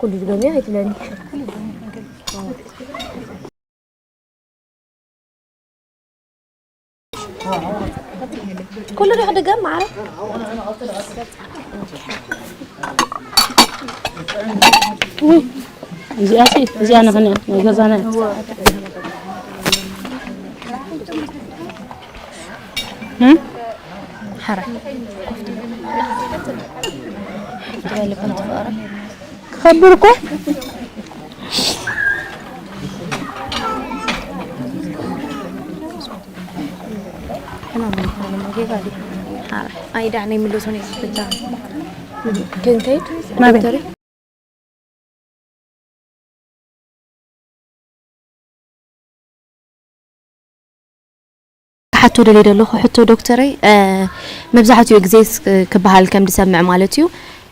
ኩሉ ዝገብያ ኣይትለኒ። ኩሉ ዶ ክድገም ማዕረ? ውይ፣ እዚኣሲ፣ እዚኣ ንኽንያ፣ ናይ ገዛና እያ። እም? ሓራ። ክኸብር እኮ። ሕማም ይኾን ጌጋ ድዩ? ሓራ። ኣይ፣ ዳዕ ናይ ምለሶ ናይ ክፍታ። ክንከይድ? ናበይ? ዶክተር? ክሓቶ ደልየ ዘለኹ ሕቶ ዶክተረይ፣ እ፣ መብዛሕትኡ ግዜ ስ-፣ ክበሃል ከም ዝሰምዕ ማለት እዩ፣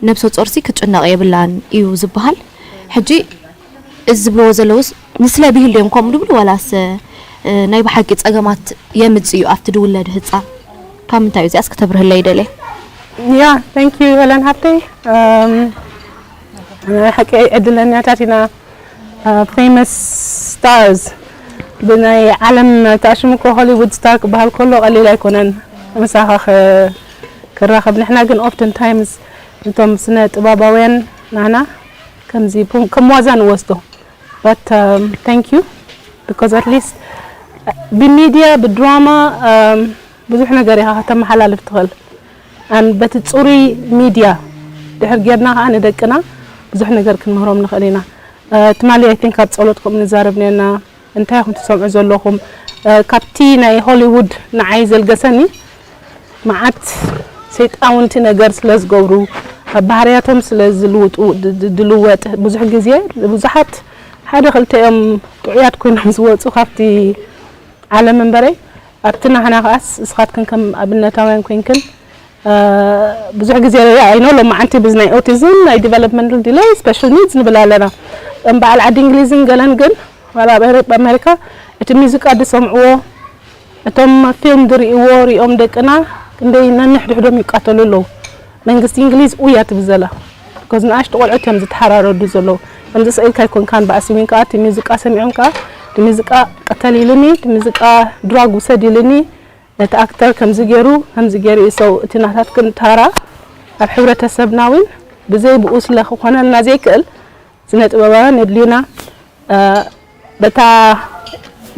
ነብሰ ጾርሲ ክትጭነቕ የብላን እዩ ዝበሃል። ሕጂ እዚ ዝብልዎ ዘለውስ ንስለ ብሂል ድዮም ከምኡ ዝብሉ፣ ዋላስ፣ እ፣ ናይ ብሓቂ ጸገማት የምጽእ እዩ ኣብቲ ዝውለድ ህጻን? ካብ ምንታይ እዩ? እዚኣስ ክተብርህለይ ይደልየ። ያ፣ thank you ሄለን ሃብተይ። እም፣ ናይ ሓቂ ዕድለኛታት ኢና። እ፣ famous stars ብናይ ዓለም ተኣሽሙ እኮ ሆሊውድ ስታር ክበሃል ከሎ ቀሊል ኣይኮነን። ምሳኻ ኸ-፣ ክራኸብ። ንሕና ግን often times እቶም ስነ ጥበባውያን ናህና ከምዚ ፑም-፣ ከም ዋዛ ንወስዶ። But, um, thank you because at least ብሚድያ፣ ብድራማ፣ um፣ ብዙሕ ነገር ኢኻ ከተመሓላልፍ ትኽእል። And በቲ ጽሩይ ሚድያ ድሕር ጌርና ከኣ ንደቅና ብዙሕ ነገር ክንምህሮም ንኽእል ኢና። እ፣ ትማሊ I think ኣብ ጸሎት ከምኡ ንዛረብ ኔርና። እንታይ ኢኹም ትሰምዑ ዘለኹም? እ፣ ካብቲ ናይ ሆሊውድ ንዓይ ዘልገሰኒ መዓት ሰይጣውንቲ ነገር ስለ ዝገብሩ፣ ኣብ ባህርያቶም ስለ ዝልውጡ፣ ድ-፣ ድ-፣ ድልወጥ፣ ብዙሕ ግዜ ብዙሓት ሓደ ክልተ እዮም ጥዑያት ኮይኖም ዝወጹ ካብቲ ዓለም እምበረይ፣ ኣብቲ ናህና ከኣስ እስኻትክን ከም ኣብነታውያን ኮይንክን፣ እ፣ ብዙሕ ግዜ ርኣ ኣይኖ ሎማዓንቲ ብዝ ናይ ኦቲዝም፣ ናይ ዲቨሎፕመንታል ዲለይ፣ ስፔሻል ኒድስ ንብል ኣለና። እም በዓል ዓዲ እንግሊዝን ገለን ግን፣ ዋላ ኣብ ኤውሮጳ፣ ኣሜሪካ፣ እቲ ሙዚቃ ዝሰምዕዎ፣ እቶም ፊልም ዝርእይዎ ሪኦም ደቅና ክንደይ ነንሕድሕዶም ይቃተሉ ኣለዉ። መንግስቲ እንግሊዝ ኡያ ትብል ዘላ። Because ንኣሽቱ ቆልዑት እዮም ዝተሓራረዱ ዘለዉ። ከምዚ ስኢልካ ኣይኮንካን ብኣስሚን ከኣ እቲ ሙዚቃ ሰሚዖም ከኣ እቲ ሙዚቃ ቅተል ኢሉኒ፣ እቲ ሙዚቃ ድራግ ውሰድ ኢሉኒ፣ ነቲ ኣክተር ከምዚ ገይሩ፣ ከምዚ ገይሩ እዩ። So እቲ ናታትክን ታራ ኣብ ሕብረተሰብና እውን ብዘይ ብኡ ስለ ክኾነልና ዘይክእል ስነ ጥበባውያን የድልዩና። እ፣ በታ፣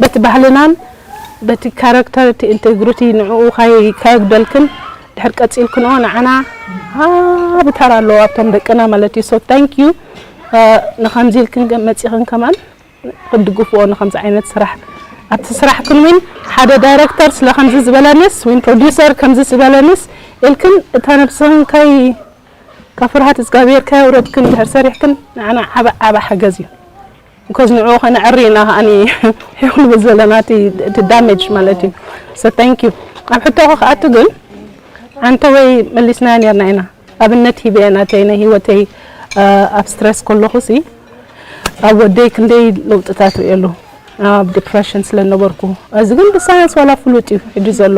በቲ ባህልናን በቲ ካራክተር፣ እቲ ኢንቴግሪቲ ንዕኡ ካይ-፣ ካየጉደልክን ድሕር ቀጺልክንኦ ንዓና ዓቢ ተራ ኣለዎ ኣብቶም ደቅና ማለት እዩ። So thank you። እ፣ ንኸምዚ ኢልክን ገ-፣ መጺኽን ከማን ክትድግፍኦ ንኸምዚ ዓይነት ስራሕ። ኣብቲ ስራሕክን እውን ሓደ ዳይረክተር ስለ ከምዚ ዝበለንስ፣ ወይ ፕሮዲውሰር ከምዚ ዝበለንስ ኢልክን እታ ነብስኽን ካይ-፣ ካብ ፍርሃት እግዚኣብሔር ከየውረድክን ድሕር ሰሪሕክን ንዓና ዓቢ፣ ዓቢ ሓገዝ እዩ። Because ንዕኡ ከነዕሪ ኢና ከኣኒ ይኹን ዘለና እቲ፣ እቲ ዳሜጅ ማለት እዩ። So thank you። ኣብ ሕቶኺ ክኣቱ ግን፣ ዓንተወይ መሊስናዮ ኔርና ኢና። ኣብነት ሂበ እየ ናተይ ናይ ህይወተይ፣ እ፣ ኣብ ስትረስ ከለኹሲ ኣብ ወደይ ክንደይ ለውጥታት ርእየሉ። ኣብ ዲፕረሽን ስለ ነበርኩ። እዚ ግን ብሳይንስ ዋላ ፍሉጥ እዩ ሕጂ ዘሎ።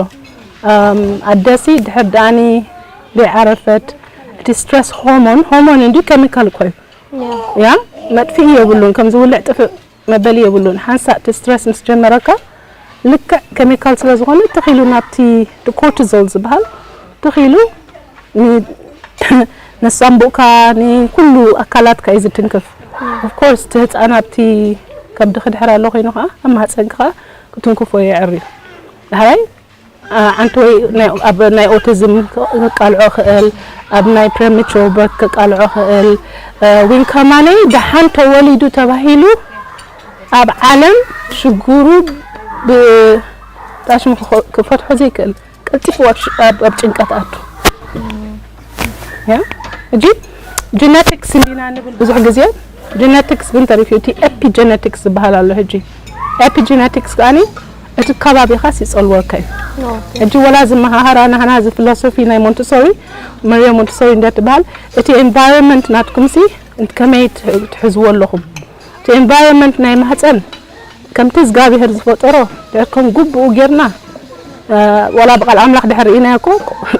እም፣ ኣደሲ ድሕር ደኣኒ ዘይዓረፈት፣ እቲ ስትረስ ሆርሞን፣ ሆርሞን እንዲ ኬሚካል እኮ እዩ። ያ። ያ፣ መጥፍኢ የብሉን፣ ከም ዝውልዕ ጥፍእ መበሊ የብሉን። ሓንሳእ እቲ ስትረስ ምስ ጀመረካ፣ ልክዕ ኬሚካል ስለ ዝኾነ፣ ትኺሉ ናብቲ ኮርቲዞል ዝበሃል፣ ትኺሉ ን-፣ ነሳምቡእካ፣ ንኩሉ ኣካላትካ እዩ ዝትንክፍ። ኦፍ ኮርስ፣ እቲ ህጻን ኣብቲ ከብድኺ ድሕር ኣሎ ኮይኑ ኸኣ፣ ኣብ ማህጸንኪ ኸኣ ክትንክፎ የዕሪ። ዳሕራይ፣ ኣ-፣ ዓንተወይ ናይ፣ ኣብ ናይ ኦቲዝም ከቃልዖ ክእል፣ ኣብ ናይ ፕሪማቹር በርት ከቃልዖ ክእል፣ እ፣ ዊን ከማነይ ደሓን ተወሊዱ ተባሂሉ ኣብ ዓለም ሽግሩ ብ-፣ ታሽሙ ክኸ-፣ ክፈትሖ ዘይክእል፣ ቀልጢፉ ኣብ ሽ-፣ ኣብ፣ ኣብ ጭንቀት ኣቱ። ያ? እጂ ጀነቲክስ እንዲና ንብል ብዙሕ ግዜ፣ ጀነቲክስ ግን ተሪፉ፣ እቲ ኤፒጀነቲክስ ዝበሃል ኣሎ። ሕጂ ኤፒጀነቲክስ ከኣኒ እቲ ከባቢኻስ ይጸልወካ እዩ። ኦኬ። ሕጂ ወላ ዝመሃሃራ ናህና እዚ ፊሎሶፊ ናይ ሞንተሶሪ፣ ማሪዮ ሞንተሶሪ እንደ ትበሃል፣ እቲ ኤንቫይሮንመንት ናትኩምሲ ከመይ ትሕ-፣ ትሕዝዎ ኣለኹም? እቲ ኤንቫይሮንመንት ናይ ማህፀን ከምቲ እግዚኣብሔር ዝፈጠሮ ድሕር ከም ግቡኡ ጌርና፣ እ፣ ዋላ ብቃል ኣምላኽ ድሕር ርኢናዮ እኮ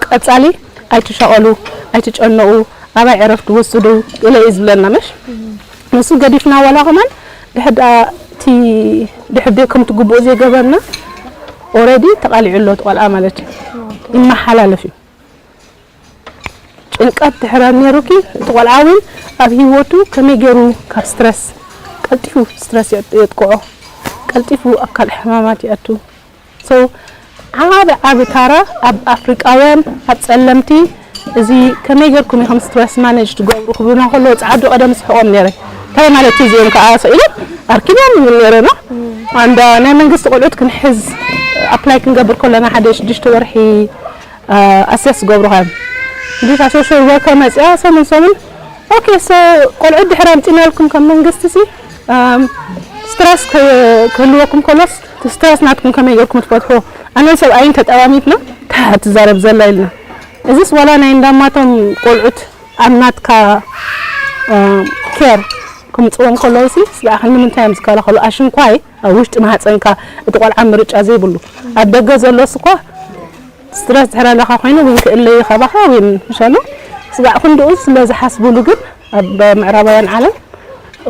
ቀጻሊ ኣይትሻቐሉ፣ ኣይትጨነቑ፣ ኣባይ ዕረፍቲ ወስዱ ገለ እዩ ዝብለና፣ ምሽ? ንሱ ገዲፍና ዋላ ከማን ድሕር ደኣ እቲ ድሕር ደይ ከም ትግብኡ ዘይገበርና ኦረዲ ተቓሊዑ ኣሎ እቲ ቆልዓ ማለት እዩ። ይመሓላለፍ እዩ። ጭንቀት ድሕር ነይሩኪ እቲ ቆልዓ እውን ኣብ ህይወቱ ከመይ ገይሩ ካብ ስትረስ ቀልጢፉ ስትረስ የጥ- የጥቅዖ፣ ቀልጢፉ ኣብ ካልእ ሕማማት ይኣቱ። So ዓቢ ዓቢ ታራ ኣብ ኣፍሪቃውያን ኣብ ጸለምቲ እዚ ከመይ ገርኩም ኢኹም ስትረስ ማኔጅ ትገብሩ ክብሉና ከለዉ ጻዕዱ ቀደም ስሕቆም ነይረ። እንታይ ማለት እዩ እዚኦም ከዓ ሰኢሎም ኣርኪቦም ይብል ነይረ ነው። ኣንዳ ናይ መንግስቲ ቆልዑት ክንሕዝ ኣፕላይ ክንገብር ከለና ሓደ ሽዱሽተ ወርሒ ኣሰስ ዝገብሩኻ እዮም። እንዴት ሶሻል ወርከር መጽያ ሰሙን ሰሙን ኦኬ ሶ ቆልዑት ድሕር ኣምጺናልኩም ከም መንግስቲ ሲ ስትረስ ክህልወኩም ከሎስ ስትረስ ናትኩም ከመይ ገርኩም ትፈትሑ ኣነ ሰብኣይን ተጠማሚትና ትዛረብ ዘላ ኢልና እዚስ ዋላ ናይ እንዳማቶም ቆልዑት ኣብ ናትካ ኬር ክምፅዎም ከለዉ ሲ ስጋዕካ ንምንታይ እዮም ዝከላኸሉ ኣሽንኳይ ኣብ ውሽጢ ማህፀንካ እቲ ቆልዓ ምርጫ ዘይብሉ ኣብ ደገ ዘሎስ እኳ ስትረስ ድሕር ኣለካ ኮይኑ ግን ክእለዩ ካባካ ወይ ምሸኑ ስጋዕ ክንድኡ ስለ ዝሓስብሉ ግን ኣብ ምዕራባውያን ዓለም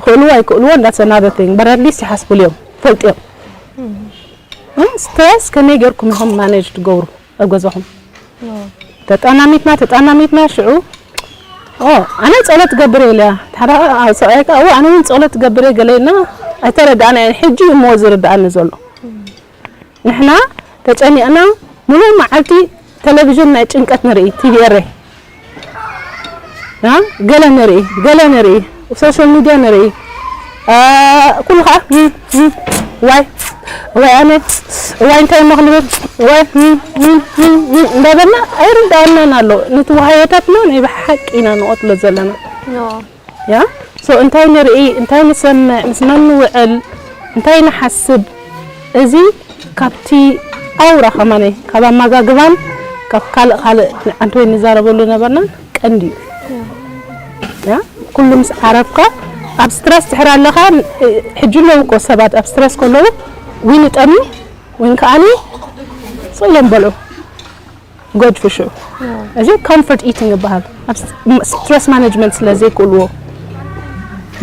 ክእልዎ ኣይክእልዎ እንዳሰናበተኝ በረድሊስ ይሓስብሉ እዮም ፈልጥዮም ስትረስ ከመይ ገርኩም ኢኹም ማኔጅ ትገብሩ ኣብ ገዛኹም ተጣናሚትና ተጣናሚትና ሽዑ ኦ ኣነ ጸሎት ገብር ኢለ ሰብኣይ ከዓ ኣነ እውን ጸሎት ገብር ገለና ኣይተረዳእና ሕጂ እሞ ዝርዳእኒ ዘሎ ንሕና ተጨኒቕና ሙሉእ መዓልቲ ቴሌቪዥን ናይ ጭንቀት ንርኢ ቲቪ ኤረ ገለ ንርኢ ገለ ንርኢ ሶሻል ሚድያ ንርኢ ኩሉ ከዓ ዋይ ዋይ ኣነ ዋይ እንታይ እሞ ክንብል ዋይ እንዳበልና ኣይርዳእናን ኣሎ ነቲ ዋህዮታትና ናይ ብሓቂ ኢና ንቐትሎ ዘለና ያ so እንታይ ንርኢ እንታይ ንሰምዕ ምስ መን ንውዕል እንታይ ንሓስብ እዚ ካብቲ ኣውራ ከማነይ ካብ ኣመጋግባን ካብ ካልእ ካልእ ንዓንተወይ ንዛረበሉ ነበርና ቀንዲ እዩ ያ ኩሉ ምስ ዓረፍካ ኣብ ስትረስ ድሕር ኣለኻ ሕጂ ኣለዉ እኮ ሰባት ኣብ ስትረስ ከለዉ ወይ ንጠሚ ወይ ከዓኒ ስኢሎም በልዑ good for sure እዚ comfort eating ይበሃል stress management ስለ ዘይክእልዎ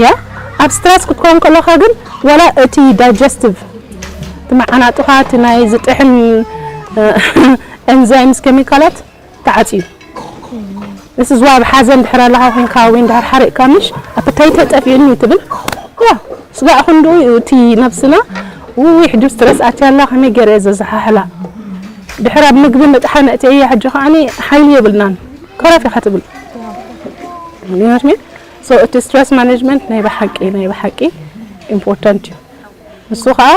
ያ ኣብ stress ክትከውን ከለኻ ግን ዋላ እቲ digestive እቲ መዓናጥኻ እቲ ናይ ዝጥሕን enzymes chemicals ተዓፅዩ This is why ኣብ ሓዘን ድሕር ኣለኻ ኮንካ ወይ እንድሕር ሓሪቕካ ምሽ ኣፕታይት ጠፊኡኒ ትብል ያ ስጋዕ ክንድኡ እዩ እቲ ነብስና ውይ ሕጂ ስትረስ ኣትያ ኣላ ከመይ ገይረ እየ ዘዘሓሕላ ድሕር ኣብ ምግቢ ምጥሓን እቲ እያ ሕጂ ከዓኒ ሓይሊ የብልናን ኮራፍ ኢኻ ትብል ይመስሚ so እቲ ስትረስ ማኔጅመንት ናይ ብሓቂ ናይ ብሓቂ ኢምፖርታንት እዩ ንሱ ከዓ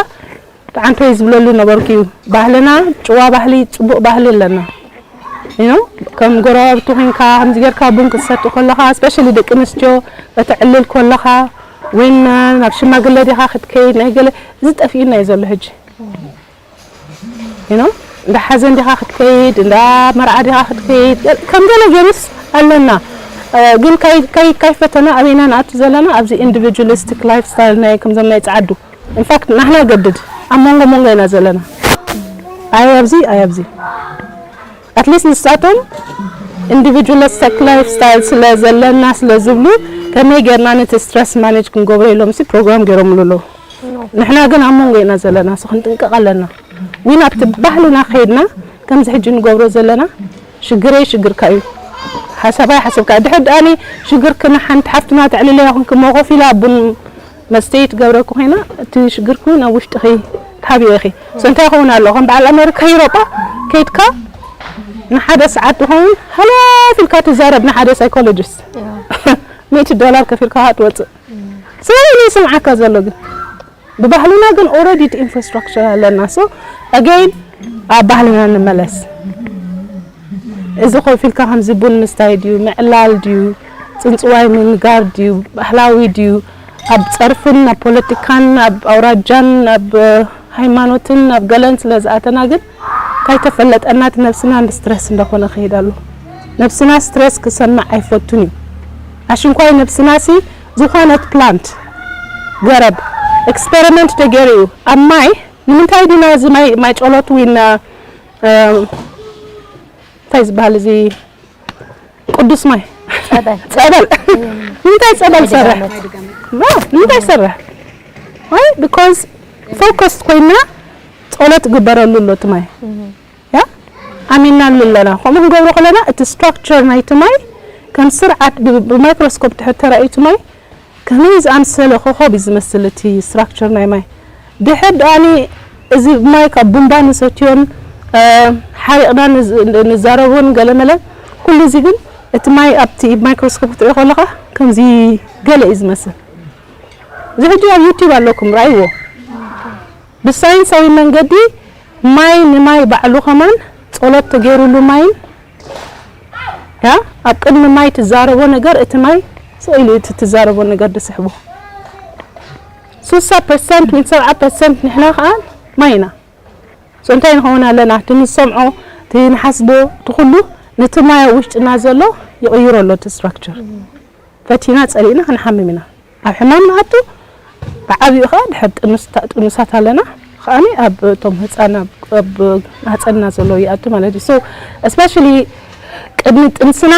ተዓንተይ ዝብለሉ ነበርኩ እዩ ባህልና ጭዋ ባህሊ ጽቡቕ ባህሊ ኣለና you know ከም ጎረባብቲ ኮንካ ከምዚ ጌርካ ቡን ክትሰቲ ከለኻ especially ደቂ ኣንስትዮ ከተዕልል ከለኻ ወይ ናብ ሽማግለ ዲኻ ክትከይድ ናይ ገለ እዚ ጠፊኡና እዩ ዘሎ ሕጂ you know እንዳ ሓዘን ዲኻ ክትከይድ እንዳ መርዓ ዲኻ ክትከይድ ከም ገለ ገይሩስ ኣለና ግን ካይፈተና ኣበይና ንኣቱ ዘለና ኣብዚ individualistic lifestyle ናይ ከምዞም ናይ ጻዓዱ In fact ንሕና ገድድ ኣብ መንጎ መንጎ ኢና ዘለና ኣይ ኣብዚ ኣይ ኣብዚ at least ንሳቶም individualistic lifestyle ስለ ዘለና ስለ ዝብሉ ከመይ ጌርና ነቲ stress manage ክንገብሮ ኢሎም ሲ ፕሮግራም ገይሮምሉ ኣለዉ ንሕና ግን ኣብ መንጎ ኢና ዘለና ሲ ክንጥንቀቕ ኣለና ወይ ናብቲ ባህልና ከይድና ከምዚ ሕጂ ንገብሮ ዘለና ሽግረይ ሽግርካ እዩ ሓሳባይ ሓሳብካ ድሕር ደኣኒ ሽግርክና ሓንቲ ሓፍትና ተዕልለያ ኩንኪ ሞ ኮፍ ኢላ ቡን መስተይ ትገብረኪ ኮይና እቲ ሽግርኪ እውን ኣብ ውሽጥኺ ትሓብዮ ኢኺ so እንታይ ይኸውን ኣሎ ከም በዓል ኣሜሪካ ዩሮጳ ከይድካ ንሓደ ሰዓት ዝኸውን ሃለፍ ኢልካ ትዛረብ ንሓደ ሳይኮሎጂስት ሚእቲ ዶላር ከፊልካ ትወፅእ ስለዚ ይስምዓካ ዘሎ ግን ብባህልና ግን already እቲ infrastructure ኣለና so again ኣብ ባህልና ንመለስ እዚ ኮፍ ኢልካ ከምዚ ቡን ምስታይ ድዩ ምዕላል ድዩ ፅንፅዋይ ምንጋር ድዩ ባህላዊ ድዩ ኣብ ፀርፍን ኣብ ፖለቲካን ኣብ ኣውራጃን ኣብ ሃይማኖትን ኣብ ገለን ስለ ዝኣተና ግን ካይተፈለጠና እቲ ነብስና ብ stress እንዳኾነ ክሄድ ኣሎ ነብስና stress ክሰምዕ ኣይፈቱን እዩ ኣሽንኳይ ነብስና ሲ ዝኾነት plant ገረብ experiment ተገይሩ እዩ ኣብ ማይ ንምንታይ ዲና እዚ ማይ ማይ ጨሎት ዊና እንታይ ዝበሃል እዚ ቅዱስ ማይ ጸበል ጸበል ንምንታይ ጸበል ሰርሕ መድጋመት። ባ ንምንታይ ሰርሕ ወይ because focus ኮይና ጸሎት ግበረሉ ኣሎ እቲ ማይ ያ ኣሚናሉ ኣለና ከምኡ ክንገብሮ ከለና እቲ structure ናይቲ ማይ ከም ስርዓት ብ- ብማይክሮስኮፕ ትሕት ተራእዩ እቲ ማይ ከመይ ዝኣምሰለ ኮኾብ እዩ ዝመስል እቲ structure ናይ ማይ ድሕር ደኣኒ እዚ ማይ ካብ ቡምባ ንሰትዮን እ፣ ሓሪቕና ንዝ- ንዛረቦን ገለመለ ኩሉ እዚ ግን እቲ ማይ ኣብቲ ማይክሮስኮፕ ክትሪኦ ከለኻ ከምዚ ገለ እዩ ዝመስል እዚ ሕጂ ኣብ ዩቲብ ኣለኩም ርኣይዎ ብሳይንሳዊ መንገዲ ማይ ንማይ ባዕሉ ከማን ጸሎት ተገይሩሉ ማይን ያ ኣብ ቅድሚ ማይ ትዛረቦ ነገር እቲ ማይ ስቕ ኢሉ እቲ ትዛረቦ ነገር ድስሕቦ ስሳ ፐርሰንት ወይ ሰብዓ ፐርሰንት ንሕና ከዓ ማይ ኢና so እንታይ ንኸውን ኣለና እቲ ንሰምዖ እቲ ንሓስቦ እቲ ኩሉ ነቲ ማይ ኣብ ውሽጥና ዘሎ ይቕይሮ ኣሎ እቲ structure ፈቲና ጸሊእና ክንሓምም ኢና ኣብ ሕማም ንኣቱ ብዓብኡ ከዓ ድሕር ጥኑሳት ኣለና ከዓኒ ኣብ እቶም ህፃን ኣብ ማህፀንና ዘሎ ይኣቱ ማለት እዩ so especially ቅድሚ ጥንስና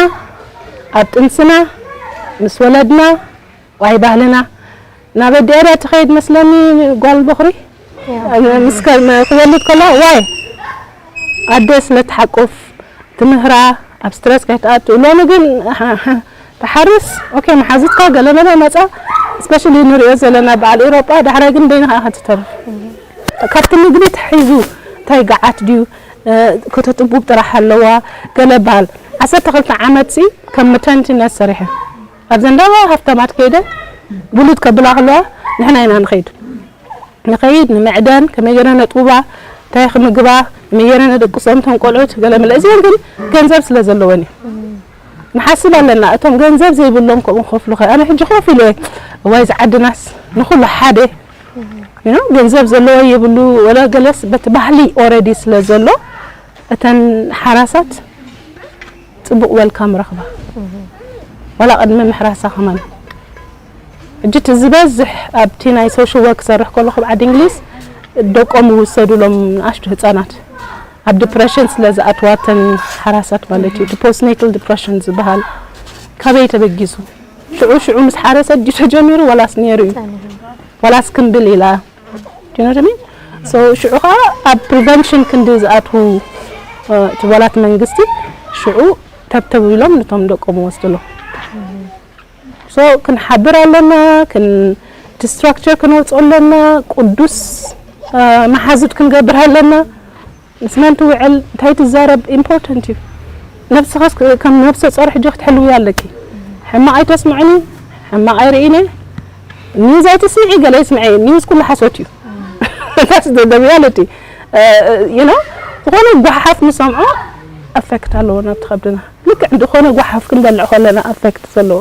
ኣብ ጥንስና ምስ ወለድና ዋይ ባህልና ናብ ኣዲኣዳ ትኸይድ መስለኒ ጓል በኽሪ ምስ ክወልድ ከሎ ዋይ ኣደ ስለ ትሓቁፍ ትምህራ ኣብ ስትረስ ከይትኣቱ ሎሚ ግን ትሓርስ ኦኬ መሓዙትካ ገለመለ መፃ especially ንሪኦ ዘለና በዓል ኤሮጳ ዳሕራይ ግን በይንኻ ኢኻ ትተርፍ ካብቲ ምግቢ ተሒዙ እንታይ ገዓት ድዩ ከተጥቡብ ጥራሕ ኣለዋ ገለ በሃል ዓሰርተ ክልተ ዓመት ሲ ከም መተንትነት ሰሪሐ ኣብዘን ደማ ሃፍታማት ከይደ ውሉድ ከብላ ከለዋ ንሕና ኢና ንኸይድ ንኸይድ ንምዕደን ከመይ ገይረ ነጥቡባ እንታይ ክምግባ ከመይ ገይረ ነደቅሶም እቶም ቆልዑት ገለ መለ እዚኦም ግን ገንዘብ ስለ ዘለወን እዩ ንሓስብ ኣለና እቶም ገንዘብ ዘይብሎም ከምኡ ክኸፍሉ ኸ ኣነ ሕጂ ኮፍ ኢለ እዋይ ዝዓድናስ ንኹሉ ሓደ you know ገንዘብ ዘለዎ የብሉ ወላ ገለስ በቲ ባህሊ already ስለ ዘሎ እተን ሓራሳት ፅቡቕ welcome ረኽባ ዋላ ቅድሚ ምሕራሳ ከማን ሕጂ እቲ ዝበዝሕ ኣብቲ ናይ social work ክሰርሕ ከለኹ ኣብ ዓዲ እንግሊዝ ደቆም ይውሰዱሎም ንኣሽቱ ህፃናት ኣብ depression ስለ ዝኣትዋ እተን ሓራሳት ማለት እዩ እቲ postnatal depression ዝበሃል ካበይ ተበጊሱ ሽዑ ሽዑ ምስ ሓረሰት ድዩ ተጀሚሩ ዋላስ ነይሩ እዩ ዋላስ ክንብል ኢላ Do you know what I mean? So ሽዑ ከዓ ኣብ prevention ክንዲ ዝኣትዉ ትበላት መንግስቲ ሽዑ ተብተብ ኢሎም ነቶም ደቆም ወስድሎም so ክንሓብር ኣለና እቲ structure ክነውፅኦ ኣለና ቅዱስ መሓዙት ክንገብር ኣለና ምስ መን ትውዕል እንታይ ትዛረብ important እዩ ነብስኻስ ከም ነብሰ ጾር ሕጂ ክትሕልውያ ኣለኪ ሕማቕ ኣይተስምዕኒ ሕማቕ ኣይርእኒ news ኣይትስምዒ ገለ ይስምዐ news ኩሉ ሓሶት እዩ that's the reality you know ዝኾነ ጓሓፍ ንሰምዖ affect ኣለዎ ናብቲ ከብድና ልክዕ ዝኾነ ጓሓፍ ክንበልዕ ከለና affect ዘለዎ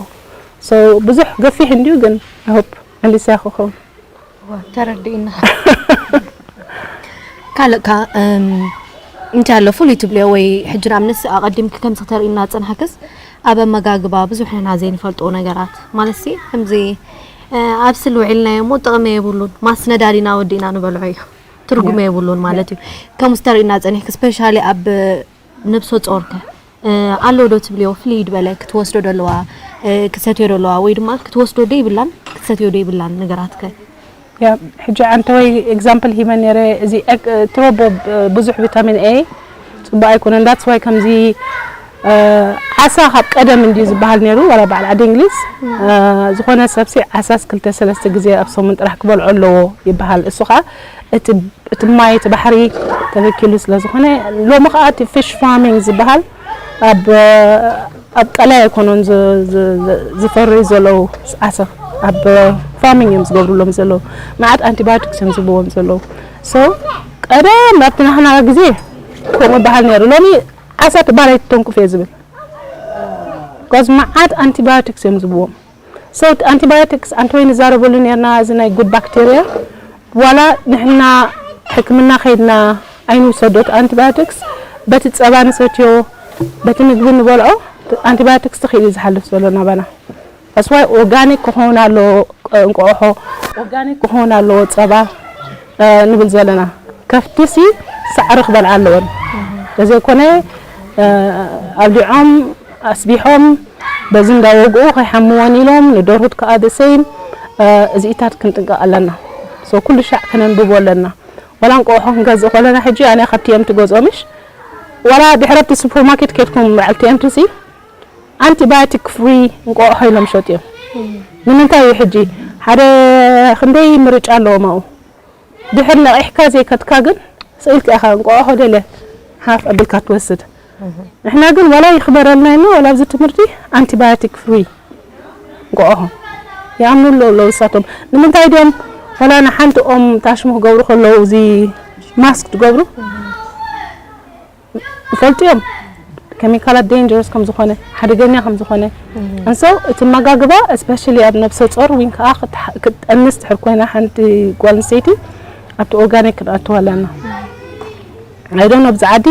so ብዙሕ ገፊሕ እንድዩ ግን I hope መሊሰያ ክኸውን ተረዲእና ካልእ ከ እንታይ ኣሎ ፍሉይ ትብልዮ ወይ ሕጂ ንኣብነት ኣቐዲምኪ ከምዚ ክተርእይና ዝጸናሕክስ ኣብ ኣመጋግባ ብዙሕ ንሕና ዘይንፈልጦ ነገራት ማለት ሲ ከምዚ ኣብ ስል ውዒልናዮ እሞ ጥቕሚ የብሉን ማስ ነዳዲና ወዲእና ንበልዖ እዩ ትርጉም የብሉን ማለት እዩ ከምዚ ተርእይና ጸኒሕኪ ስፔሻሊ ኣብ ነብሰ ጾርከ ኣሎ ዶ ትብልዮ ፍልይ ድበለ ክትወስዶ ደለዋ ክትሰትዮ ደለዋ ወይ ድማ ክትወስዶ ደይብላን ክትሰትዮ ደይብላን ነገራት ከ ያ ሕጂ ኣንተ ወይ example ሂበ ነረ እዚ ትበቦ ብዙሕ vitamin A ጽቡቅ ኣይኮነን that's why ከምዚ ዓሳ ካብ ቀደም እንዲዩ ዝበሃል ነሩ ወላ በዓል ዓዲ እንግሊዝ ዝኾነ ሰብሲ ዓሳስ ክልተ ሰለስተ ግዜ ኣብ ሰሙን ጥራሕ ክበልዖ ኣለዎ ይበሃል እሱ ከዓ እቲ እቲ ማይ እቲ ባሕሪ ተበኪሉ ስለ ዝኾነ ሎሚ ከዓ እቲ fish farming ዝበሃል ኣብ ኣብ ቀላይ ኣይኮኑን ዝፈርዩ ዘለዉ ዓሰ ኣብ farming እዮም ዝገብሩሎም ዘለዉ መዓት antibiotics እዮም ዝህብዎም ዘለዉ so ቀደም ኣብቲ ናህና ግዜ ከምኡ በሃል ነይሩ ሎሚ ዓሳ ትባል ኣይትተንኩፍ እየ ዝብል because መዓት antibiotics እዮም ዝህብዎም So antibiotics ኣንተ ወይ ንዛረበሉ ነርና እዚ ናይ good bacteria ዋላ ንሕና ሕክምና ከይድና ኣይንውሰዶ antibiotics በቲ ጸባ ንሰትዮ በቲ ምግቢ ንበልዖ antibiotics ተኽኢሉ ዝሓልፍ ዘሎ ናባና that's why organic ክኸውን ኣሎ እንቋቑሖ organic ክኸውን ኣለዎ ጸባ ንብል ዘለና ከፍትሲ ሳዕሪ ክበልዓ ኣለወን ተዘይኮነ ኣብሊዖም ኣስቢሖም በዚ እንዳወግኡ ከይሓምወን ኢሎም ንደርሁት ከዓ the same። እዚኢታት ክንጥንቀቕ ኣለና። So ኩሉ ሻዕ ከነንብቦ ኣለና። ዋላ እንቆሖ ክንገዝእ ከለና ሕጂ ኣነ ካብቲ እዮም ትገዝኦምሽ ዋላ ድሕረቲ ሱፐርማርኬት ኬድኩም በዓል ቲኤምቲሲ antibiotic free እንቆሖ ኢሎም ሸጡ እዮም። ንምንታይ እዩ ሕጂ ሓደ ክንደይ ምርጫ ኣለዎም ኣብኡ። ድሕር ነቒሕካ ዘይከትካ ግን ስኢልካ ኢኻ እንቆሖ ደለ ሓፍ ኣቢልካ ትወስድ። ንሕና ግን ዋላ ይኽበረልና ኢልና ዋላ ኣብዚ ትምህርቲ antibiotic free እንቆሖ ይኣምኑ ኣለዉ ኣለዉ ንሳቶም። ንምንታይ ድዮም ዋላ ንሓንቲ ኦም ታሽሙ ክገብሩ ከለዉ እዚ ማስክ ትገብሩ ይፈልጡ እዮም። ኬሚካላት dangerous ከም ዝኾነ ሓደገኛ ከም ዝኾነ እንሶ እቲ መጋግባ especially ኣብ ነብሰ ጾር ዊን ከዓ ክትጠንስ ትሕር ኮይና ሓንቲ ጓል ኣንስተይቲ ኣብቲ organic ክንኣትዋ ኣለና። I don't know ኣብዚ ዓዲ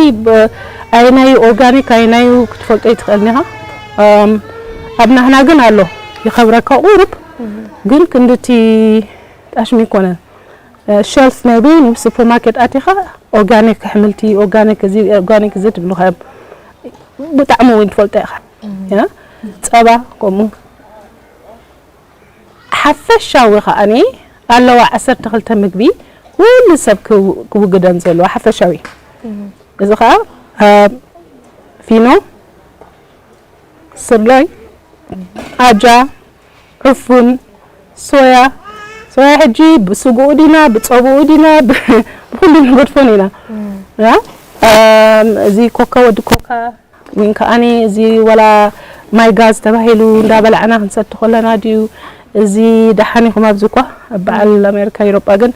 ኣየናዩ organic ኣየናዩ ክትፈልጦ ይትኽእል ኒኻ። ኣብ ናህና ግን ኣሎ ይኸብረካ ቁሩብ ግን ክንድቲ ጣሽሚ ይኮነን። ሸልፍ ናይ በይኑ ሱፐርማርኬት ኣቲኻ organic ኣሕምልቲ organic እዚ organic እዚ ትብሉ ኸም ብጣዕሚ እውን ትፈልጦ ኢኻ። ጸባ ከምኡ ሓፈሻዊ ከኣኒ ኣለዋ ዓሰርተ ክልተ ምግቢ ኩሉ ሰብ ክውግደን ዘለዎ ሓፈሻዊ እዚ ኸዓ ፊኖ ስርናይ ኣጃ ዕፉን ሶያ ሶያ ሕጂ ብስግኡ ዲና ብፀብኡ ዲና ብኩሉ ንገድፎን ኢና እዚ ኮካ ወዲ ኮካ ምን ከኣኒ እዚ ወላ ማይ ጋዝ ተባሂሉ እንዳበላዕና ክንሰቲ ከለና ድዩ እዚ ደሓን ኢኹም ኣብዚ እኳ ኣብ በዓል ኣሜሪካ ኤሮጳ ግን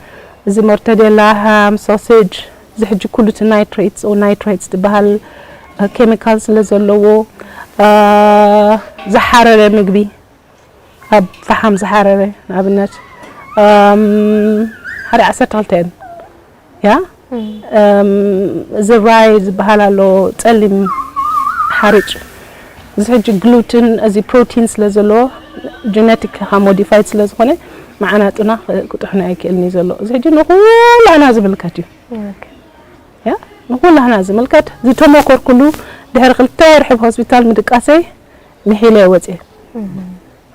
እዚ ሞርተዴላ ሃም ሶሴጅ እዚ ሕጂ ኩሉ እቲ nitrates or nitrates ዝበሃል ኬሚካል ስለ ዘለዎ ዝሓረረ ምግቢ ኣብ ፈሓም ዝሓረረ ንኣብነት ሓደ ዓሰርተ ክልተ እየን ያ እዚ ራይ ዝበሃል ኣሎ ጸሊም ሓርጭ እዚ ሕጂ ግሉትን እዚ ፕሮቲን ስለ ዘለዎ ጀነቲክ ካ ሞዲፋይድ ስለ ዝኾነ መዓናጡና ክጥሕኖ ኣይክእልን እዩ ዘሎ እዚ ሕጂ ንኩላህና ዝምልከት እዩ ያ ንኩላህና ዝምልከት ዝተሞከርኩሉ ድሕሪ ክልተ ወርሒ ብ ሆስፒታል ምድቃሰይ ምሒለ ወፅየ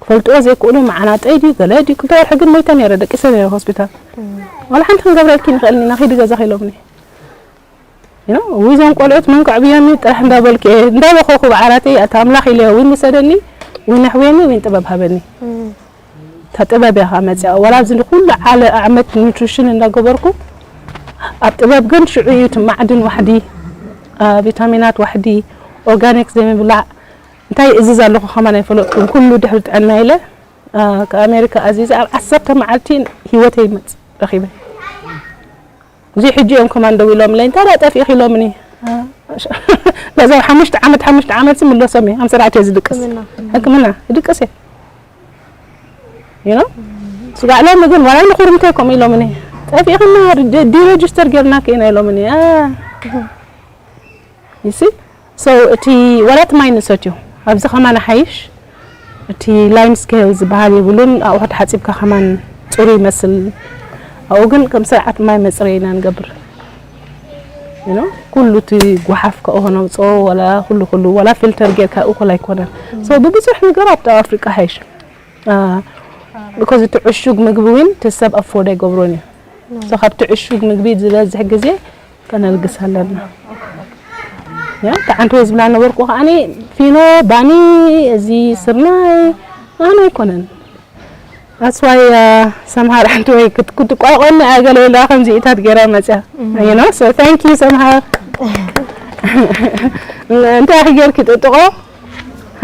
ክፈልጥዎ ዘይክእሉ መዓናጠይ ድዩ ገለ ድዩ ክልተ ወርሒ ግን መይተ ነይረ ደቂሰ ነይረ ሆስፒታል ዋላ ሓንቲ ክንገብረልኪ ንኽእል ኢና ኺዲ ገዛ ኢሎምኒ you know እዞም ቆልዑት መን ከዕብዮም እዩ ጥራሕ እንዳበልኩ እየ እንዳበኸኹ ብዓራተይ ኣታ ኣምላኽ ኢለ ወይ ምሰደኒ ወይ ነሕውየኒ ወይ ጥበብ ሃበኒ እታ ጥበብ እያ ከዓ መፅያ ዋላ ኣብዚ ኩሉ ዓለ ዓመት ኒትሪሽን እንዳገበርኩ ኣብ ጥበብ ግን ሽዑ እዩ እቲ ማዕድን ዋሕዲ ቪታሚናት ዋሕዲ ኦርጋኒክ ዘይምብላዕ እንታይ እዝዝ ኣለኹ ከማን ኣይፈለጥኩን ኩሉ ድሕሪ ጥዕና ኢለ ካብ ኣሜሪካ ኣዚዘ ኣብ ዓሰርተ መዓልቲ ሂወተይ መፅ ረኺበ እዚ ሕጂ እዮም ከማን ደው ኢሎምለይ እንታይ ደኣ ጠፊእኺ ኢሎምኒ በዛ ሓሙሽተ ዓመት ሓሙሽተ ዓመት ምለሶም እየ ኣምሰራዕት እየ ዝድቅስ ሕክምና ይድቅስ እየ you know ስጋዕ ሎሚ ግን ዋላ ንኹርምተ ከምኡ ኢሎምኒ ጠፊእኽና ዲሬጅስተር ጌርና ከኢና ኢሎምኒ you see so እቲ ዋላ እቲ ማይ ንሰትዮ ኣብዚ ከማን ሓይሽ እቲ ላይም ስኬል ዝበሃል የብሉን ኣቑሑት ሓፂብካ ከማን ፅሩ ይመስል ኣብኡ ግን ከም ስርዓት ማይ መፅረይ ኢና ንገብር you know ኩሉ እቲ ጓሓፍ ከኡ ነውፅኦ ዋላ ኩሉ ኩሉ ዋላ ፊልተር ጌርካ እኹል ኣይኮነን so ብብዙሕ ነገር ኣብ ኣፍሪቃ ሓይሽ because እቲ ዕሹግ ምግቢ እውን እቲ ሰብ ኣፎርድ ኣይገብሮን እዩ so ካብቲ ዕሹግ ምግቢ ዝበዝሕ ግዜ ከነልግስ ኣለና ያ ተዓንተ ዝብላ ነበርኩ ከዓኒ ፊኖ ባኒ እዚ ስርናይ ኣነ ኣይኮነን ኣስዋይ ሰምሃር ሓንቲ ወይ ክትቋቆኒ ኣገለ ኢላ ከምዚ ኢታት ገይራ መፅያ you know so thank you ሰምሃር እንታይ ኣኺ ጌርኪ ጥጥቆ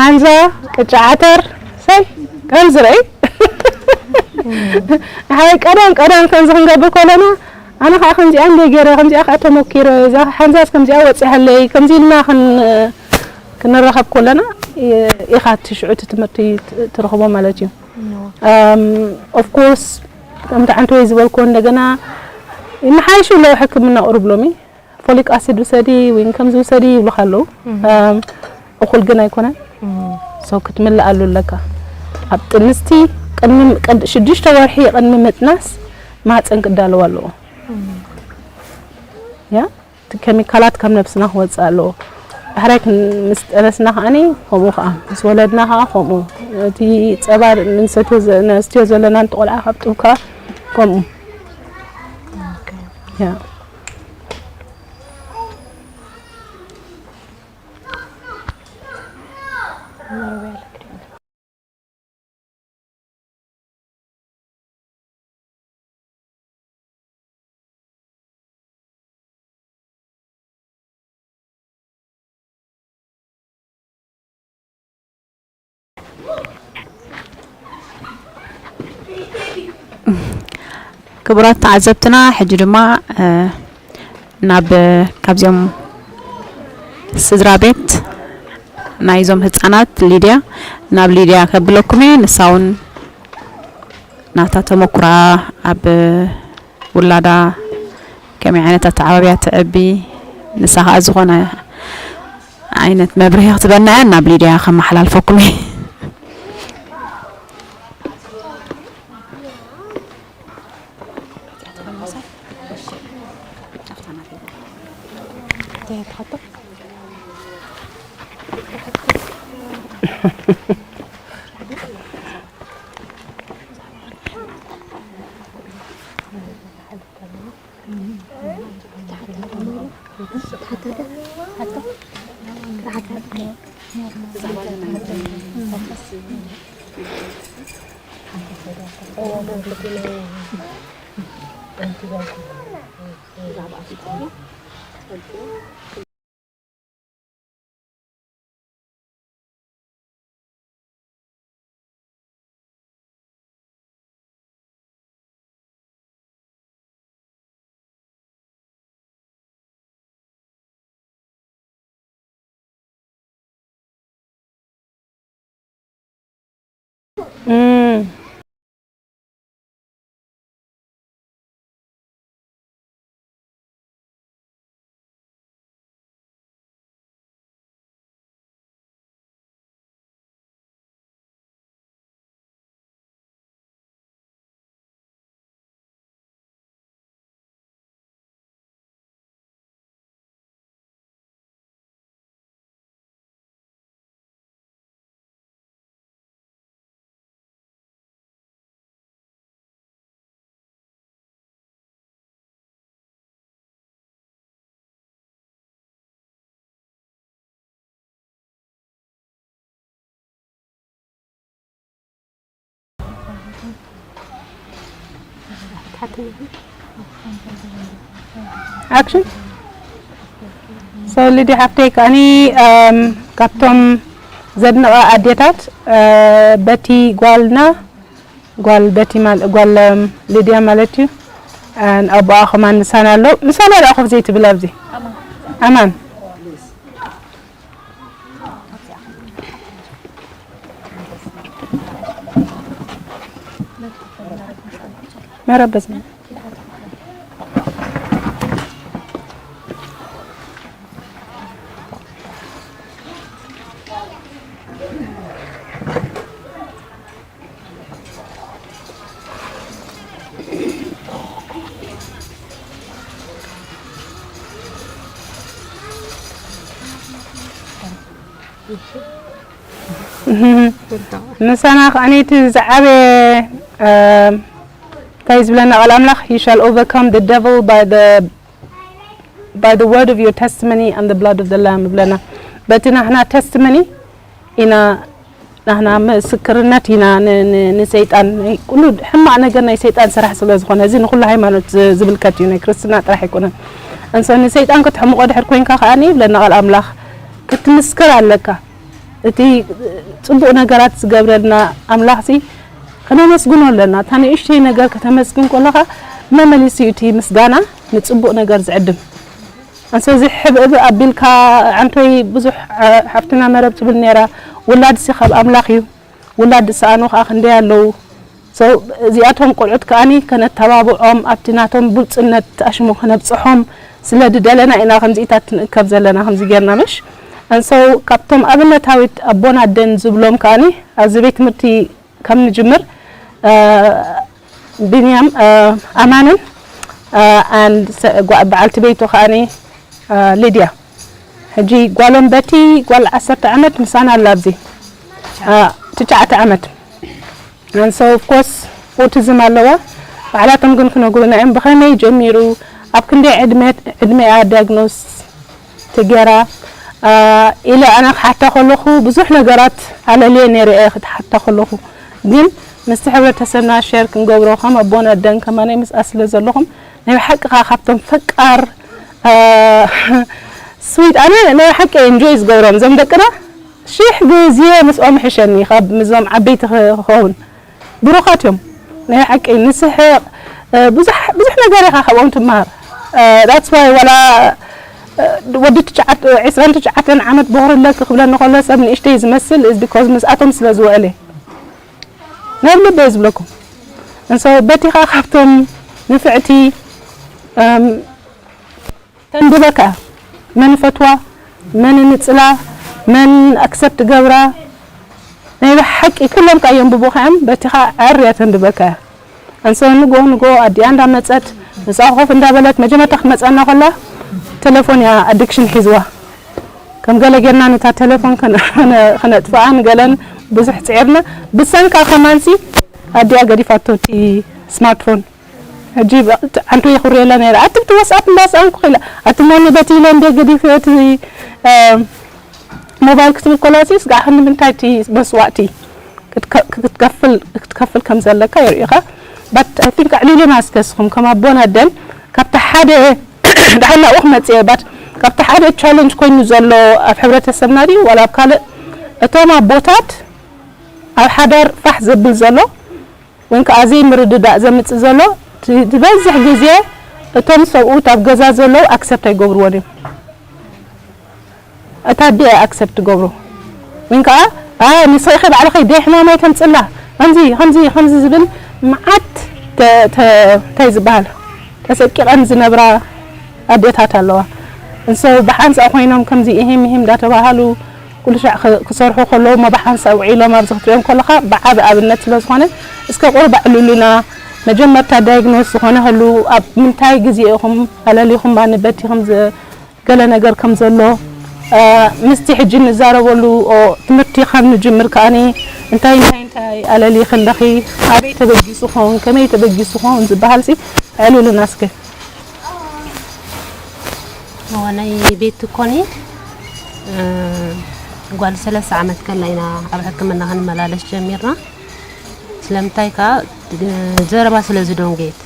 ሓንዛ ቅጫ ዓተር ሰይ ከምዚ ርአይ ሓይ ቀደም ቀደም ከምዚ ክንገብር ከለና ኣነ ከዓ ከምዚኣ እንደ ገይረ ከምዚኣ ከዓ ተመኪረ እዛ ሓንዛስ ከምዚኣ ወፂሃለይ ከምዚ ኢልና ክንራኸብ ከለና ኢኻ እቲ ሽዑ እቲ ትምህርቲ ትረኽቦ ማለት እዩ of course ከምቲ ዓንተወይ ዝበልክዎ እንደገና ይመሓይሹ ኣለዉ ሕክምና ቁሩብ ሎሚ ፎሊክ ኣሲድ ውሰዲ ወይ ከምዚ ውሰዲ ይብሉካ ኣለዉ እኹል ግን ኣይኮነን so ክትምልኣሉ ኣለካ ኣብ ጥንስቲ ቅድሚ ሽዱሽተ ወርሒ ቅድሚ ምጥናስ ማህፀን ክዳለዋ ኣለዎ ያ እቲ ኬሚካላት ካብ ነብስና ክወፅእ ኣለዎ ዳሕራይ ክን-፣ ምስ ጠነስና ከዓኒ ከምኡ ከኣ፣ ምስ ወለድና ከኣ ከምኡ። እቲ ጸባ ንሰትዮ ዘ-፣ ነስትዮ ዘለና፣ ነቲ ቆልዓ ካብ ጡብ ከኣ ከምኡ። ያ። ክቡራት ተዓዘብትና፣ ሕጂ ድማ፣ እ፣ ናብ፣ ካብዚኦም ስድራ ቤት ናይዞም ህጻናት ሊድያ፣ ናብ ሊድያ ከብለኩም እየ። ንሳ እውን ናታ ተመኩራ፣ ኣብ ውላዳ ከመይ ዓይነት ኣተዓባብያ ትዕቢ፣ ንሳ ኸኣ ዝኾነ ዓይነት መብርሂ ክትበና እያ። ናብ ሊድያ ከመሓላልፈኩም እየ። እም። ኣክሽን። ሶ ሊዲ ሓፍተይ ከኣኒ፣ እም፣ ካብቶም ዘድንቐ ኣዴታት፣ እ፣ በቲ ጓልና፣ ጓል በቲ ማል-፣ ጓል፣ እም፣ ሊድያ ማለት እዩ። ኣን-፣ ኣቦኣ ከማን ምሳና ኣሎ። ምሳና ደኣ ኮፍ ዘይትብል ኣብዚ። ኣማን። መረበዝ ነው። ምሳና ከዓኒ እቲ ዝዓበየ፣ እ፣ እንታይ ዝብለና ቃል ኣምላኽ፣ "You shall overcome the devil by the, by the word of your testimony and the blood of the Lamb" ይብለና። በቲ ናህና ተስቲመኒ ኢና፣ ናህና ምስክርነት ኢና ን-፣ ን-፣ ንሰይጣን፣ ናይ ኩሉ ሕማቕ ነገር ናይ ሰይጣን ስራሕ ስለ ዝኾነ፣ እዚ ንኹሉ ሃይማኖት ዝ-፣ ዝምልከት እዩ፣ ናይ ክርስትና ጥራሕ ኣይኮነን። እንሶ ንሰይጣን ክትሕምቖ ድሕር ኮይንካ ከኣኒ ይብለና ቃል ኣምላኽ፣ ክትምስክር ኣለካ። እቲ ጽቡቕ ነገራት ዝገብረልና ኣምላኽሲ ከነመስግኖ ኣለና። እታ ንእሽተይ ነገር ከተመስግን ከለኻ መመሊሱ እዩ እቲ ምስጋና ንጽቡቕ ነገር ዝዕድም። ኣንሰ እዚ ሕብእብእ ኣቢልካ ዓንቶይ ብዙሕ፣ እ፣ ሓፍትና መረብ ትብል ነይራ፣ ውላድሲ ካብ ኣምላኽ እዩ፣ ውላድ ዝሰኣኑ ከኣ ክንደይ ኣለዉ። So እዚኣቶም ቆልዑት ከኣኒ ከነተባብዖም፣ ኣብቲ ናቶም ብሉጽነት ኣሽሙ ከነብጽሖም ስለ ዝደለና ኢና ከምዚኢታት ንእከብ ዘለና፣ ከምዚ ጌርና ምሽ። And so ካብቶም ኣብነታዊት ኣቦን ኣደን ዝብሎም ከኣኒ ኣብዚ ቤት ትምህርቲ ከም ንጅምር፣ እ፣ ቢንያም፣ እ፣ ኣማንን፣ እ፣ and ሰ-፣ ጓ-፣ በዓልቲ ቤቱ ከኣኒ፣ እ፣ ሊድያ። ሕጂ ጓሎም በቲ ጓል ዓሰርተ ዓመት ምሳና ኣላ ኣብዚ ትሽዓተ ዓመት። And so of course autism ኣለዋ። ባዕላቶም ግን ክነግሩና እዮም ብኸመይ ጀሚሩ፣ ኣብ ክንደይ ዕድመ ዕድመኣ ዲያግኖስ ተገይራ ኢለ ኣነ ክሓታ ከለኹ ብዙሕ ነገራት ኣለልየ ነይረ እየ ክትሓታ ከለኹ። ግን ምስቲ ሕብረተሰብና ሸር ክንገብሮ ከም ኣቦን ኣደን ከማነይ ምስኣ ስለ ዘለኹም ናይ ብሓቂ ከኣ ካብቶም ፈቃር ስዊት ኣነ ናይ ብሓቂ ኢንጆይ ዝገብሮም እዞም ደቅና ሽሕ ግዜ ምስኦም ይሕሸኒ ካብ ምስዞም ዓበይቲ ክኸውን ብሩኻት እዮም ናይ ሓቂ ንስሕቕ ብዙሕ ብዙሕ ነገር ኢኻ ካብኦም ትመሃር that's why ዋላ ወዲ ትሽዓተ ዕስራን ትሽዓተን ዓመት ቦኽሪ ኣለኪ ክብለኒ ከሎ ሰብ ንእሽተይ ዝመስል is because ምስኣቶም ስለ ዝውዕል እየ ናብ ልበይ ዝብለኩም እንሶ በቲኻ ካብቶም ንፍዕቲ ተንብበካ መን ፈትዋ መን ንጽላ መን ኣክሰፕት ገብራ ናይ ብሓቂ ኩሎም ካ የንብቡኻ እዮም በቲኻ ዕር እያ ተንብበካ እያ ኣንሶ ንጎ ንጎ ኣዲኣ እንዳመጸት ምሳኻ ኮፍ እንዳበለት መጀመርታ ክትመጸና ከላ ቴሌፎን እያ ኣዲክሽን ሒዝዋ ከም ገለ ጌርና ነታ ቴሌፎን ክነጥፍኣ ንገለን ብዙሕ ጽዒርና ብሰንካ ከማንሲ ኣዲኣ ገዲፋቶ እቲ ስማርትፎን ሕጂ ዓንቱ የኹርየላ ነይረ ኣቲ ብቲ ዋትስኣፕ እንዳሰኣንኩ ኺላ ኣቲ ሞኒ በቲ ኢለ እንደ ገዲፈ እቲ ሞባይል ክትብል ከላ ሲ ስጋዕ ክንዲ ምንታይ እቲ መስዋእቲ ክትከፍል ክትከፍል ከም ዘለካ የርእዩኻ but I think ኣዕሊልና እስከ ስኹም ከም ኣቦን ኣደን ካብቲ ሓደ ድሓን ናብኡ ክመጽእ እየ but ካብቲ ሓደ ቻለንጅ ኮይኑ ዘሎ ኣብ ሕብረተሰብና ድዩ ዋላ ኣብ ካልእ እቶም ኣቦታት ኣብ ሓዳር ፋሕ ዘብል ዘሎ ወይን ከዓ ዘይምርድዳእ ዘምፅእ ዘሎ ዝበዝሕ ግዜ እቶም ሰብኡት ኣብ ገዛ ዘለዉ ኣክሰፕት ኣይገብርዎን እዮም እታ ኣደ እያ ኣክሰፕት ትገብሮ ወይን ከዓ ንስኺ ባዕልኺ ደይ ሕማም ኣይተምፅላ ከምዚ ከምዚ ከምዚ ዝብል መዓት እንታይ ዝበሃል ተሰቂቐን ዝነብራ ኣዴታት ኣለዋ እንሶ ብሓንሳእ ኮይኖም ከምዚ ኢሂም ኢሂም እንዳተባሃሉ ኩሉ ሻዕ ክሰርሑ ከለዉ እሞ ብሓንሳእ ውዒሎም ኣብዚ ክትሪኦም ከለኻ ብዓቢ ኣብነት ስለ ዝኾነ እስከ ቁሩብ ኣዕልሉና መጀመርታ ዳይግኖስ ዝኾነ ህሉ ኣብ ምንታይ ግዜ ኢኹም ኣለሊኹም ማንበቲኹም ገለ ነገር ከም ዘሎ ምስቲ ሕጂ ንዛረበሉ ትምህርቲ ካብ ንጅምር ከኣኒ እንታይ እንታይ እንታይ ኣለሊኺ ኣለኺ ኣበይ ተበጊሱ ኸውን ከመይ ተበጊሱ ኸውን ዝበሃል ሲ ኣዕልሉና እስከ እዋ ናይ ቤት ትኮኒ ጓል ሰለስተ ዓመት ከላ ኢና ኣብ ሕክምና ክንመላለስ ጀሚርና። ስለምንታይ ከኣ ዘረባ ስለ ዝደንጎየት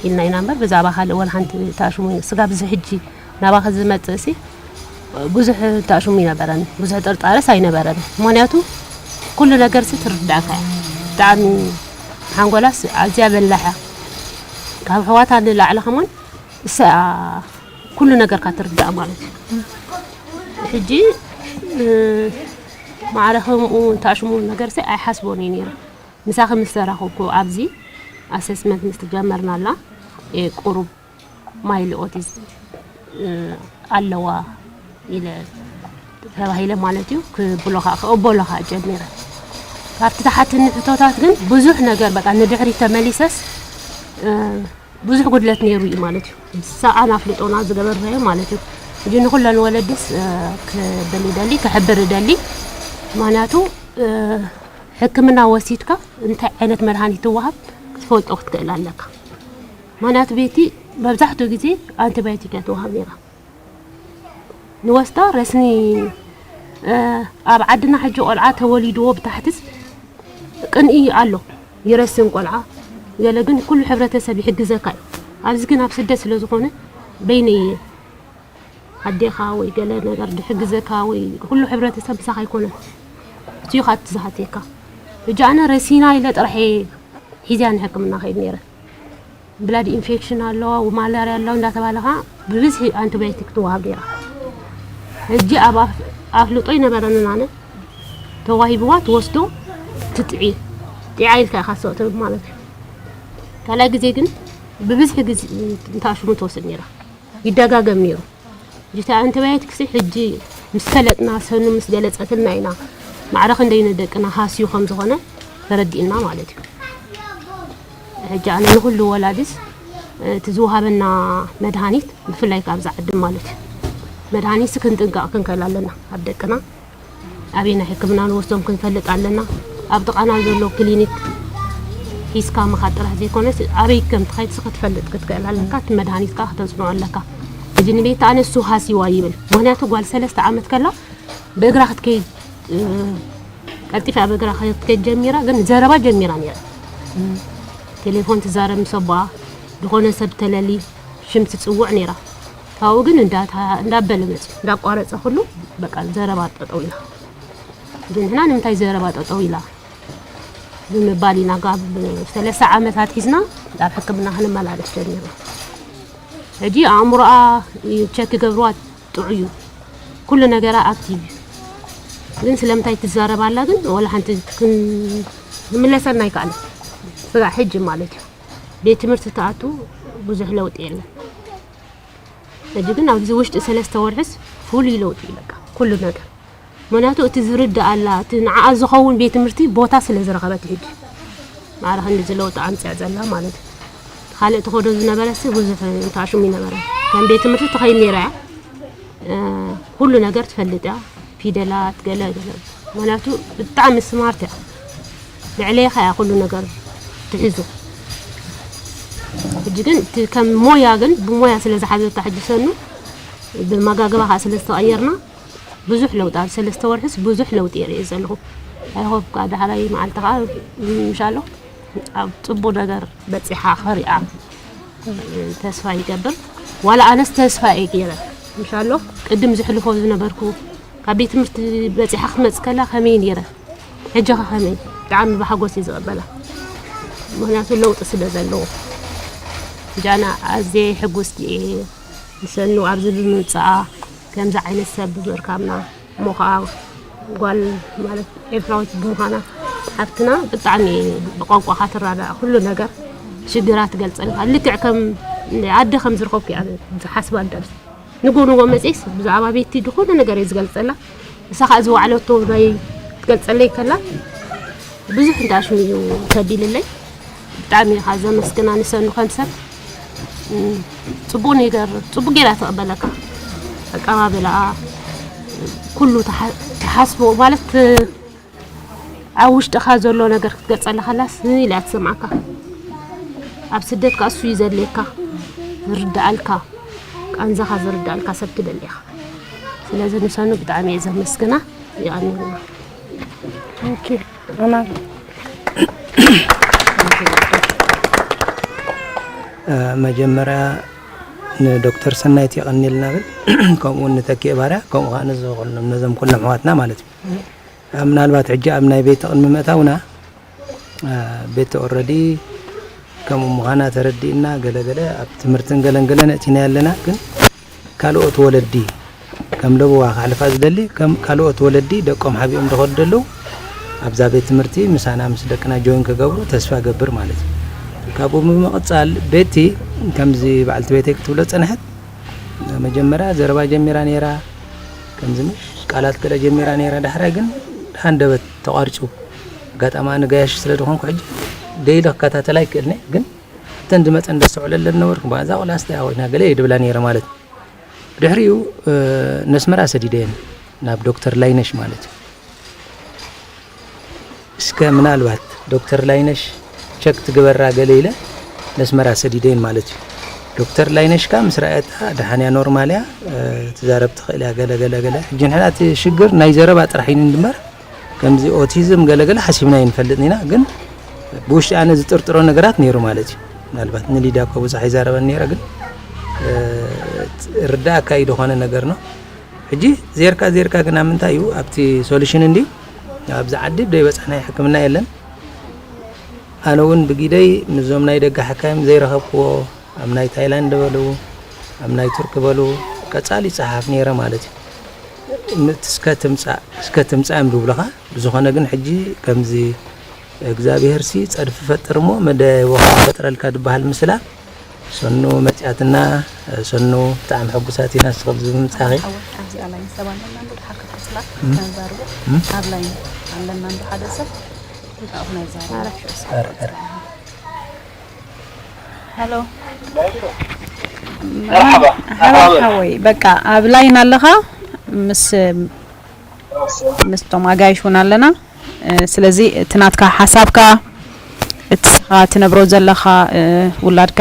ኢልና ኢና እምበር ብዛዕባ ካልእ ወላ ሓንቲ ተኣሽሙ ስጋብ እዚ ሕጂ ናባኺ ዝመጽእ ሲ ብዙሕ ተኣሽሙ ኣይነበረን፣ ብዙሕ ጥርጣረስ ኣይነበረን። ምክንያቱ ኩሉ ነገር ሲ ትርዳእካ እያ። ብጣዕሚ ሓንጎላስ ኣዝያ በላሕ እያ። ካብ ኣሕዋታ ንላዕሊ ከማን እሳ ኩሉ ነገርካ ትርዳእ ማለት እዩ። ሕጂ ማዕረ ከምኡ ተኣሽሙ ነገር ሲ ኣይሓስቦን እየ ነይረ። ምሳኺ ምስ ተራኸብኩ ኣብዚ ኣሰስመንት ምስ ትጀመርናላ ቁሩብ ማይልድ ኦቲዝም ኣለዋ ኢለ ተባሂለ ማለት እዩ ክብሎኻ ክቕበሎኻ ጀሚረ። ካብቲ ተሓትኒ ሕቶታት ግን ብዙሕ ነገር በቃ ንድሕሪት ተመሊሰስ ብዙሕ ጉድለት ነይሩ እዩ ማለት እዩ። ሰኣን ኣፍልጦና ዝገበርናዮ ማለት እዩ። ሕጂ ንኩለን ወለድስ ክብል ይደሊ ክሕብር ይደሊ። ምክንያቱ ሕክምና ወሲድካ እንታይ ዓይነት መድሃኒት ትወሃብ ክትፈልጦ ክትክእል ኣለካ። ምክንያቱ ቤቲ መብዛሕትኡ ግዜ ኣንቲባዮቲክ እያ ትወሃብ ነይራ። ንወስዳ ረስኒ ኣብ ዓድና ሕጂ ቆልዓ ተወሊድዎ ብታሕትስ ቅንኢ ኣሎ ይረስን ቆልዓ ገለ ግን ኩሉ ሕብረተሰብ ይሕግዘካ እዩ። ኣብዚ ግን ኣብ ስደት ስለ ዝኾነ በይነይ እየ ኣዴኻ ወይ ገለ ነገር ድሕግዘካ ወይ ኩሉ ሕብረተሰብ ምሳኻ ኣይኮነን እትዩኻ እትዝሃትየካ ሕጂ ኣነ ረሲና ኢለ ጥራሕ እየ ሒዝያ ንሕክምና ከይድ ነይረ። ብላድ ኢንፌክሽን ኣለዋ ማላርያ ኣለዋ እንዳተባሃለ ከዓ ብብዝሒ ኣንቲባዮቲክ ትወሃብ ነይራ። ሕጂ ኣብ ኣፍልጦ ኣይነበረንን ኣነ ተዋሂብዋ ትወስዶ ትጥዒ ጢዓ ኢልካ ኢኻ ሰው ትብል ማለት እዩ። ካልኣይ ግዜ ግን ብብዝሒ ግዜ እንታሽሙ ትወስድ ነይራ ይደጋገም ነይሩ። ጅታ ኣንቲባዮቲክስ ሕጂ ምስ ፈለጥና ሰኑ ምስ ገለጸትልና ኢና ማዕረ ክንደይ ንደቅና ሃስዩ ከም ዝኾነ ተረዲእና ማለት እዩ። ሕጂ ኣነ ንኹሉ ወላድስ እቲ ዝወሃበና መድሃኒት ብፍላይ ካብዛ ዓዲ ማለት እዩ መድሃኒትሲ ክንጥንቀቕ ክንክእል ኣለና። ኣብ ደቅና ኣበይ ናይ ሕክምና ንወስዶም ክንፈልጥ ኣለና። ኣብ ጥቓና ዘሎ ክሊኒክ ሒዝካ ምኻድ ጥራሕ ዘይኮነስ፣ ኣበይ ከም ትኸይድሲ ክትፈልጥ ክትክእል ኣለካ። እቲ መድሃኒትካ ክተጽንዖ ኣለካ። ሕጂ ንቤት ኣነሱ ሃሲዋ ይብል። ምኽንያቱ ጓል ሰለስተ ዓመት ከላ ብእግራ ክትከይድ፣ እ፣ ቀልጢፋ ብእግራ ክትከይድ ጀሚራ፣ ግን ዘረባ ጀሚራ ነይራ። ቴሌፎን ትዛረብ ምስ ኣቦኣ፣ ዝኾነ ሰብ ተለሊ ሽም ትጽውዕ ነይራ። ካብኡ ግን እንዳታ-፣ እንዳበለ መጽ-፣ እንዳቋረጸ ኩሉ በቃ ዘረባ ጠጠው ኢላ። ግን ንሕና ንምንታይ ዘረባ ጠጠው ኢላ ብምባል ኢና ጋብ ሰለስተ ዓመታት ሒዝና ናብ ሕክምና ክንመላለስ ጀሚርና። ሕጂ ኣእምሮኣ ቸክ ይገብርዋ፣ ጥዑይ እዩ። ኩሉ ነገራ ኣክቲቭ እዩ። ግን ስለምንታይ ትዛረብ ኣላ ግን ወላ ሓንቲ ክን-፣ ክምለሰልና ኣይከኣለን። ስጋዕ ሕጂ ማለት እዩ። ቤት ትምህርቲ ትኣቱ ብዙሕ ለውጢ የለን። ሕጂ ግን ኣብዚ ውሽጢ ሰለስተ ወርሕስ ፍሉይ ለውጢ እዩ በቃ ኩሉ ነገር። ምኽንያቱ እቲ ዝርድኣላ፣ እቲ ንዓኣ ዝኸውን ቤት ትምህርቲ ቦታ ስለ ዝረኸበት እዩ ሕጂ ማዕረ ክንድዚ ለውጢ ኣምፅኣ ዘላ ማለት እዩ። ካልእ ትኸዶ ዝነበረሲ ብዙሕ እንታሽሙ ይነበረ። ከም ቤት ትምህርቲ ትኸይድ ነይራ እያ። እ፣ ኩሉ ነገር ትፈልጥ እያ። ፊደላት፣ ገለ ገለ። ምኽንያቱ ብጣዕሚ ስማርት እያ። ልዕለይኻ እያ ኩሉ ነገር ትሕዞ። ሕጂ ግን እቲ ከም ሞያ ግን ብሞያ ስለ ዝሓዘታ ሕጂ ሰኑ ብመጋገባ ከዓ ስለ ዝተቐየርና ብዙሕ ለውጢ ኣብ ሰለስተ ወርሕስ ብዙሕ ለውጢ የርኢ ዘለኹ። ኣይሆፕ ከዓ ዳሕራይ መዓልቲ ከዓ ምሻሎ ኣብ ጽቡቅ ነገር በጺሓ ክሪኣ ተስፋ ይገብር። ዋላ ኣነስ ተስፋ እየ ገይረ። ምሻሎ ቅድም ዝሕልፎ ዝነበርኩ ካብ ቤት ትምህርቲ በጺሓ ክትመጽእ ከላ ከመይ ነይረ፣ ሕጂ ኸ ከመይ? ብጣዕሚ ብሓጎስ እየ ዝቕበላ፣ ምኽንያቱ ለውጢ ስለ ዘለዎ። ጃና ኣዝየ ሕጉስቲ እየ ንሰኑ ኣብዚ ብምምጽኣ፣ ከምዚ ዓይነት ሰብ ብምርካብና። እሞ ኸዓ ጓል ማለት ኤርትራዊት ብምዃና ሓፍትና ብጣዕሚ ብቋንቋኻ ትረዳእ፣ ኩሉ ነገር ሽግራ ትገልጸልካ። ልክዕ ከም ኣደ ከም ዝረኸብኩ እያ ዝሓስባ። ኣደ ንጎ ንጎ መጽኤስ ብዛዕባ ቤቲ ዝኾነ ነገር እየ ዝገልጸላ። ንሳ ኸዓ ዝወዓለቶ ናይ ክትገልጸለይ ከላ ብዙሕ እንዳሽሙ እዩ ተቢልለይ። ብጣዕሚ እየ ኸዓ ዘመስግና ንሰኑ ከም ሰብ። እም፣ ጽቡቅ ነገር፣ ጽቡቅ ጌራ ትቕበለካ። ኣቀባብላኣ፣ ኩሉ ትሓ-፣ ትሓስቦ ማለት፣ ኣብ ውሽጥኻ ዘሎ ነገር ክትገልጸላ ከላስ ኢላ ትሰምዓካ። ኣብ ስደት ከኣ እሱ እዩ ዘድልየካ፣ ዝርድኣልካ፣ ቃንዛኻ ዝርድኣልካ ሰብ ትደሊ ኢኻ። ስለዚ ንሰኑ ብጣዕሚ እየ ዘመስግና። የቐንየልና። ኦኬ፣ ኣማን። እ፣ መጀመርያ ንዶክተር ሰናይት የቐንየልና ብል፣ ከምኡ እውን ንተኪኤ ባርያ፣ ከምኡ ኸዓ ነዚ ኩሎም፣ ነዞም ኩሎም ኣሕዋትና ማለት እዩ። እ፣ ምናልባት ሕጂ ኣብ ናይ ቤት ቅድሚ ምእታውና፣ እ፣ ቤት ኦረዲ ከምኡ ምዃና ተረዲእና፣ ገለገለ ኣብ ትምህርትን ገለን ገለን እቲና ኣለና፣ ግን ካልኦት ወለዲ ከም ለበዋ ከሕልፋ ዝደሊ፣ ከም ካልኦት ወለዲ ደቆም ሓቢኦም ዝኸዱ ዘለዉ፣ ኣብዛ ቤት ትምህርቲ ምሳና ምስ ደቅና ጆይን ክገብሩ ተስፋ ገብር ማለት እዩ። ካብኡ ብምቕጻል ቤቲ ከምዚ በዓልቲ ቤተይ ክትብሎ ዝጸንሐት፣ መጀመርያ ዘረባ ጀሚራ ነይራ፣ ከምዚ ምሽ ቃላት ገለ ጀሚራ ነይራ፣ ዳሕራይ ግን ሃንደበት ተቋሪጹ። ኣጋጣሚ ኣነ ገያሺ ስለ ዝኾንኩ ሕጂ ደይለ ክከታተላ ኣይክእልን እየ፣ ግን እተን ዝመጸን ዘስተውዕለለን ነበርኩ፣ "እዛ ቆልዓ ስታይ ኮይና?" ገለ እየ ድብላ ነይረ ማለት እዩ። ድሕሪኡ፣ እ፣ ነስመራ ሰዲደየን ናብ ዶክተር ላይነሽ ማለት እዩ። እስከ ምናልባት ዶክተር ላይነሽ ቸክ ትግበራ ገለ ኢለ ነስመራ ሰዲደየን ማለት እዩ። ዶክተር ላይነሽ ከኣ ምስ ረኣየታ ደሓን እያ፣ ኖርማል እያ፣ እ፣ ትዛረብ ትኽእል እያ፣ ገለ ገለ ገለ። ሕጂ ንሕና እቲ ሽግር ናይ ዘረባ ጥራሕ እዩ እንድምበር ከምዚ ኦቲዝም ገለገለ ሓሲብና ኣይንፈልጥን ኢና፣ ግን ብውሽጢ ኣነ ዝጥርጥሮ ነገራት ነይሩ ማለት እዩ። ምናልባት ንሊድያ እኳ ብዙሕ ኣይዛረበን ነይረ፣ ግን፣ እ፣ ርዳእካ እዩ ዝኾነ ነገር ነው። ሕጂ ዜርካ ዜርካ ግን ኣብ ምንታይ እዩ? ኣብቲ ሶሉሽን እንድዩ። ኣብዚ ዓዲ ደይ በጻሕናዮ ሕክምና የለን። ኣነ እውን ብጊደይ ምስዞም ናይ ደገ ሓካይም ዘይረኸብክዎ፣ ኣብ ናይ ታይላንድ በሉ፣ ኣብ ናይ ቱርክ በሉ፣ ቀጻሊ ይጸሓፍ ነይረ ማለት እዩ። ም-፣ እስከ ትምጻእ፣ እስከ ትምጻእ እዮም ዝብሉኻ። ብዝኾነ ግን ሕጂ ከምዚ እግዚኣብሄርሲ ጸድፊ ፈጥር እሞ መደቦኻ ይፈጥረልካ ዝበሃል ምስላ ሰኑ መጺኣትና። ሰኑ ብጣዕሚ ሕጉሳት ኢና ንስኺ ኣብዚ ብምምጻእኺ። ሓወይ፣ ኣብዚ ኣላይን ሰብ ኣለና እንዶ፣ ድሓር ክትወስላ እም። ከነዛርቦ። እም። ኣብ ላይን ኣለና እንዶ ሓደ ሰብ። እንታይ ኣኹ ናይ ዛረባ? ኣረ፣ ኣረ። ሄሎ። መርሓባ። ሓባ ሓወይ፣ በቃ ኣብ ላይን ኣለኻ፣ ምስ ምስቶም ኣጋይሽ እውን ኣለና። ስለዚ እቲ ናትካ ሓሳብካ፣ እቲ ንስኻ ትነብሮ ዘለኻ፣ ውላድካ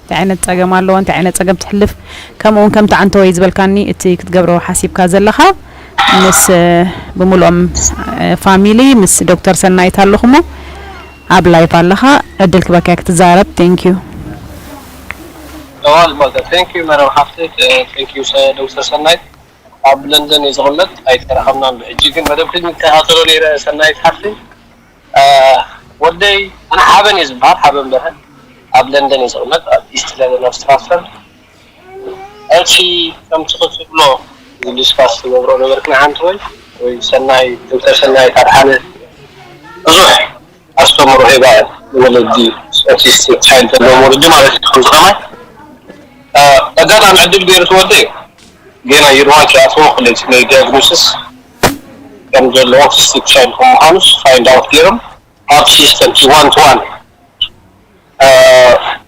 እንታይ ዓይነት ፀገም ኣለዎ፣ እንታይ ዓይነት ፀገም ትሕልፍ፣ ከምኡ እውን ከምቲ ዓንተወይ ዝበልካኒ እቲ ክትገብሮ ሓሲብካ ዘለኻ ምስ ብምልኦም ፋሚሊ ምስ ዶክተር ሰናይት ኣለኹሞ ኣብ ላይፍ ኣለኻ፣ ዕድል ክበካ ክትዛረብ። Thank you። እዋን በቃ፣ thank you መረብ ሓፍተይ፣ thank you ዶክተር ሰናይት። ኣብ ለንደን እየ ዝቕመጥ፣ ኣይተራኸብናን ብሕጂ። ግን መደብ ክታተሎ ነይረ ሰናይት ሓፍተይ። ወደይ ኣነ ሓበን እየ ዝበሃል፣ ሓበን በርሀ። ኣብ ለንደን እየ ዝቕመጥ፣ ኣብ ኢስት ለንደን ኣብ ስትራትፈርድ። እቲ ከምቲ ክትብሎ ዲስካስ ትገብሮ ነበርክ ንሓንቲ ወይ ወይ ሰናይ ዶክተር ሰናይ ካድሓነ ብዙሕ ኣስተምሮ ሂባ እያ። ንወለዲ ኦቲስቲክ ቻይልድ ዘለዎም ወለዲ ማለት እዩ። ከምዚ ከማይ ኣጋጣሚ ዕድል ገይሩ ትወደ እዩ። ጌና ዩኒቨርሲቲ ኣትዎ ክልል ናይ ዲያግኖሲስ ከም ዘለዎ ኦቲስቲክ ቻይልድ ከም ምዃኑስ ፋይንድ ኣውት ገይሮም ኣብ ሲስተም ቲ ዋን ቱ ዋን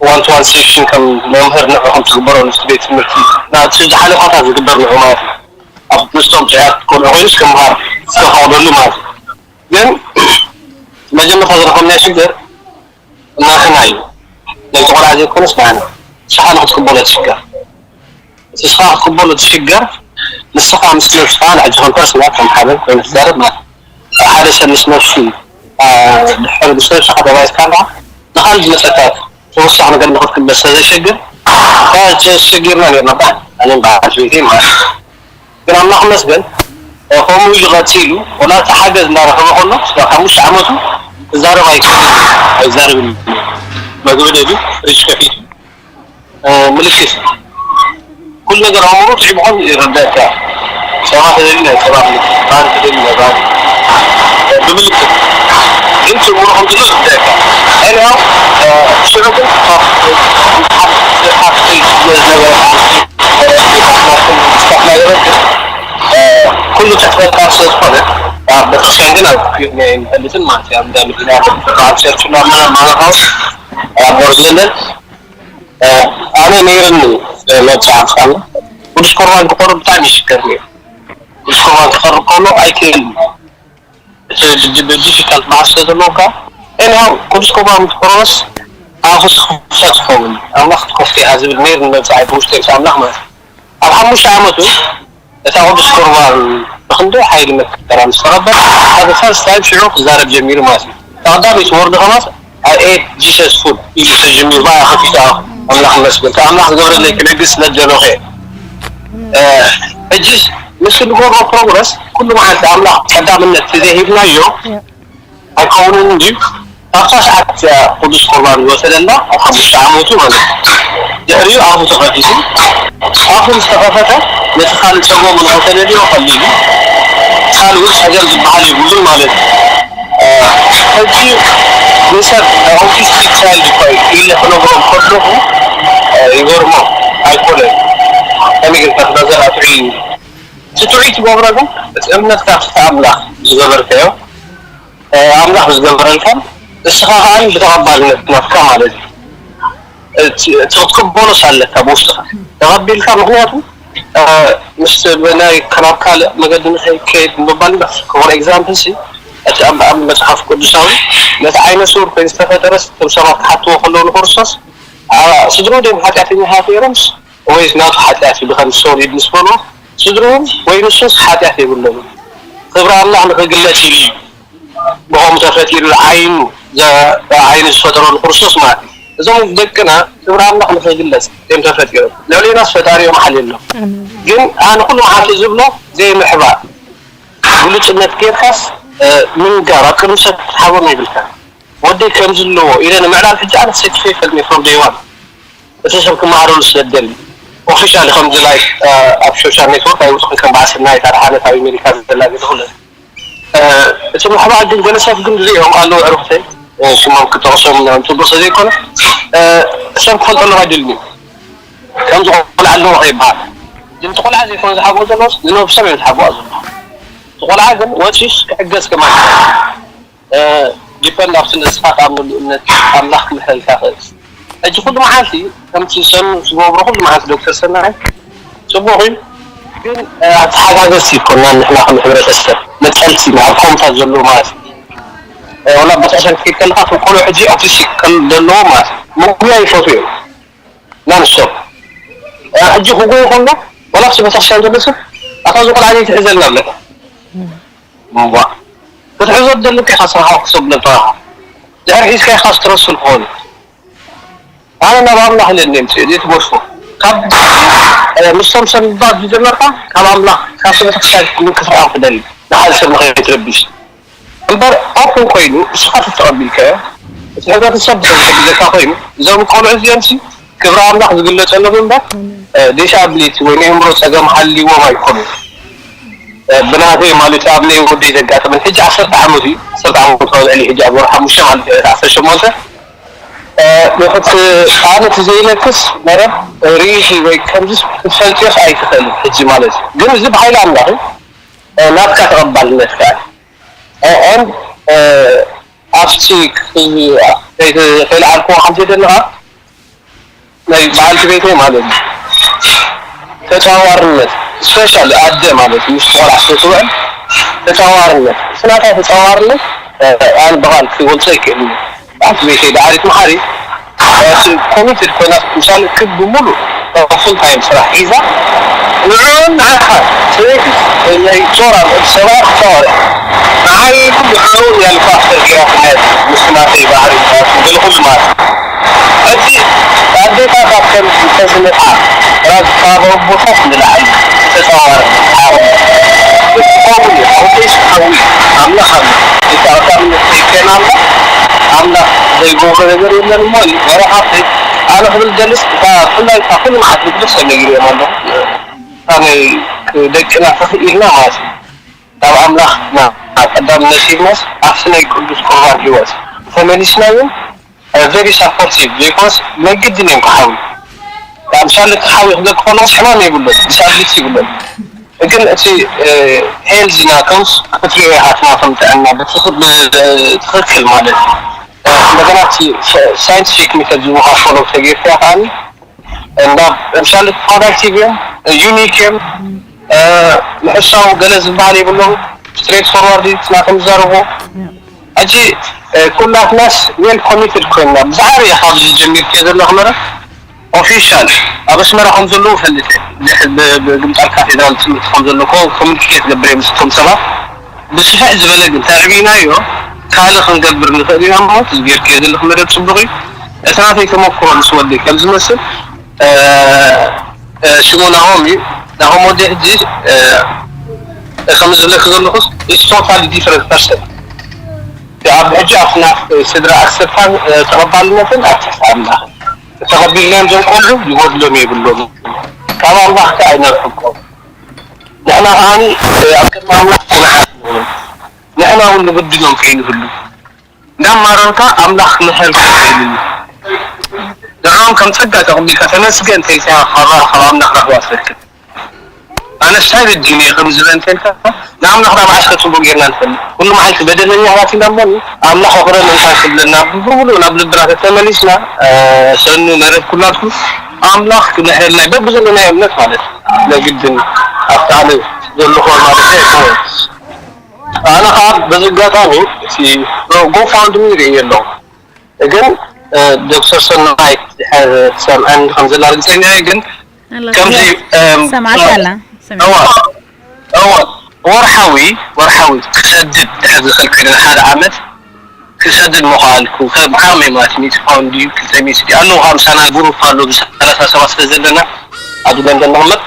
ዋን ቱ ዋን ሴሽን ከም መምህር ንዕኹም ትግበሮ ምስ ቤት ትምህርቲ ናብቲ ዝሓለፋታት ዝግበር ንዑ ማለት እዩ። ኣብ ምስቶም ጥያት ቆልዑ ኮይኑስ ክምሃር ዝተፈቕደሉ ማለት እዩ። ግን መጀመርታ ዝረኸብናዮ ሽግር ናትና እዩ። ነዚ ቆልዓ ዘይኮነስ ናና ንስኻ ንክትቅበሎ ትሽገር ንስኻ ክትቅበሎ ትሽገር ንስኻ ምስ ነብስኻ ንሕጂ ከም ፐርሰናል ከም ሓበን ኮይኑ ትዛረብ ማለት ሓደ ሰብ ምስ ነብሱ ድሕሪ ምስ ነብስኻ ተባይስካ ኣለኻ ንኻልእ ዝመፀካ ተወሳኺ ነገር ንክትቅበል ስለዘይሸግር ተሸጊርና ነርና ባ ኣነ በዓል ቤተይ ማለት ግን ኣምላኽ መስገን ከምኡ ኢሉ ቀፂሉ ወላ እቲ ሓገዝ እንዳረኸበ ከሎ ካብ ሓሙሽተ ዓመቱ ክዛረብ ኣይክእልን ኣይዛረብን መግቢ ደልዩ ፍሪጅ ከፊቱ ምልክት ኩሉ ነገር ኣእምሮ ትዒቡ ከም ይረዳእካ ጸባ ተደልዩ ናይ ጸባ ምልክት ባህሪ ተደልዩ ናይ ባህሪ ብምልክት ግን ትእምሮ ከም ዘሎ ይረዳእካ ኤልያው ሽዑ ግን ካብ ዝነበረ ኩሉ ተፈጣሪ ስለ ዝኾነ ኣብ ቤተክርስትያን ግን ኣብ ክፍዮ እኒኣ ኣይንፈልጥን ማለት እዩ ኣብ እንዳ መዲና በዓል ቸርች እንዳመና ማለኻው ኣብ ኖርዝ ለንደን ኣነ ነይርኒ መብፅዓ ምሳና ቅዱስ ቁርባን ክቆርብ ብጣዕሚ ይሽገር ነይሩ ቅዱስ ቁርባን ክቐርብ ከሎ ኣይክእልን እቲ ዲፊካልት ባህር ስለ ዘለውካ ኤኒሃው ቅዱስ ቁርባን ምስ ቆረበስ ኣፉ ክፈት ይኸውን ኣምላኽ ትከፍት ኢኻ ዝብል ነይርኒ መብፅዓ ብውሽጢ ምስ ኣምላኽ ማለት ኣብ ሓሙሽተ ዓመቱ እታ ቅዱስ ቁርባን ብክንደይ ሓይሊ መከራ ምስ ተቐበል፣ እቲ ፈርስት ታይም ሽዑ ክዛረብ ጀሚሩ ማለት እዩ። እታ ቀዳመይቲ ወርዲ ከማስ I ate Jesus food ኢሉ ተጀሚሩ ብኣያ ከፊቱ ኣምላኽ ይመስገን እቲ ኣምላኽ ዝገብረለይ ክነግር ስለ ዝደለኹ እየ። ሕጂስ ምስ እንገብሮ ፕሮግረስ ኩሉ መዓልቲ ኣምላኽ ቀዳምነት ተዘይሂብናዮ ኣይከውንን ድዩ? ኣብታ ሰዓት እቲኣ ቅዱስ ቁርባን ዝወሰደላ ኣብ ሓሙሽተ ዓመቱ ማለት እዩ። ድሕሪኡ ኣፉ ተኸፊቱ፣ ኣፉ ምስ ተኸፈተ ነቲ ካልእ ጸገሙ ንኽተደልዮ ቀሊል እዩ። ካልእ እውን ጸገም ዝበሃል የብሉን ማለት እዩ። ሕጂ ንሰብ ኣውቲስቲክ ቻይልድ እኳ እዩ ኢለ ክነግሮም ከለኹ ይገርሞም ኣይኮነን። ከመይ ጌርካ ትነዘር ኣጥዑይ እዩ። እቲ ጥዑይ ትገብሮ ግን እቲ እምነትካ ኣብቲ ኣምላኽ ዝገበርካዮ ኣምላኽ ዝገበረልካን እስኻ ከዓ ብተቐባልነት ናትካ ማለት እዩ እቲ ክትቅበሎስ ኣለካ ብውሽጥኻ ተቐቢልካ ምክንያቱ ምስ ናይ ከናብ ካልእ መገዲ ንኸይከይድ ምባል በር ክኾነ ኤግዛምፕል ሲ እቲ ኣብ መፅሓፍ ቅዱሳዊ ነቲ ዓይነ ስውር ኮይኑ ዝተፈጠረ እቶም ሰባት ክሓትዎ ከለዉ ንክርስቶስ ስድሮ ደም ሓጢኣተኛታት ነይሮምስ ወይስ ናቱ ሓጢኣት እዩ ብኸም ሶሊድ ምስ በሎ ስድርኡ ወይ ንሱስ ሓጢኣት የብሎምን። ክብሪ ኣምላኽ ንኽግለጽ ኢሉ እዩ ብኸምኡ ተፈጢሩ ዓይኑ ዓይኑ ዝፈጠረሉ ክርስቶስ ማለት እዩ። እዞም ደቅና ክብሪ ኣምላኽ ንኽግለጽ እዮም ተፈጢሮም። ልዕሊናስ ፈጣሪኦም ሓልየሎም። ግን ኣነ ኩሉ መዓልቲ ዝብሎ ዘይምሕባእ ግሉጽነት ጌርካስ ምንጋር ኣብ ቅድሚ ሰብ ክትሓቦም የብልካ። ወደይ ከምዚ ኣለዎ ኢለ ንምዕላል ሕጂ ኣነ ሰኪፈ ይፈልኒ from day one እቲ ሰብ ክመሃረሉ ስለ ዝደሊ officially ከምዚ like ኣብ social network ኣይውፅእን ከም በዓል ሰናይት ኣድሓነት ኣብ ኣሜሪካ ዘላ ገለ ኩለ እቲ ምሕባእ ግን ገለ ሰብ ግን ዝሪኦም ኣለዉ ዕርክተይ ሽሞም ክጠቕሶም ምናምን ፅቡቅ ስለ ዘይኮነ ሰብ ክፈልጠሎም ኣይደልን እዩ ከምዚ ቆልዓ ኣለዎ ከይበሃል ግን እቲ ቆልዓ ዘይኮነ ዝሓብኦ ዘለዎስ ንነብሶም እዮም ዝሓብዋ ዘለዉ እቲ ቆልዓ ግን ወፂስ ክዕገዝ ከማን ዲፐንድ ኣብቲ ንስኻ ካብ ምሉእ እምነት ኣምላኽ ክምሕረልካ ይኽእል። ሕጂ ኩሉ መዓልቲ ከምቲ ሰኑ ዝገብሮ ኩሉ መዓልቲ ዶክተር ሰናይ ጽቡቕ እዩ። ግን ኣተሓጋገዝቲ ይኮና ንሕና ከም ሕብረተሰብ መጠልቲ ናብ ኮምታት ዘለዎ ማለት እዩ። ወላ ቤተክርስትያን ክትከይድ ከለካ እቶም ቆልዑ ሕጂ ኣውቲስቲክ ከም ዘለዎ ማለት እዩ። መጉያ ይፈትዉ እዮም። ናንሶ ሕጂ ክጎ ይኮና ወላ ኣብቲ ቤተክርስትያን ዘሎ ሰብ ኣታ እዚ ቆልዓ እዚ ትሕዘልና ኣለካ። እዋ ክትሕዞ ዘለካ ኢኻ ስራሓ ክሰብ ለካ ድሕር ሒዝካ ኢኻ ስትረስፉል ክኾን ኣነ ናብ ኣምላኽ ኢለ እየ ምጽእ ዘይትጎድፎ ካብ ምስቶም ሰንባት ዝጀመርካ ካብ ኣምላኽ ካብ ቤተክርስትያን ክትርሕቕ ትደሊ ንሓደ ሰብ ንኸይትረብሽ እምበር ኦፕን ኮይኑ ንስኻ ተተቐቢልካዮ እቲ ሕብረተሰብ ብዘካ ኮይኑ እዞም ቆልዑ እዚኦም ሲ ክብሪ ኣምላኽ ዝግለጸሎም እምበር ዲስኣብሊቲ ወይ ናይ ኣእምሮ ጸገም ሃልይዎም ኣይኮኑን። ብናተይ ማለት ኣብ ናይ ወደይ ዘጋጠመን ሕጂ ዓሰርተ ዓመት እዩ። ዓሰርተ ዓመት ካብ ልዕሊ ሕጂ ኣብ ወርሒ ሓሙሽተ ማለት እዩ ዓሰርተ ሸሞንተ ንክት ኣነ እቲ ዘይለክስ መረብ ሪኢኺ ወይ ከምዚ ክትፈልጥዮስ ኣይትኽእልን ሕጂ ማለት እዩ። ግን እዚ ብሓይሊ ኣምላኽ እዩ። ናትካ ተቐባልነት ከኣ and ኣብቲ ከይልዓልክዎ ከም ዘደለኻ ናይ በዓልቲ ቤተይ ማለት እዩ ተጻዋርነት ስፔሻል ኣደ ማለት እዩ ምስ ቆልዓ ስለ ትውዕል ተጻዋርነት እቲ ናታ ተጻዋርነት ኣነ ብቓል ክገልጾ ኣይክእልን እዩ በዓልቲ ቤተይ ደዓሪት መሓሪ ኮሚትድ ኮይና ምሳሌ ክብ ብምሉእ ፉል ታይም ስራሕ ሒዛ ንዕኡን ንዓኻ ሰበይቲ ናይ ጾራ ንእድ ሰብኣይ ክተዋርዕ ንዓይ ኩሉ ሓውን ያልኳ ኣስተርጊራትነት ምስ ናተይ ባህሪ ማለት ገለ ኩሉ ማለት ሕጂ ኣዴታት ኣብ ከም ተዝመጣ ራዝካበ ቦታት ንላዕሊ ተጻዋር ሓው ክኸውን እዩ ሓውተይ ሓዊ ኣምላኽ ኣሎ ይታወቃ ምን ዘይከና ኣምላኽ ኣምላኽ ዘይገብሮ ነገር የለን እሞ መራኻብተይ ኣነ ክብል ደልስ እታ ኩላይ እታ ኩሉ መዓት ብግደስ ነጊርዮም ኣለኹ ኣነ ደቅና ክኽኢልና ማለት እዩ ካብ ኣምላኽ ናብ ቀዳምነት ሂብናስ ኣብቲ ናይ ቅዱስ ቁርባን ህይወት ተመሊስና እውን very supportive because ናይ ግድን እዮም ክሓዊ ምሳሌ ክሓዊ ክብለክ ከለኩስ ሕማም የብሉን disability የብሉን ግን እቲ health ናቶምስ ክትሪኦ ኢኻ እቲ ናቶም ጥዕና ብትኽክል ማለት እዩ እንደገና እቲ scientific method ዝወሃብ follow ተጌርካ ከዓኒ እንዳ ምሳሌ productive እዮም unique እዮም ምሕሳው ገለ ዝበሃል የብሎም straight forward ናቶም ዝዛረቡ ሕጂ ኩላትናስ well committed ኮይና ብዛዕባ እየ ካብዚ ጀሚርክዮ ዘለኹ መረ official ኣብ ኣስመራ ከም ዘለዉ ፈልጥ ብግምጣል ካቴድራል ትምህርቲ ከም ዘለኮ communicate ገብር ምስቶም ሰባት ብስፍሕ ዝበለ ግን ተዕቢናዮ ካልእ ክንገብር ንኽእል ኢና ማለት ጌርክዮ ዘለኹ መደብ ፅቡቕ እዩ እቲ ናተይ ተመክሮ ምስ ወደይ ከም ዝመስል ሽሙ ናሆም እዩ ናሆም ወደይ ሕጂ ከም ዝብለክ ዘለኹስ it's totally different person ኣብ ሕጂ ኣብቲ ናት ስድራ ኣክሰፕታን ተቐባልነትን ኣብቲ ኣምላኽ ተቐቢልናዮም ዘንቆልዑ ይጎድሎም የብሎም ካብ ኣምላኽ ከ ኣይነርሕቆም ንሕና ከዓኒ ኣብ ቅድሚ ኣምላኽ ክንሓት ንሕና እውን ንግድኖም ከይንህሉ እንዳማረርካ ኣምላኽ ክምሕረልካ ይኽእል እዩ ንዕኦም ከም ጸጋ ተቐቢልካ ተመስገን ተይልካ ካብ ኣምላኽ ረኽባ ትረክብ ኣነ ሳይድ ዲን እየ ከም ዝበል እንተልካ ንኣምላኽ ናብ ዓስከ ጽቡቅ ጌርና ንፈልጥ ኩሉ መዓልቲ በደለኛታት ኢና እሞ ኣምላኽ ይቕረ ምእንታን ክብለና ብምሉእ ናብ ልብና ተተመሊስና ሰኑ መረብ ኩላትኩም ኣምላኽ ክምሕረልና እዩ በብዘለናዮ እምነት ማለት ለግድን ኣብቲ ኣነ ዘለኹ ማለት ኣይኮነን ኣነ ከዓ በዚ ኣጋጣሚ እቲ ጎፋውንድሚ ይርኢ ኣለኹ ግን ዶክተር ሰናይት ድሕር ትሰምዐኒ ከም ዘላ ርግፀኛ እየ ግን ከምዚ ሰምዓት ኣላ እዋ ወርሓዊ ወርሓዊ ክሰድድ ድሕር ዝኽእል ኮይነ ሓደ ዓመት ክሰድድ ምኽኣልኩ ከም ዓቕመይ ማለት ሚእቲ ፓውንድ ድዩ ክልተ ሚእቲ ድዩ ኣለዉ ከዓ ምሳና ግሩፕ ኣሎ ብሰላሳ ሰባት ስለ ዘለና ኣብ ለንደን ንቕመጥ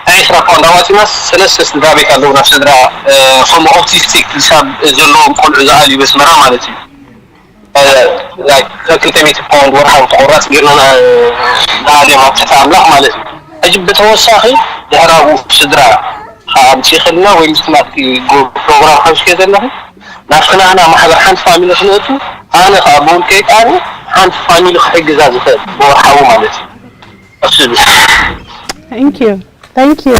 ናይ ዕስራ ፓውንድ ኣዋፂና ሰለስተ ስድራ ቤት ኣለዉና ስድራ ከም ኦቲስቲክ ዲሳብ ዘለዎም ቆልዑ ዝኣልዩ በስመራ ማለት እዩ ክልተ ሚእቲ ፓውንድ ወርሓዊ ተቆራፅ ጌርና ንኣልዮም ኣብ ትሕቲ ኣምላኽ ማለት እዩ ሕጂ ብተወሳኺ ድሕራቡ ስድራ ኣምፂእክልና ወይ ምስ ናትኪ ፕሮግራም ሓምሽከ ዘለኺ ናብቲ ናህና ማሕበር ሓንቲ ፋሚሊ ክንእቱ ኣነ ከዓ ብውልቀይ ቃኒ ሓንቲ ፋሚሊ ክሕግዛ ዝኽእል ብወርሓዊ ማለት እዩ እሱ Thank you. Thank you.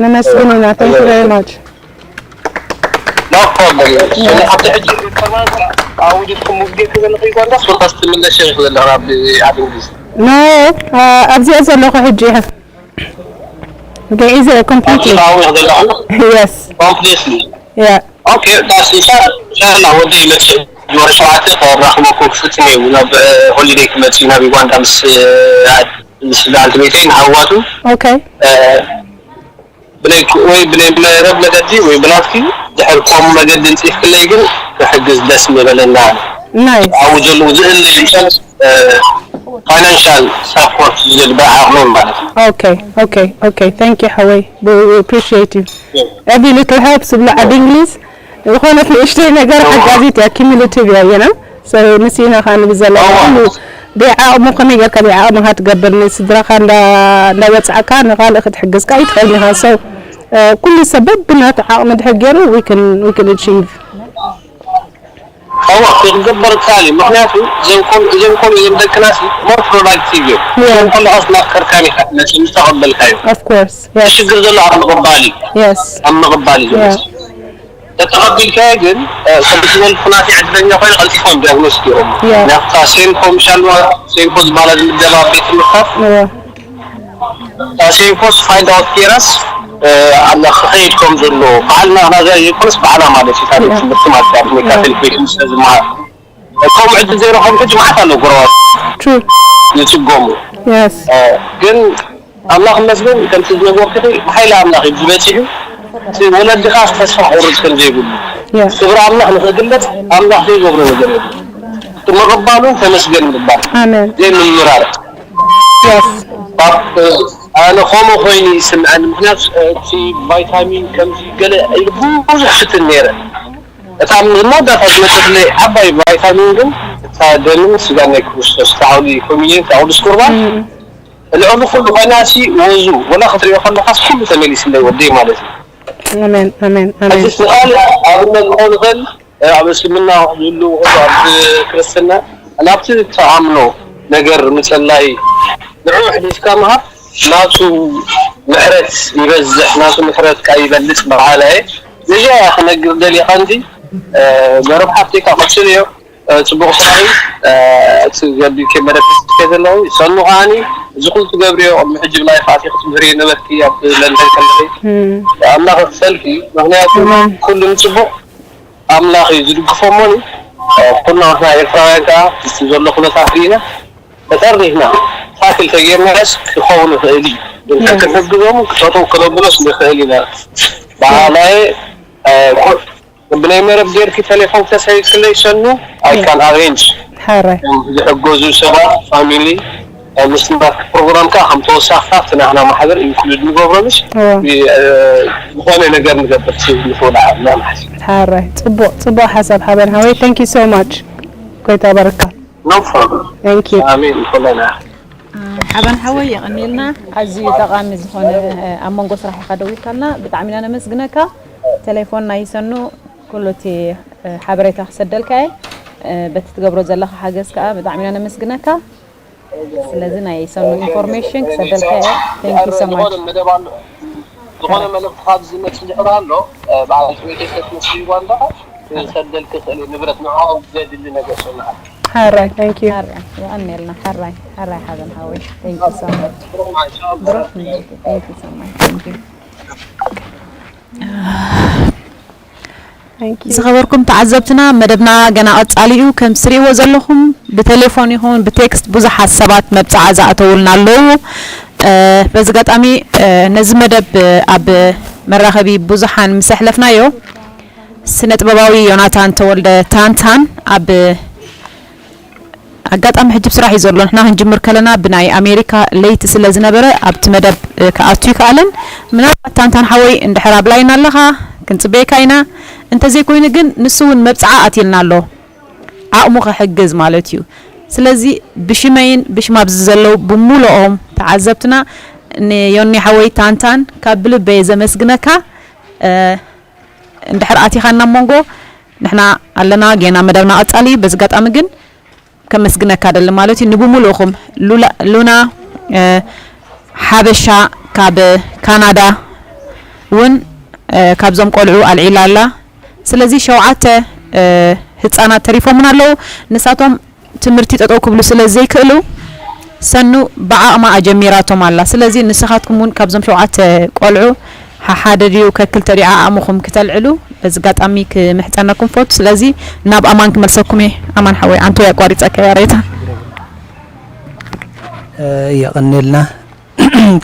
ነመስግን ኢና። Thank you very much. No problem. Yeah. ኣብቲ ሕጂ ሪፈራል ኣውዲትኩም ውግእ ክብል ንኽእል ኳንታ ሶታስ ትምለሽ ኢኺ ዘለኻ ናብ ዓዲ እንግሊዝ። No, ኣብዚኣ ዘለኹ ሕጂ እየ። ገዒዘ እየ ኣብቲ completely. ኣውዲት ዘለኹ Yes. ኮምፕሊትሊ Yeah. ኦኬ ዳስ ኢንሻ ኢንሻላ ወደ ይመጽእ ወደ ሸውዓተ ከራኽበኩም ክፍትን እዩ ናብ ሆሊደይ ክመጽእ ናብ ዩጋንዳ ምስ ምስ ዳንት ቤተይ ንሃዋቱ Okay. ብናይ ወይ ብናይ መረብ መገዲ ወይ ብናትኪ ድሕር ከምኡ መገዲ እንፅፍክለይ ግን ክሕግዝ ደስ ምበለና Nice. ኣብኡ ዘለዉ ዝእለዩ ሰብ ፋይናንሻል ሳፖርት ዝብል ብዓቕሞም ማለት እዩ Okay. Okay. Okay. Thank you ሓወይ. We appreciate you. Every little helps ብሉ ዓዲ እንግሊዝ ዝኾነት ንእሽተይ ነገር ሓጋዚት እያ። Cumulative እያ የና ንስኢና ከዓ ንብል ዘለና ኩሉ ብዓቕሙ ከመይ ጌርካ ብዓቕምኻ ትገብር ንስድራኻ እንዳወፃእካ ንካልእ ክትሕግዝ ከዓ ይትኽእል ኢኻ። So ኩሉ ሰብ በብናቱ ዓቕሚ ድሕር ገይሩ we can we can achieve. እዋ ክግበር ይከኣል እዩ። ምክንያቱ እዞም ከም እዞም ከም እዞም ደቅና ሲ more productive እዮም። እዞም ከለኻስ እናፍቀርካን ኢኻ መቸም ዝተቐበልካዮ። Of course. Yes. ሽግር ዘሎ ኣብ ምቕባል እዩ። Yes. ኣብ ምቕባል እዩ ዘሎ። Yeah. ተተቐቢልካዮ ግን ከም ዝበልኩ ናተይ ዕድለኛ ኮይኑ ቀልጢፎም ዲያግኖስ ገይሮም። Yeah. ናብታ ሴንኮ ምሻልዋ ሴንኮ ዝበሃላ ዝምደባ ቤት ትምህርታት Yeah. ታሲንኮስ ፋይንድ ኣውት ጌራስ ኣላ ክኸይድ ከም ዘሎ ባዕልና ናዛ ዘይኮነስ ባዕላ ማለት እዩ ታሪክ ትምህርቲ ማለት እዩ ኣፍሪካ ቴሌቪዥን ስለ ዝመሃር ከምኡ ዕድል ዘይረኸቡ ሕጂ መዓት ኣሎ ጎረባት True. ዝፅገሙ Yes. ግን ኣምላኽ ይመስገን ከምቲ ዝነገርኩኺ ብሓይሊ ኣምላኽ እዩ ዝበፂሑ እቲ ወለድኻ ተስፋ ክቑርፅ ከም ዘይብሉ Yeah. ክብሪ ኣምላኽ ንኽግለፅ ኣምላኽ ዘይገብሮ ነገር የብሉ እቲ ምቕባሉ ተመስገን ምባል Amen. ዘይምምራር Yes. ኣነ ከምኡ ኮይኑ ይስምዐኒ ምክንያቱ እቲ ቫይታሚን ከምዚ ገለ ኢሉ ብዙሕ ፍትን ነይረ እታ መወዳእታ ዝመፀትለይ ዓባይ ቫይታሚን ግን እታ ደምን ስጋን ናይ ክርስቶስ እታ ዓውዲ ኮሚኒየን እታ ቅዱስ ቁርባን ልዕሊ ኩሉ ኮይና ሲ ወዙ ወላ ክትሪኦ ከለካስ ኩሉ ተመሊስለይ ወደይ ማለት እዩ Amen. Amen. Amen. ሕጅስ ንካልእ ኣብነት ክኾን ይኽእል ኣብ እስልምና ዝህልው ይኹን ኣብ ክርስትና ናብቲ ትኣምኖ ነገር ምፅላይ ንዑ ኣሕሊፍካ ምሃብ ናቱ ምሕረት ይበዝሕ ናቱ ምሕረት ካ ይበልፅ በዓላ እየ ነዚኣ እያ ክነግር ደልየ ቀንዲ መረብ ሓፍተይ ካብ ቀፅል እዮ ፅቡቅ ስራሕ እዩ እቲ ገቢከ መረብ ሓፍተይ ዘለኹ ይሰኑ ከዓኒ እዚ ኩሉ ትገብርዮ ቅድሚ ሕጂ ብላይ ከኣቲ ክትምህሪ ነበርኪ ኣብ ለንደን ከለኺ ኣምላኽ ክሰልኪ ምክንያቱ ኩሉ ንፅቡቅ ኣምላኽ እዩ ዝድግፎ እሞኒ ኩልና ንሕና ኤርትራውያን ከዓ ምስቲ ዘሎ ኩነታት ርኢና ተጠርኒፍና ታክል ተጌርናስ ክኸውን ይኽእል እዩ ግን ክንሕግዞም ክጠጠው ክነብሎስ ንኽእል ኢና በዓላየ ብናይ መረብ ጌርኪ ቴሌፎን ክተስሕይክለይ ሰኑ I can arrange ሓራይ ዝሕገዙ ሰባት ፋሚሊ ምስናት ፕሮግራም ከዓ ከም ተወሳኺ ኣብቲ ናህና ማሕበር ኢንክሉድ ንገብሮ ምሽ ዝኾነ ነገር ንገብር ንኽእል ኢና ንሓስብ ሓራይ ፅቡቅ ፅቡቅ ሓሳብ ሓበን ሓወይ thank you so much ጎይታ በረካ No problem thank you ኣሜን ንኮለና ሓበን ሓወይ የቐንየልና ኣዝዩ ጠቓሚ ዝኾነ ኣብ መንጎ ስራሕ ኢኻ ደዊልካልና ብጣዕሚ ኢና ነመስግነካ ቴሌፎን ናይ ሰኑ ኩሉ እቲ ሓበሬታ ክሰደልካ እየ በቲ ትገብሮ ዘለኻ ሓገዝ ከዓ ብጣዕሚ ኢና ነመስግነካ ስለዚ ናይ ሰኑ ኢንፎርሜሽን ክሰደልካ እየ thank you so much ዝኾነ መልእኽቲ ካብ ዝመፅእ ድሕር ኣሎ በዓል ቤተሰብ ምስ ዩጋንዳ ክሰደልክ ይኽእል እዩ ንብረት ንዕኦም ዘድሊ ነገር ሰናዓል ሓራይ thank you ሓራይ የቐንየልና ሓራይ ሓራይ ሓበን ሓወይ thank you so much ብሩክ ምንቱ thank you so much thank you thank you ዝኸበርኩም ተዓዘብትና መደብና ገና ቀጻሊ እዩ ከም ትሪእዎ ዘለኹም ብቴሌፎን ይኹን ብቴክስት ብዙሓት ሰባት መብጽዓ ዝኣተውልና ኣለዉ በዚ ኣጋጣሚ ነዚ መደብ ኣብ መራኸቢ ብዙሓን ምስ ኣሕለፍናዮ ስነ ጥበባዊ ዮናታን ተወልደ ታንታን ኣብ ኣጋጣሚ ሕጂ ብስራሕ እዩ ዘሎ ንሕና ክንጅምር ከለና ብናይ ኣሜሪካ ለይቲ ስለ ዝነበረ ኣብቲ መደብ ክኣቱ ይከኣለን ምናልባት ታንታን ሓወይ እንድሕር ኣብ ላይን ኣለኻ ክንፅበየካ ኢና እንተዘይኮይኑ ግን ንሱ እውን መብፅዓ ኣትልና ኣሎ ዓቕሙ ክሕግዝ ማለት እዩ ስለዚ ብሽመይን ብሽም ኣብዚ ዘለዉ ብሙሉኦም ተዓዘብትና ንዮኒ ሓወይ ታንታን ካብ ብልበየ ዘመስግነካ እንድሕር ኣቲኻና መንጎ ንሕና ኣለና ጌና መደብና ቀጻሊ በዚ ጋጣሚ ግን ከመስግነካ ደሊ ማለት እዩ ንብሙሉእኹም ሉና ሓበሻ ካብ ካናዳ እውን ካብዞም ቆልዑ ኣልዒላ ኣላ ስለዚ ሸውዓተ ህፃናት ተሪፎምና ኣለዉ። ንሳቶም ትምህርቲ ጠጠው ክብሉ ስለ ዘይክእሉ ሰኑ ብዓቕማ ኣጀሚራቶም ኣላ። ስለዚ ንስኻትኩም እውን ካብዞም ሸውዓተ ቆልዑ ሓሓደ ድዩ ከክልተ ድዩ ዓቕምኹም ክተልዕሉ በዚ ኣጋጣሚ ክምሕፀነኩም ፈቱ። ስለዚ ናብ ኣማን ክመልሰኩም እየ። ኣማን ሓወይ፣ ኣንቶ ኣቋሪፀካ እየ ሬታ። የቐንየልና።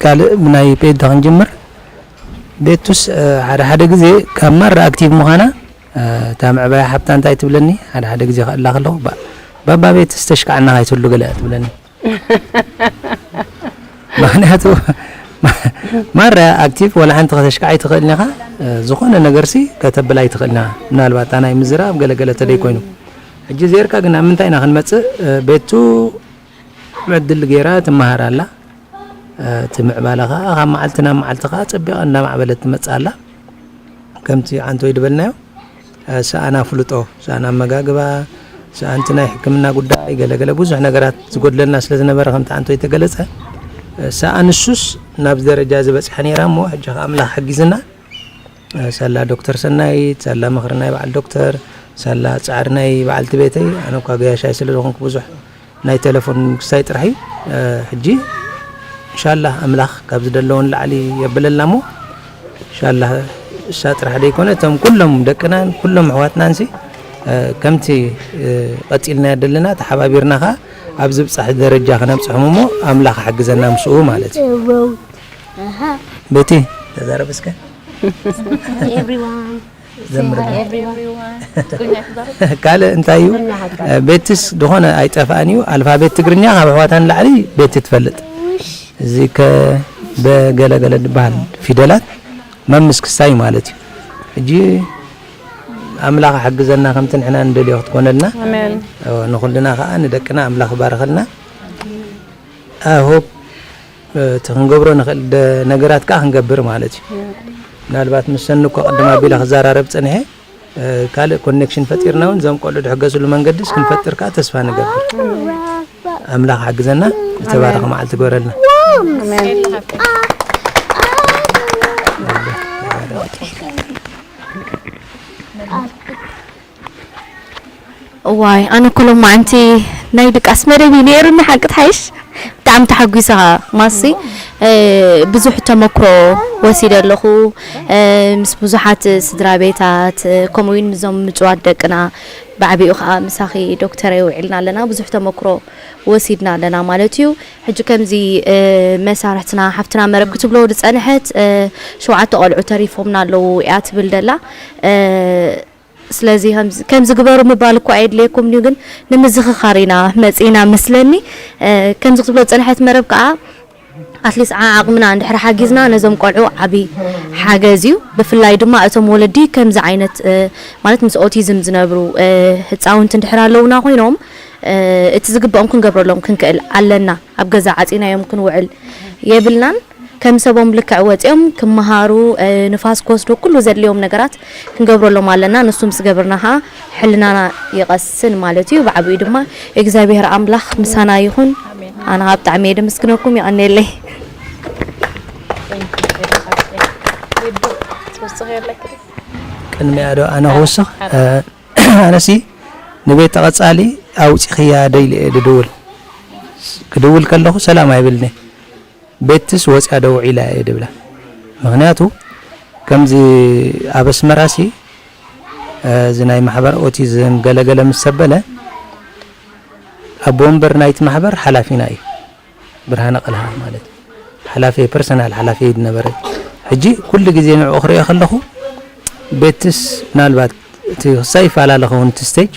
ካልእ ብናይ ፔዳ ክንጅምር። ቤቱስ ሓደ ሓደ ግዜ ካብ ማራ ኣክቲቭ ምዃና እታ ምዕባያ ሓብታ እንታይ ትብለኒ፣ ሓደ ሓደ ግዜ ከእላ ከለኹ፣ "ባ- ባባ ቤትስ ተሽካዕና ኣይትህሉ ገለ" ትብለኒ። ምኽንያቱ ማራ ኣክቲቭ ወላ ሓንቲ ከተሽካዕ ኣይትኽእልን ኢኻ። ዝኾነ ነገርሲ ከተብል ኣይትኽእልን ኢኻ። ምናልባት ኣታ ናይ ምዝራብ ገለገለ ተደይ ኮይኑ። ሕጂ ዜርካ ግን ኣብ ምንታይ ኢና ክንመጽእ? ቤቱ ዕድል ገይራ ትመሃር ኣላ። እቲ ምዕባለ ኸኣ ካብ መዓልቲ ናብ መዓልቲ ኸኣ ጸቢቓ እናማዕበለት ትመጽእ ኣላ። ከምቲ ዓንቶይ ዝበልናዮ፣ ሰኣን ኣፍልጦ፣ ሰኣን ኣመጋግባ፣ ሰኣን እቲ ናይ ሕክምና ጉዳይ፣ ገለገለ ብዙሕ ነገራት ዝጎድለና ስለ ዝነበረ፣ ከምቲ ዓንቶይ ተገለጸ፣ ሰኣን ንሱስ ናብዚ ደረጃ እዚ በጺሓ ነይራ እሞ፣ ሕጂ ኸኣ ኣምላኽ ሓጊዝና፣ ሳላ ዶክተር ሰናይት፣ ሳላ ምኽሪ ናይ በዓል ዶክተር፣ ሳላ ጻዕሪ ናይ በዓልቲ ቤተይ፣ ኣነ እኳ ገያሻይ ስለ ዝኾንኩ ብዙሕ ናይ ቴሌፎን ክሳይ ጥራሕ እዩ። ሕጂ እንሻላህ ኣምላኽ ካብ ዝደለዎ ንላዕሊ የብለልና እሞ፣ እንሻላህ እሳ ጥራሕ ደይኮነ፣ እቶም ኩሎም ደቅናን ኩሎም ኣሕዋትናንሲ፣ ከምቲ ቀጺልናዮ ደለና፣ ተሓባቢርና ኸኣ ኣብ ዝብጻሕ ደረጃ ክነብጽሖም እሞ፣ ኣምላኽ ሓግዘና ምስኡ ማለት እዩ። ቤቲ፣ ተዛረብ እስከ። ዘምር ካልእ እንታይ እዩ? ቤትስ ዝኾነ ኣይጠፍኣን እዩ። ኣልፋቤት ትግርኛ ካብ ኣሕዋታ ንላዕሊ ቤቲ ትፈልጥ። እዚ ከ በገለገለ ዝበሃል ፊደላት መምስ ክሳይ ማለት እዩ። ሕጂ ኣምላኽ ሓግዘና፣ ከምቲ ንሕና ንደልዮ ክትኮነልና። ኣሜን። ንኹልና ከዓ ንደቅና ኣምላኽ ይባርኸልና። I hope እቲ ክንገብሮ ንኽእል ደ- ነገራት ከዓ ክንገብር ማለት እዩ። ምናልባት ምስ ሰኒ እኮ ቅድም ኣቢለ ክዘራረብ ፀንሐ፣ ካልእ ኮኔክሽን ፈጢርና እውን እዞም ቆልዑ ድሕገዝሉ መንገድስ ክንፈጥር ከዓ ተስፋ ንገብር። ኣምላኽ ሓግዘና፣ ዝተባረኸ መዓልቲ ግበረልና። እዋይ ኣነ እኮ ሎማዓንቲ ናይ ድቃስ መደብ እዩ ነይሩኒ ሓቂ ትሓይሽ። ብጣዕሚ ተሓጒሰ ኸዓ ማሲ። ብዙሕ ተመክሮ ወሲደ ኣለኹ፣ ምስ ብዙሓት ስድራ ቤታት፣ ከምኡ እውን ምስዞም ምጭዋት ደቅና፣ ብዓቢኡ ኸዓ ምሳኺ ዶክተረይ ውዒልና ኣለና። ብዙሕ ተመክሮ ወሲድና ኣለና ማለት እዩ። ሕጂ ከምዚ መሳርሕትና ሓፍትና መረብ ክትብሎ ዝጸንሐት፣ ሸውዓተ ቆልዑ ተሪፎምና ኣለዉ እያ ትብል ደላ። ስለዚ ከምዚ ግበሩ ምባል እኳ ኣየድልየኩምን እዩ፣ ግን ንምዝኽኻር ኢና መጺእና መስለኒ። ከምዚ ክትብሎ ዝጸንሐት መረብ ከኣ ኣትሊስት ዓቕምና እንድሕር ሓጊዝና ነዞም ቆልዑ ዓቢ ሓገዝ እዩ። ብፍላይ ድማ እቶም ወለዲ ከምዚ ዓይነት ማለት ምስ ኦቲዝም ዝነብሩ ህጻውንቲ እንድሕር ኣለዉና ኮይኖም እቲ ዝግበኦም ክንገብረሎም ክንክእል ኣለና። ኣብ ገዛ ዓጺናዮም ክንውዕል የብልናን። ከም ሰቦም ልክዕ ወጺኦም ክመሃሩ፣ ንፋስ ክወስዱ፣ ኩሉ ዘድልዮም ነገራት ክንገብረሎም ኣለና። ንሱ ምስ ገበርና ኸዓ ሕልናና ይቐስን ማለት እዩ። ብዓቢኡ ድማ እግዚኣብሔር ኣምላኽ ምሳና ይኹን። ኣነ ኸዓ ብጣዕሚ እየ ደመስግነኩም። የቐንየለይ። ቅድሚያ ዶ ኣነ ክውስኽ? ኣነሲ ንቤት ተቐጻሊ ኣውጺኽያ ዶ ኢለ እየ ድድውል። ክድውል ከለኹ ሰላም ኣይብልኒ። ቤትስ ወጽያ ዶ ውዒላ እየ ድብላ። ምኽንያቱ ከምዚ ኣብ ኣስመራሲ እዚ ናይ ማሕበር ኦቲዝም ገለገለ ምስ ሰበለ ኣቦ ወንበር ናይቲ ማሕበር ሓላፊና እዩ። ብርሃነ ቀልሃ ማለት ሓላፊ ፐርሰናል ሓላፊ ዝነበረ። ሕጂ ኩሉ ግዜ ንዕኡ ክሪኦ ከለኹ ቤትስ ምናልባት እቲ ክሳይ ይፈላለ ኸውን እቲ ስቴጅ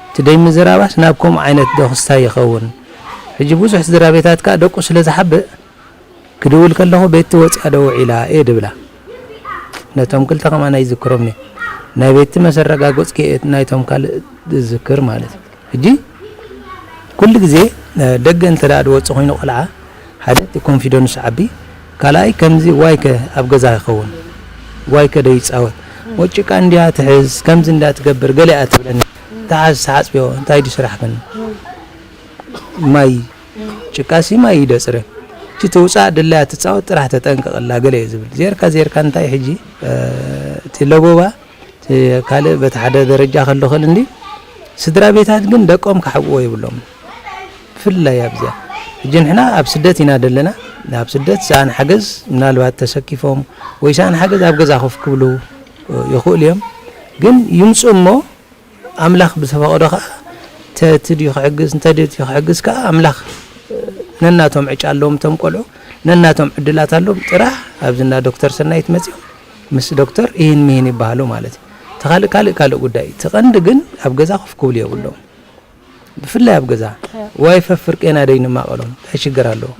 እቲ ደይ ምዝራባስ ናብ ከምኡ ዓይነት ዶ ክስታይ ይኸውን። ሕጂ ብዙሕ ስድራ ቤታት ከዓ ደቁ ስለ ዝሓብእ ክድውል ከለኹ ቤቲ ወፂኣ ዶ ውዒላ እየ ድብላ። ነቶም ክልተ ከማን ኣይዝክሮምን እየ። ናይ ቤቲ መሰረጋገፅኪ እየ ናይቶም ካልእ ዝዝክር ማለት እዩ። ሕጂ ኩሉ ግዜ ደገ እንተ ደኣ ዝወጽእ ኮይኑ ቆልዓ ሓደ እቲ ኮንፊደንሱ ዓቢ፣ ካልኣይ ከምዚ ዋይከ ኣብ ገዛ ይኸውን ዋይከ ዶ ይጻወት ሞ ጭቃ እንድያ ትሕዝ ከምዚ እንዳ ትገብር ገለ እያ ትብለኒ። ተሓዝ ተሓጽብዮ እንታይ ድዩ ስራሕክን ማይ ጭቃሲ ማይ እዩ ደጽረ እቲ ትውጻእ ድላያ ትጻወት ጥራሕ ተጠንቀቐላ ገለ እየ ዝብል ዜርካ ዜርካ እንታይ ሕጂ እቲ ለቦባ ካልእ በቲ ሓደ ደረጃ ከሎ ክእል እንዲ ስድራ ቤታት ግን ደቆም ክሓብእዎ የብሎም። ብፍላይ ኣብዚኣ ሕጂ ንሕና ኣብ ስደት ኢና ዘለና። ኣብ ስደት ሰኣን ሓገዝ ምናልባት ተሰኪፎም ወይ ሰኣን ሓገዝ ኣብ ገዛ ኮፍ ክብሉ ይኽእሉ እዮም። ግን ይምፁ እሞ ኣምላኽ ብዝፈቐዶ ኸዓ ተቲ ድዩ ክሕግዝ እንተ ድዩ ክሕግዝ ከኣ ኣምላኽ ነናቶም ዕጫ ኣለዎም እቶም ቆልዑ ነናቶም ዕድላት ኣለዎም። ጥራሕ ኣብዚ እንዳ ዶክተር ሰናይት መፂኦም ምስ ዶክተር ይህን ምሂን ይበሃሉ ማለት እዩ። እቲ ካልእ ካልእ ካልእ ጉዳይ እዩ። እቲ ቀንዲ ግን ኣብ ገዛ ኮፍ ክብሉ የብሎም። ብፍላይ ኣብ ገዛ ዋይፈ ፍርቄና ደይንማቐሎም እንታይ ሽግር ኣለዎ?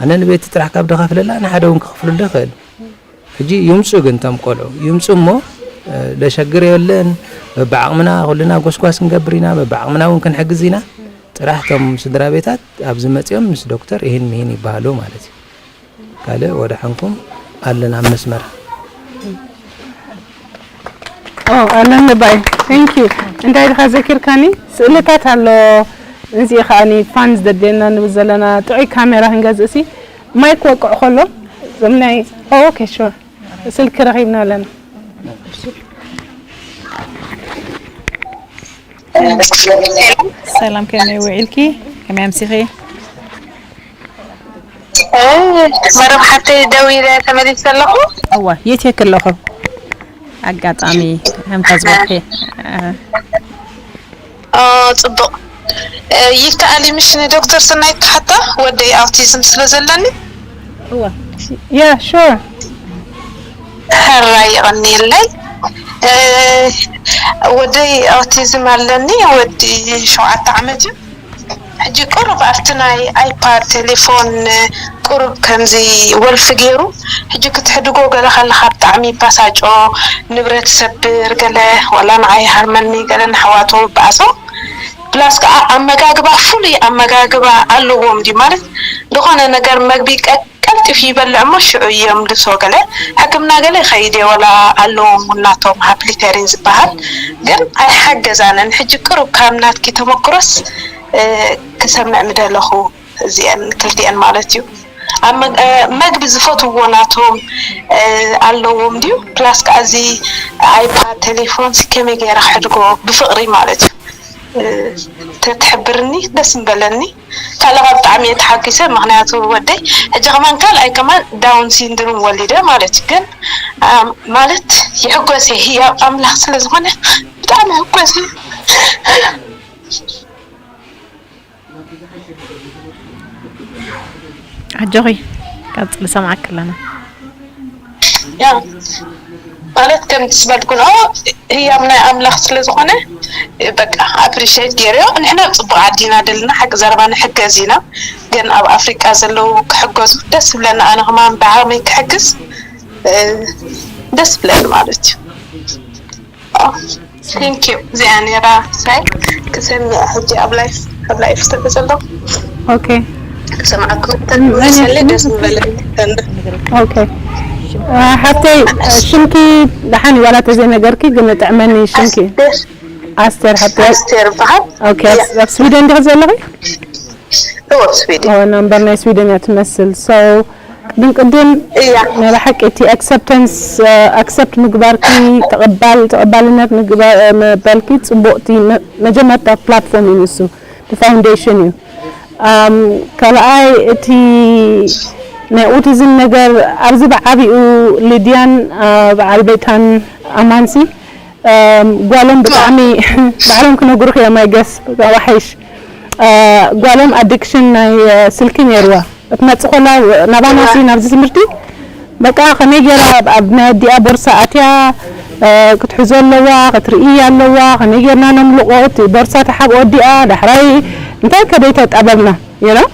ኣነ ንቤት ጥራሕ ካብ ደኸፍለላ ንሓደ እውን ክኸፍሉለ ይኽእል። ሕጂ ይምፁ ግን እቶም ቆልዑ ይምፁ እሞ ደሸግር የለን። በብዓቕምና ኩልና ጎስጓስ ክንገብር ኢና፣ በብዓቕምና እውን ክንሕግዝ ኢና። ጥራሕ እቶም ስድራ ቤታት ኣብዚ መፂኦም ምስ ዶክተር ይህን ምሂን ይበሃሉ ማለት እዩ። ካልእ ወደ ሓንኩም ኣለን ኣብ መስመር። ኦ ኣለን ባይ thank you። እንታይ ድኻ ዘኪርካኒ ስእልታት ኣሎ። እዚ ከዓኒ ፋንስ ደድልየና ንብል ዘለና ጥዑይ ካሜራ ክንገዝእ ሲ ማይክ ወቅዕ ከሎ ዞም ናይ ኦኬ ሹር ስልኪ ረኺብና ኣለና። ሰላም ከመይ ውዒልኪ? ከመይ ኣምሲኺ? መረብ ሓተይ ደው ኢለ ተመሊስ ዘለኹ። እዋ የት የክ ኣለኹ ኣጋጣሚ ከምታ ዝበልኪ ጽቡቕ ይከኣል ምሽ ንዶክተር ሰናይት ክሓታ ወደይ ኣውቲዝም ስለ ዘለኒ። እዋ yeah sure ሕራይ የቐንየለይ። ወደይ ኣውቲዝም ኣለኒ ወዲ ሸውዓተ ዓመት እዩ። ሕጂ ቁሩብ ኣብቲ ናይ ኣይፓድ ቴሌፎን ቁሩብ ከምዚ ወልፊ ገይሩ ሕጂ ክትሕድጎ ገለ ከለኻ ብጣዕሚ ይባሳጮ፣ ንብረት ይሰብር ገለ ዋላ ንዓይ ይሃርመኒ ገለ ንኣሕዋቱ ይበኣሶ። ፕላስ ከዓ ኣመጋግባ ፍሉይ ኣመጋግባ ኣለዎም ድዩ ማለት ዝኾነ ነገር መግቢ ቀልጢፉ ይበልዕ እሞ ሽዑ የምልሶ ገለ ሕክምና ገለ ይኸይድ እየ ወላ ኣለዎም እውን ናቶም ሃፕሊተሪን ዝበሃል ግን ኣይሓገዛንን ሕጂ ቅሩብ ካብ ናትኪ ተመክሮስ ክሰምዕ ምደለኹ እዚአን ክልቲአን ማለት እዩ ኣብ መግቢ ዝፈትውዎ ናቶም ኣለዎም ድዩ ፕላስ ከዓ እዚ ኣይፓድ ቴሌፎን ከመይ ገይረ ክሕድጎ ብፍቅሪ ማለት እዩ ተትሕብርኒ ደስ ምበለኒ ካልኻ ብጣዕሚ እየ ተሓጒሰ ምኽንያቱ ወደይ ሕጂ ከማን ካልኣይ ከማን down syndrome ወሊደ ማለት እዩ ግን ማለት ይሕጎስ እየ ህያብ ኣምላኽ ስለ ዝኾነ ብጣዕሚ ይሕጎስ እየ ኣጆኺ ቀጽሊ ሰምዓኪ ኣለና ያ ማለት ከምቲ ዝበልኩ ንኦ ህያብ ናይ ኣምላኽ ስለ ዝኾነ በቃ appreciate ገይረዮ ንሕና ኣብ ፅቡቅ ዓዲ ኢና ደለና ሓቂ ዘረባ ንሕገዝ ኢና ግን ኣብ ኣፍሪቃ ዘለዉ ክሕገዙ ደስ ዝብለና ኣነ ከማን ብዓቅመይ ክሕግዝ ደስ ዝብለኒ ማለት እዩ Thank you እዚኣ ነይራ ሳይ ክሰምዕ ሕጂ ኣብ life ኣብ life ስለ ዘለኹ okay ክሰምዓኩም ተንሰለ ደስ ዝበለ okay ሓፍተይ ሽምኪ ደሓን ዋላ ተዘይነገርኪ ግን ጥዕመኒ ሽምኪ ኣስቴር ሓፍተይ ኣስቴር በሃል okay ኣብ ስዊደን ዲኺ ዘለኺ እወ ስዊደን number ናይ ስዊደን እያ ትመስል so ቅድም ቅድም ናይ ብሓቂ እቲ acceptance accept ምግባርኪ ተቐባል ተቐባልነት ምባልኪ ፅቡቕቲ መጀመርታ platform እዩ ንሱ foundation እዩ ካልኣይ እቲ ናይ autism ነገር ኣብዚ ብዓቢኡ ሊድያን በዓል ቤታን ኣማንሲ ጓሎም ብጣዕሚ ባዕሎም ክነግሩኽ እዮም I guess ዋሓይሽ ጓሎም addiction ናይ ስልኪ ነይርዋ ክትመፅእ ከላ ናባና ሲ ናብዚ ትምህርቲ በቃ ከመይ ገይራ ኣብ ናይ ኣዲኣ ቦርሳ ኣትያ ክትሕዞ ኣለዋ ክትርኢ ኣለዋ ከመይ ገይርና ነምልቆ እቲ ቦርሳ ተሓብኦ ኣዲኣ ዳሕራይ እንታይ ከደይ ተጣበብና you know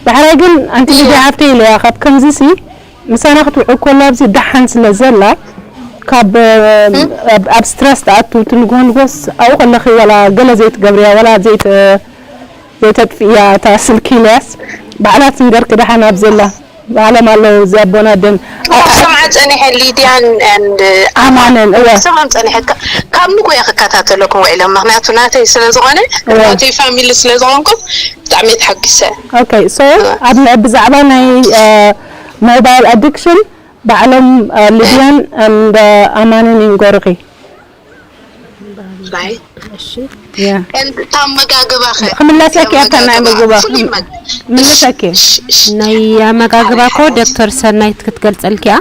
ዳሕራይ ግን ኣንቲ ሊድያ ሓፍተይ ኢለያ ካብ ከምዚ ሲ ምሳና ክትውዕል ከላ ኣብዚ ደሓን ስለ ዘላ ካብ ኣብ stress ትኣቱ እቲ ንግሆ ንግሆስ ኣብኡ ከለኺ ዋላ ገለ ዘይትገብርያ ዋላ ዘይተ ዘይተጥፍእያ እታ ስልኪ ኢለያስ ባዕላ ትንገርኪ ደሓን ኣብ ዘላ ባዕሎም ኣለዉ እዚ ኣቦና ደን ክሰምዓ ፀኒሐ ሊድያን ኣማነን እወ ክሰምዖም ፀኒሐ ካብ ንጎ እየ ክከታተለኩም ውዒሎም ምክንያቱ ናተይ ስለ ዝኾነ ናተይ ፋሚሊ ስለ ዝኾንኩም ብጣዕሚ ተሓጊሰ okay so ኣብ ብዛዕባ ናይ mobile addiction ባዕሎም ሊድያን and ኣማንን ይንገሩኺ ባይ እሺ ያ እንታ ኣመጋግባ ኸ ክምለሰኪ ኣብታ ናይ ኣመጋግባ ፍሉይ መግ- ምልሰኪ እሺ፣ እሺ። ናይ ኣመጋግባ እኮ ዶክተር ሰናይት ክትገልጸልኪ እያ።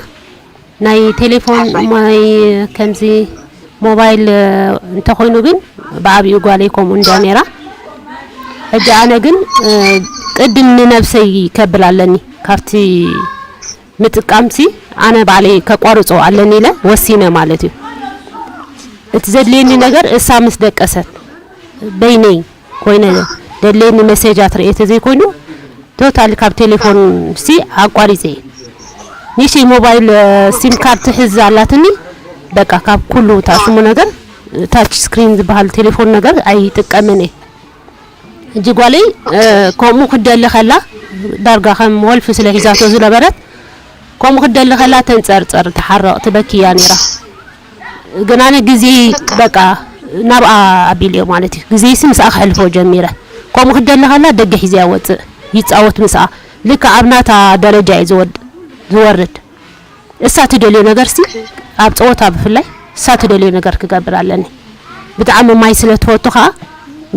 ናይ ቴሌፎን ናይ ከምዚ ሞባይል እንተኾይኑ ግን ብዓብዩ ጓለይ ከምኡ እንዳ ነይራ። ሕጂ ኣነ ግን ቅድም ንነብሰይ ከብል ኣለኒ ካብቲ ምጥቃምሲ ኣነ ባዕለይ ከቋርጾ ኣለኒ ኢለ ወሲነ ማለት እዩ። እቲ ዘድልየኒ ነገር እሳ ምስ ደቀሰት በይነይ ኮይነ ደድልየኒ መሴጃት ርእየ ተዘይኮይኑ ቶታሊ ካብ ቴሌፎን ሲ ኣቋሪፀ እየ። ንእሽተይ ሞባይል ሲም ካርድ ትሕዝ ኣላትኒ። በቃ ካብ ኩሉ ታሽሙ ነገር ታች ስክሪን ዝበሃል ቴሌፎን ነገር ኣይጥቀምን እየ። እጂ ጓለይ ከምኡ ክደሊ ከላ ዳርጋ ከም ወልፊ ስለ ሒዛቶ ዝነበረት ከምኡ ክደሊ ከላ ተንፀርፀር ትሓረቕ ትበኪ እያ ነይራ። ግን ኣነ ግዜ በቃ ናብኣ ኣቢለዮ ማለት እዩ። ግዜይሲ ምስኣ ከሕልፎ ጀሚረ። ከምኡ ክደሊ ከላ ደገ ሒዘያ ወፅእ ይፃወት ምስኣ ልክዕ ኣብ ናታ ደረጃ እዩ ዝወድ ዝወርድ። እሳ ትደልዮ ነገርሲ ኣብ ፀወታ ብፍላይ እሳ ትደልዮ ነገር ክገብር ኣለኒ። ብጣዕሚ ማይ ስለ ትፈቱ ከዓ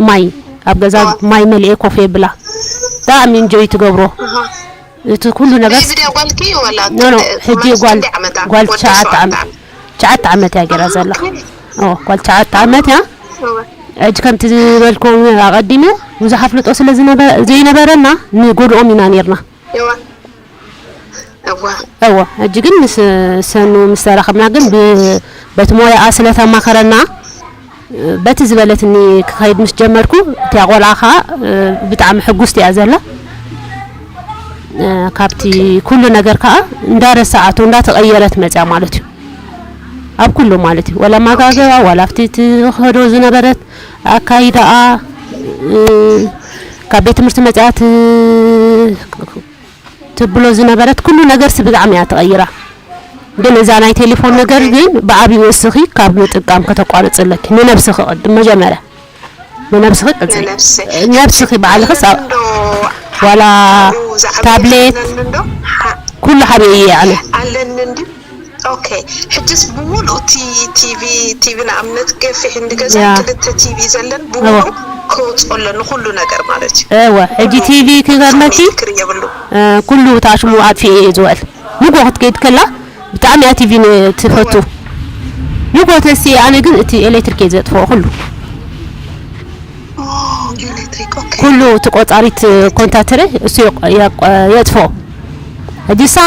ማይ ኣብ ገዛ ማይ መሊኤ ኮፍ የብላ ብጣዕሚ ኢንጆይ ትገብሮ። እቲ ኩሉ ነገር ቪድዮ ጓልኪ ወላ ኖ ኖ ሕጂ ጓል ጓል ትሽዓተ ዓመት ትሽዓተ ዓመት እያ ገይራ ዘላ። ኦ ጓል ትሽዓተ ዓመት እያ። ሕጂ ከምቲ ዝበልኩም ኣቐዲመ ብዙሕ ኣፍልጦ ስለ ዝነበ ዘይነበረና ንጎድኦም ኢና ነርና። እዋ እዋ እወ ሕጂ ግን ምስ ሰኑ ምስ ተራኸብና ግን ብ- በቲ ሞያኣ ስለ ተማኸረና በቲ ዝበለትኒ ክኸይድ ምስ ጀመርኩ እቲያ ቆልዓ ከዓ ብጣዕሚ ሕጉስቲ እያ ዘላ። ካብቲ ኩሉ ነገር ከዓ እንዳረሰዓቶ እንዳተቐየረት መፅያ ማለት እዩ። ኣብ ኩሉ ማለት እዩ። ዋላ ኣመጋግባ ዋላ ኣብቲ ትኸዶ ዝነበረት ኣካይዳኣ ካብ ቤት ትምህርቲ መፅያ ት- ትብሎ ዝነበረት ኩሉ ነገርሲ ብጣዕሚ እያ ተቐይራ። ግን እዛ ናይ ቴሌፎን ነገር ግን ብዓብዩ እስኺ ካብ ምጥቃም ከተቋርፂ ኣለኪ። ንነብስኺ ቅድም መጀመርያ ንነብስኺ ቅፅዒ። ንነብሲ ነብስኺ ባዕልኽስ ኣብ- እንዶ ዋላ ዛዕባ ታብሌት ኣለኒ እንዶ ኩሉ ሓብየ እየ ኣነ። ኣለኒ እንዲ ኦኬ። ሕጅስ ብምሉእ እቲ ቲቪ ቲቪ ንኣብነት ገፊሕ እንዲ ገዛ ያ። ክልተ ቲቪ ዘለን ብምሉእ ከውፅኦ ኣሎ ንኩሉ ነገር ማለት እዩ። እወ ሕጂ ቲቪ ክገርመኪ ክሪ የብሉ ኩሉ ታሽሙ ኣጥፊኤ እየ ዝውዕል። ንጎ ክትከይድ ከላ ብጣዕሚ እያ ቲቪ ትፈቱ። ንጎ ተስየ ኣነ ግን እቲ ኤሌክትሪክ እየ ዘጥፍኦ ኩሉ ኤሌክትሪክ ኦኬ። ኩሉ እቲ ቆፃሪት ኮንታትረ እሱ የጥፍኦ። ሕጂ ሳ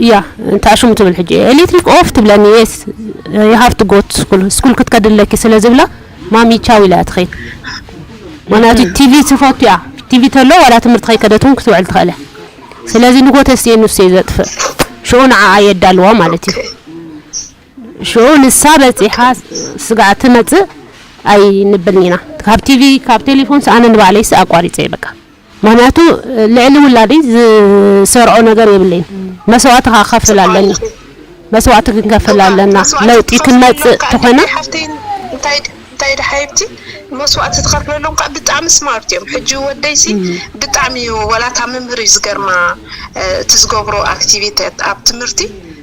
እያ እንታይ ሽሙ ትብል ሕጂ ኤሌክትሪክ ኦፍ ትብለኒ። የስ you have to go to school ስኩል ክትከዲ ኣለኪ ስለ ዝብላ ማሚ ቻው ኢላ እያ ትኸይድ። ምክንያቱ ቲቪ ትፈቱ እያ። ቲቪ ተሎ ዋላ ትምህርቲ ከይከደት እውን ክትውዕል ትኽእል እያ። ስለዚ ንጎ ተስየ ንሱ እየ ዘጥፍእ። ሽዑ ንዓኣ የዳልዋ ማለት እዩ። ሽዑ ንሳ በፂሓ ስጋዕ ትመፅእ ኣይንብልን ኢና። ካብ ቲቪ ካብ ቴሌፎን ሰኣነ ንባዕለይስ ኣቋሪፀ እየ በቃ። ምክንያቱ ልዕሊ ውላደይ ዝሰርዖ ነገር የብለይን። መስዋእቲ ከዓ ክኸፍል ኣለኒ። መስዋእቲ ክንከፍል ኣለና። ለውጢ ክንመፅእ ተኾይና ሓፍተይ እንታይ እንታይ ደ ሓይብቲ መስዋእቲ ትኸፍለሎም ከዓ ብጣዕሚ ስማርት እዮም። ሕጂ ወደይሲ ብጣዕሚ እዩ ወላታ መምህር እዩ ዝገርማ እቲ ዝገብሮ ኣክቲቪቲት ኣብ ትምህርቲ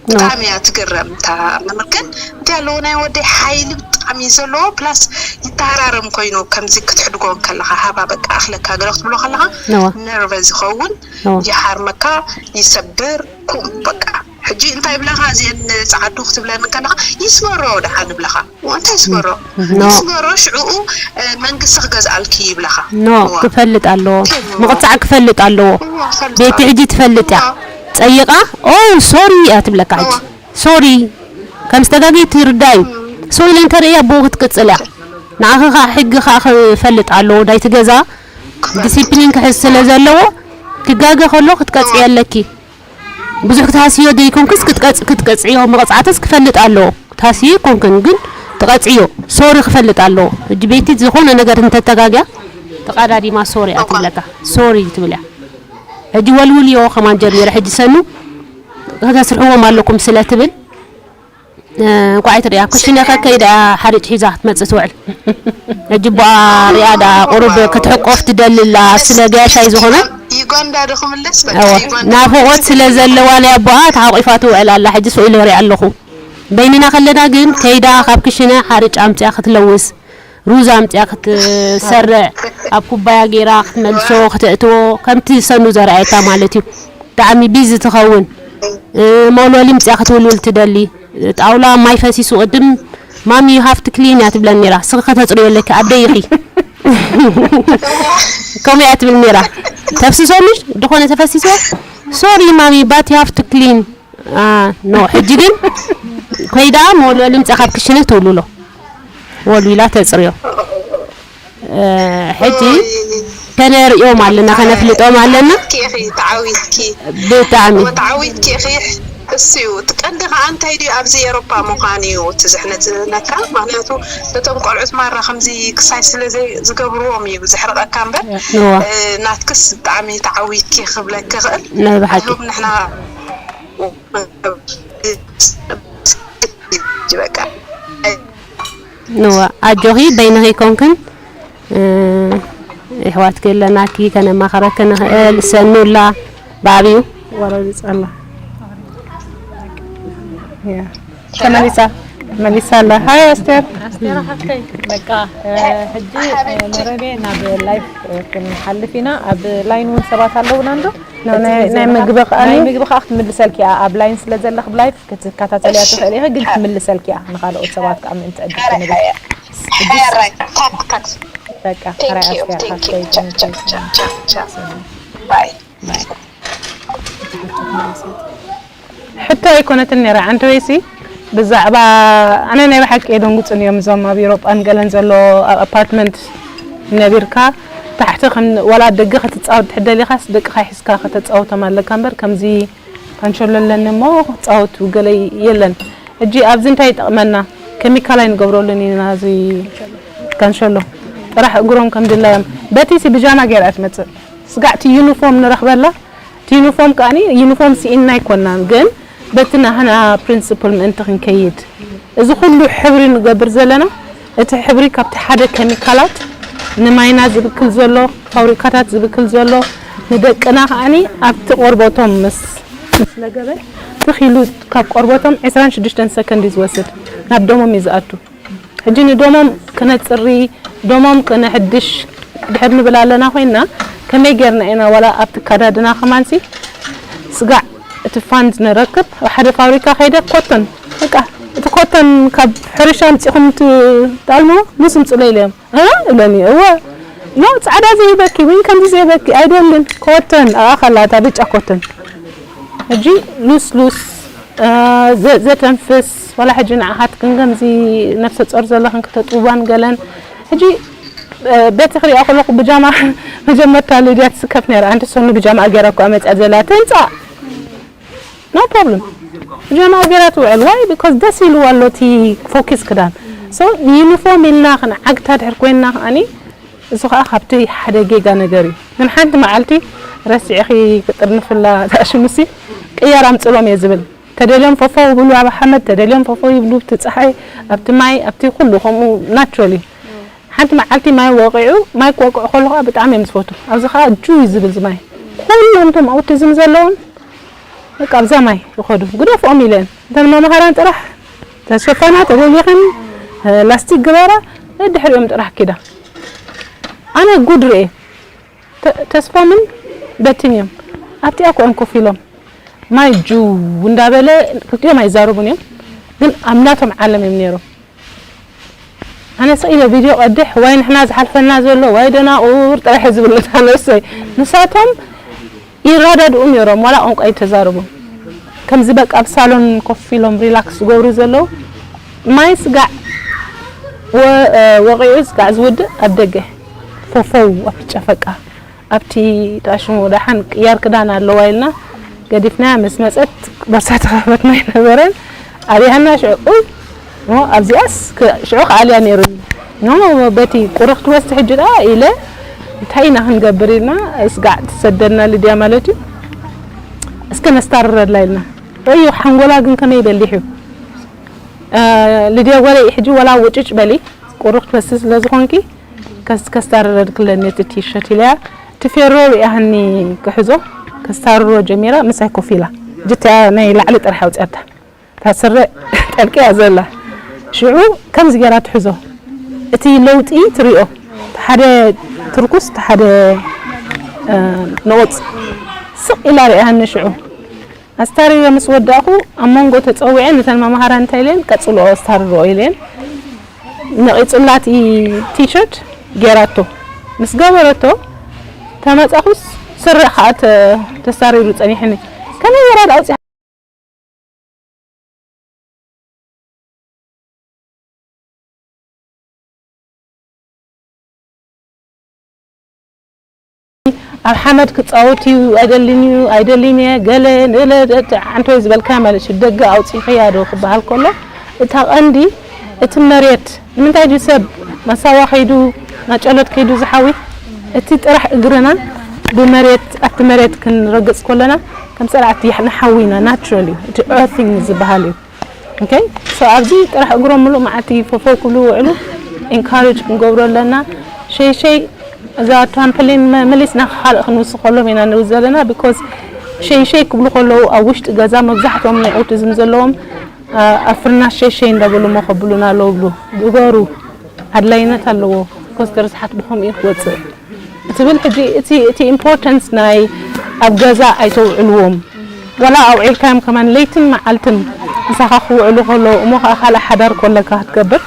ብጣዕሚ እያ ትግረም እታ መምህር። ግን እንታይ ኣለዎ ናይ ወደይ ሓይሊ ብጣዕሚ እዩ ዘለዎ ፕላስ ይተሃራረም ኮይኑ ከምዚ ክትሕድጎ ከለኻ ሃባ በቃ ኣኽለካ ገለ ክትብሎ ከለኻ ነዋ ነርቨስ ይኸውን ነዋ ይሃርመካ ይሰብር ኩም በቃ ሕጂ እንታይ ብለኻ እዚአን ፃዓዱ ክትብለን ከለኻ ይስበሮ ደሓን ብለኻ እንታይ ይስበሮ ኖ ይስበሮ ሽዕኡ መንግስቲ ክገዝኣልኪ ይብለኻ ኖ ክፈልጥ ኣለዎ ምቕፃዕ ክፈልጥ ኣለዎ ቤቲ ሕጂ ትፈልጥ እያ ፀይቓ ኦ ሶሪ እያ ትብለካ ሕጂ ሶሪ ከም ዝተጋገየ ትርዳ እዩ ሶ ኢለ እንተርእያ ብኡ ክትቅፅል እያ ንዓኺ ከዓ ሕጊ ከዓ ክፈልጥ ኣለዎ ናይቲ ገዛ ዲሲፕሊን ክሕዝ ስለ ዘለዎ ክጋገ ከሎ ክትቀፅዒ ኣለኪ ብዙሕ ክትሃስዮ ዘይኮንክስ ክትቀፅ ክትቀፅዕዮ መቕፃዕትስ ክፈልጥ ኣለዎ ክትሃስዮ ይኮንክን ግን ትቐፅዮ ሶሪ ክፈልጥ ኣለዎ ሕጂ ቤቲ ዝኾነ ነገር እንተተጋግያ ተቓዳዲማ ሶሪ እያ ትብለካ ሶሪ ትብል እያ ሕጂ ወልውልዮ ከማን ጀሚረ ሕጂ ሰኑ ከተስርሕዎም ኣለኩም ስለ ትብል እንኳዕ ትሪኣ ኩሽነ ከከይዳ ሓርጭ ሒዛ ክትመፅእ ትውዕል ሕጂ ቦኣ ሪኣ ዳ ቁሩብ ክትሕቆፍ ትደሊ ኣላ ስለ ገያሻይ ዝኾነ ዩጋንዳ ዶ ክምለስ በቃ እወ ዩጋንዳ ናፍቖት ስለ ዘለዋ ናይ ኣቦኣ ተሓቂፋ ትውዕል ኣላ ሕጂ ስኢለ ሪኣ ኣለኹ በይንና ከለና ግን ከይዳ ካብ ክሽነ ሓርጭ ኣምፅያ ክትለውስ፣ ሩዝ ኣምፅያ ክትሰርዕ፣ ኣብ ኩባያ ገይራ ክትመልሶ፣ ክተእትዎ፣ ከምቲ ሰኑ ዘርኣየካ ማለት እዩ። ብጣዕሚ ቢዚ ትኸውን። እ፣ መወልወሊ ምፅያ ክትውልውል ትደሊ። ጣውላ ማይ ፈሲሱ ቅድም ማሚ ሃፍት ክሊን እያ ትብለን ነይራ። ስኺ ከተፅርዮ ኣለኪ ኣብ ደይኺ። ከምኡ እያ ትብል ነይራ። ተፍስሶ ምሽ ድኾነ ተፈሲስዎ፣ ሶሪ ማሚ ባት ሃፍት ክሊን። ኖ፣ ሕጂ ግን ኮይዳ መወልወሊ ምፃ ካብ ክሽነ ትውልሎ፣ ወልዊላ ተፅርዮ። እ፣ ሕጂ ከነርእዮም ኣለና፣ ከነፍልጦም ኣለና። ተዓዊትኪ ብጣዕሚ ተዓዊትኪ ኢኺ። እሱ እዩ እቲ ቀንዲ ከዓ እንታይ ድዩ ኣብዚ ኤሮፓ ምዃን እዩ እቲ ዝሕነት ዝብለካ። ምክንያቱ ነቶም ቆልዑት ማራ ከምዚ ክሳይ ስለ ዘይ- ዝገብርዎም እዩ ዝሕርቐካ እምበር እዋ እ፣ ናትክስ ብጣዕሚ ተዓዊትኪ ክብለኪ ይኽእል። ናይ ብሓቂ ኣይሆብ ንሕና በቃ ንዋ ኣጆኺ በይንኺ ኮንክን እ፣ ይሕዋትኪ ኣለናኪ ከነማኸረኪ ንኽእል ሰኑላ ብዓብዩ ወረቢፅ ኣላ ያ ተመሊሳ መሊሳ ኣላ ሃይ ኣስቴር ኣስቴራ ሓፍተይ በቃ እ፣ ሕጂ እ፣ መረቤ ናብ ላይፍ እ፣ ክንሓልፍ ኢና ኣብ ላይን እውን ሰባት ኣለውና እንዶ ኖ፣ ናይ- ናይ ምግቢ ከኣ ናይ ምግቢ ከዓ ክትምልሰልኪ እያ ኣብ ላይን ስለ ዘለኽ ብላይፍ ክትከታተልያ ትኽእል ኢኺ ግን ክትምልሰልኪ እያ ንካልኦት ሰባት ከዓ ምእንቲ ዕድል ክንብል ሕራይ ታክ ታክ በቃ Thank ሕራይ you, ኣስቴር thank you. ሓፍተይ Cha, cha, cha, cha, cha. Bye. ሕቶ ኣይኮነትን ነይራ ኣንተ ወይሲ ብዛዕባ ኣነ ናይ ብሓቂ የደንጉፅን እዮም እዞም ኣብ ኤሮጳን ገለን ዘሎ ኣብ ኣፓርትመንት ነቢርካ ታሕቲ ከም ዋላ ደገ ክትፃወት ትሕደሊኻስ ደቅኻ ሒዝካ ከተፃወቶም ኣለካ እምበር ከምዚ ካንሸሎ ኣለኒ እሞ ክፃወቱ ገለ የለን ሕጂ ኣብዚ እንታይ ይጠቕመና ከሚካል ኣይንገብረሉን ኢና እዚ ካንሸሎ ጥራሕ እግሮም ከም ድላዮም በቲ ሲ ብጃማ ገይራ ትመፅእ ስጋዕቲ ዩኒፎርም ንረኽበላ እቲ ዩኒፎርም ከኣኒ ዩኒፎርም ስኢንና ኣይኮናን ግን በቲ ናህና ፕሪንስፕል ምእንቲ ክንከይድ እዚ ኩሉ ሕብሪ ንገብር ዘለና እቲ ሕብሪ ካብቲ ሓደ ኬሚካላት ንማይና ዝብክል ዘሎ ፋብሪካታት ዝብክል ዘሎ ንደቅና ከኣኒ ኣብቲ ቆርበቶም ምስ ምስ ለገበ ትኺሉ ካብ ቆርበቶም ዕስራን ሽዱሽተን ሰከንድ እዩ ዝወስድ ናብ ደሞም እዩ ዝኣቱ ሕጂ ንደሞም ክነፅሪ ደሞም ክነሕድሽ ድሕር ንብል ኣለና ኮይንና ከመይ ጌርና ኢና ዋላ ኣብቲ ኣካዳድና ከማንሲ ስጋዕ እቲ ፋንድ ንረክብ ኣብ ሓደ ፋብሪካ ከይደ ኮተን በቃ እቲ ኮተን ካብ ሕርሻ ኣምፂኹም ትኣልምዎ ምስ ምፅሎ ኢለዮም እ እብለኒ እወ ኖ ፃዕዳ ዘይበኪ ወይ ከምዚ ዘይበኪ ኣይደልን ኮተን ኣኣ ከላታ ብጫ ኮተን ሕጂ ሉስሉስ ዘተንፍስ ዋላ ሕጂ ንዓኻትክን ከምዚ ነፍሰ ጾር ዘለኽን ክተጥብዋን ገለን ሕጂ በቲ ክሪኣ ከለኹ ብጃማ መጀመርታ ልድያ ትስከፍ ነይራ ኣንቲ ሰኑ ብጃማ ገይራ እኳ መፅያ ዘላ ትምፃእ no problem ብጃማ ገይራ ትውዕል why because ደስ ኢልዋ ኣሎ እቲ ፎኪስ ክዳን so ዩኒፎርም ኢልና ክንዓግታ ድሕር ኮይንና ከዓኒ እዚ ከዓ ካብቲ ሓደ ጌጋ ነገር እዩ ግን ሓንቲ መዓልቲ ረሲዕኺ ክጥርንፍላ ተኣሽሙሲ ቅያር ኣምፅሎም እየ ዝብል ተደልዮም ፈፈው ይብሉ ኣብ ሓመድ ተደልዮም ፈፈው ይብሉ ኣብቲ ፀሓይ ኣብቲ ማይ ኣብቲ ኩሉ ከምኡ ናቹራሊ ሓንቲ መዓልቲ ማይ ወቂዑ ማይ ክወቅዑ ከለኹ ከዓ ብጣዕሚ እዮም ዝፈቱ ኣብዚ ከዓ ጁ እዩ ዝብል ዝማይ ኩሎም እቶም ኣውቲዝም ዘለዎም በቃ ኣብዛ ማይ ይኸዱ ግደፍኦም ኢለን እተን መምሃራን ጥራሕ ተሸፈና ተጎጊኸን ላስቲክ ግበራ ድሕሪኦም ጥራሕ ኪዳ ኣነ ጉድ ርኤ ተስፎምን በትን እዮም ኣብቲኣ ኮን ኮፍ ኢሎም ማይ ጅው እንዳበለ ክልቲኦም ኣይዛረቡን እዮም ግን ኣብ ናቶም ዓለም እዮም ነይሮም ኣነ ሰ ኢለ ቪድዮ ቀድሕ ዋይ ንሕና ዝሓልፈና ዘሎ ዋይ ደናቁር ጥራሕ ዝብል ነታ ነሰይ ንሳቶም ይራዳድኡ ነይሮም ዋላ ቋንቋ ይተዛረቡ ከምዚ በቃ ኣብ ሳሎን ኮፍ ኢሎም ሪላክስ ዝገብሩ ዘለዉ ማይ ስጋዕ ወቂዑ ስጋዕ ዝውድእ ኣብ ደገ ፎፎው ኣብቲ ጨፈቃ ኣብቲ ጣሽሙ ደሓን ቅያር ክዳን ኣለዋ ኢልና ገዲፍናያ ምስ መፀት ቦርሳ ተኸፈትና ኣይነበረን ኣብያና ሽዑ ኣብዚኣስ ሽዑ ክኣልያ ነይሩኒ ኖ በቲ ቁሪ ክትወስድ ሕጂ ደኣ ኢለ እንታይ ኢና ክንገብር ኢልና ስጋዕ ትሰደና ልድያ ማለት እዩ እስከ ነስታርረድላ ኢልና እዩ ሓንጎላ ግን ከመይ በሊሕ እዩ ልድያ ጓለይ ሕጂ ወላ ውጭጭ በሊ ቁሪ ክትወስድ ስለ ዝኾንኪ ከስታርረድ ክለኒ እቲ ቲሸርት ኢለያ እቲ ፌሮ ሪኣሃኒ ክሕዞ ከስታርሮ ጀሚራ ምሳይ ኮፍ ኢላ ጅታ ናይ ላዕሊ ጥራሕ ኣውፅያታ እታ ስረ ቀልቅያ ዘላ ሽዑ ከምዚ ገይራ ትሕዞ። እቲ ለውጢ ትሪኦ። እቲ ሓደ ትርኩስ፣ እቲ ሓደ፣ እ፣ ንቑጽ። ስቕ ኢላ ርእያኒ ሽዑ። ኣስታሪረ ምስ ወዳእኹ፣ ኣብ መንጎ ተጸዊዐ ነተን መማህራን እንታይ ኢለን፣ "ቀጽልኦ ኣስታርርኦ" ኢለን። ነቒጹላ እቲ ቲሸርት ገይራቶ። ምስ ገበረቶ፣ ተመጻኹስ ስረ ኸኣ ተ-፣ ተስታሪሩ ጸኒሕኒ። ከመይ ገይራ ደኣ ኣውጺኣ? ኣብ ሓመድ ክጻወት እዩ፣ ኣይደልን እዩ፣ ኣይደልን እየ፣ ገለ፣ ገለ፣ ዓንተወይ ዝበልካዮ ማለት እዩ። ደገ ኣውጺእኽያ ዶ ክበሃል ከሎ፣ እታ ቀንዲ እቲ መሬት፣ ንምንታይ ድዩ ሰብ መሳዋ ከይዱ፣ ናጨሎት ከይዱ ዝሓዊ? እቲ ጥራሕ እግርና ብመሬት፣ ኣብቲ መሬት ክንረግጽ ከለና፣ ከም ጸላእቲ ንሓዊ ኢና፣ ናቹራሊ። እቲ ኤርቲንግ ዝበሃል እዩ። ኦኬ? ሶ ኣብዚ ጥራሕ እግሮም ምሉእ መዓልቲ ፈፈው ክብሉ ውዕሉ፣ ኤንካሬጅ ክንገብሮ ኣለና። ሸይሸይ እዛ ትራምፖሊን መ-፣ መሊስና ካልእ ክንውስኸሎም ኢና ንብል ዘለና፣ ቢኮዝ ሸይሸይ ክብሉ ከለዉ ኣብ ውሽጢ ገዛ መብዛሕትኦም ናይ ኦቲዝም ዘለዎም፣ ኣ-፣ ኣብ ፍርናሽ ሸይሸይ እንዳበሉ እሞ ከብሉና ኣለዉ ብሉ። ግበሩ፣ ኣድላይነት ኣለዎ። ቢኮዝ እቲ ርስሓት ብኸምኡ እዩ ክወጽእ። ትብል ሕጂ እቲ፣ እቲ ኢምፖርተንስ ናይ ኣብ ገዛ ኣይተውዕልዎም። ዋላ ኣውዒልካዮም ከማን ለይትን መዓልትን ምሳኻ ክውዕሉ ከለዉ፣ እሞ ኸዓ ካልእ ሓዳር ከለካ ክትገብር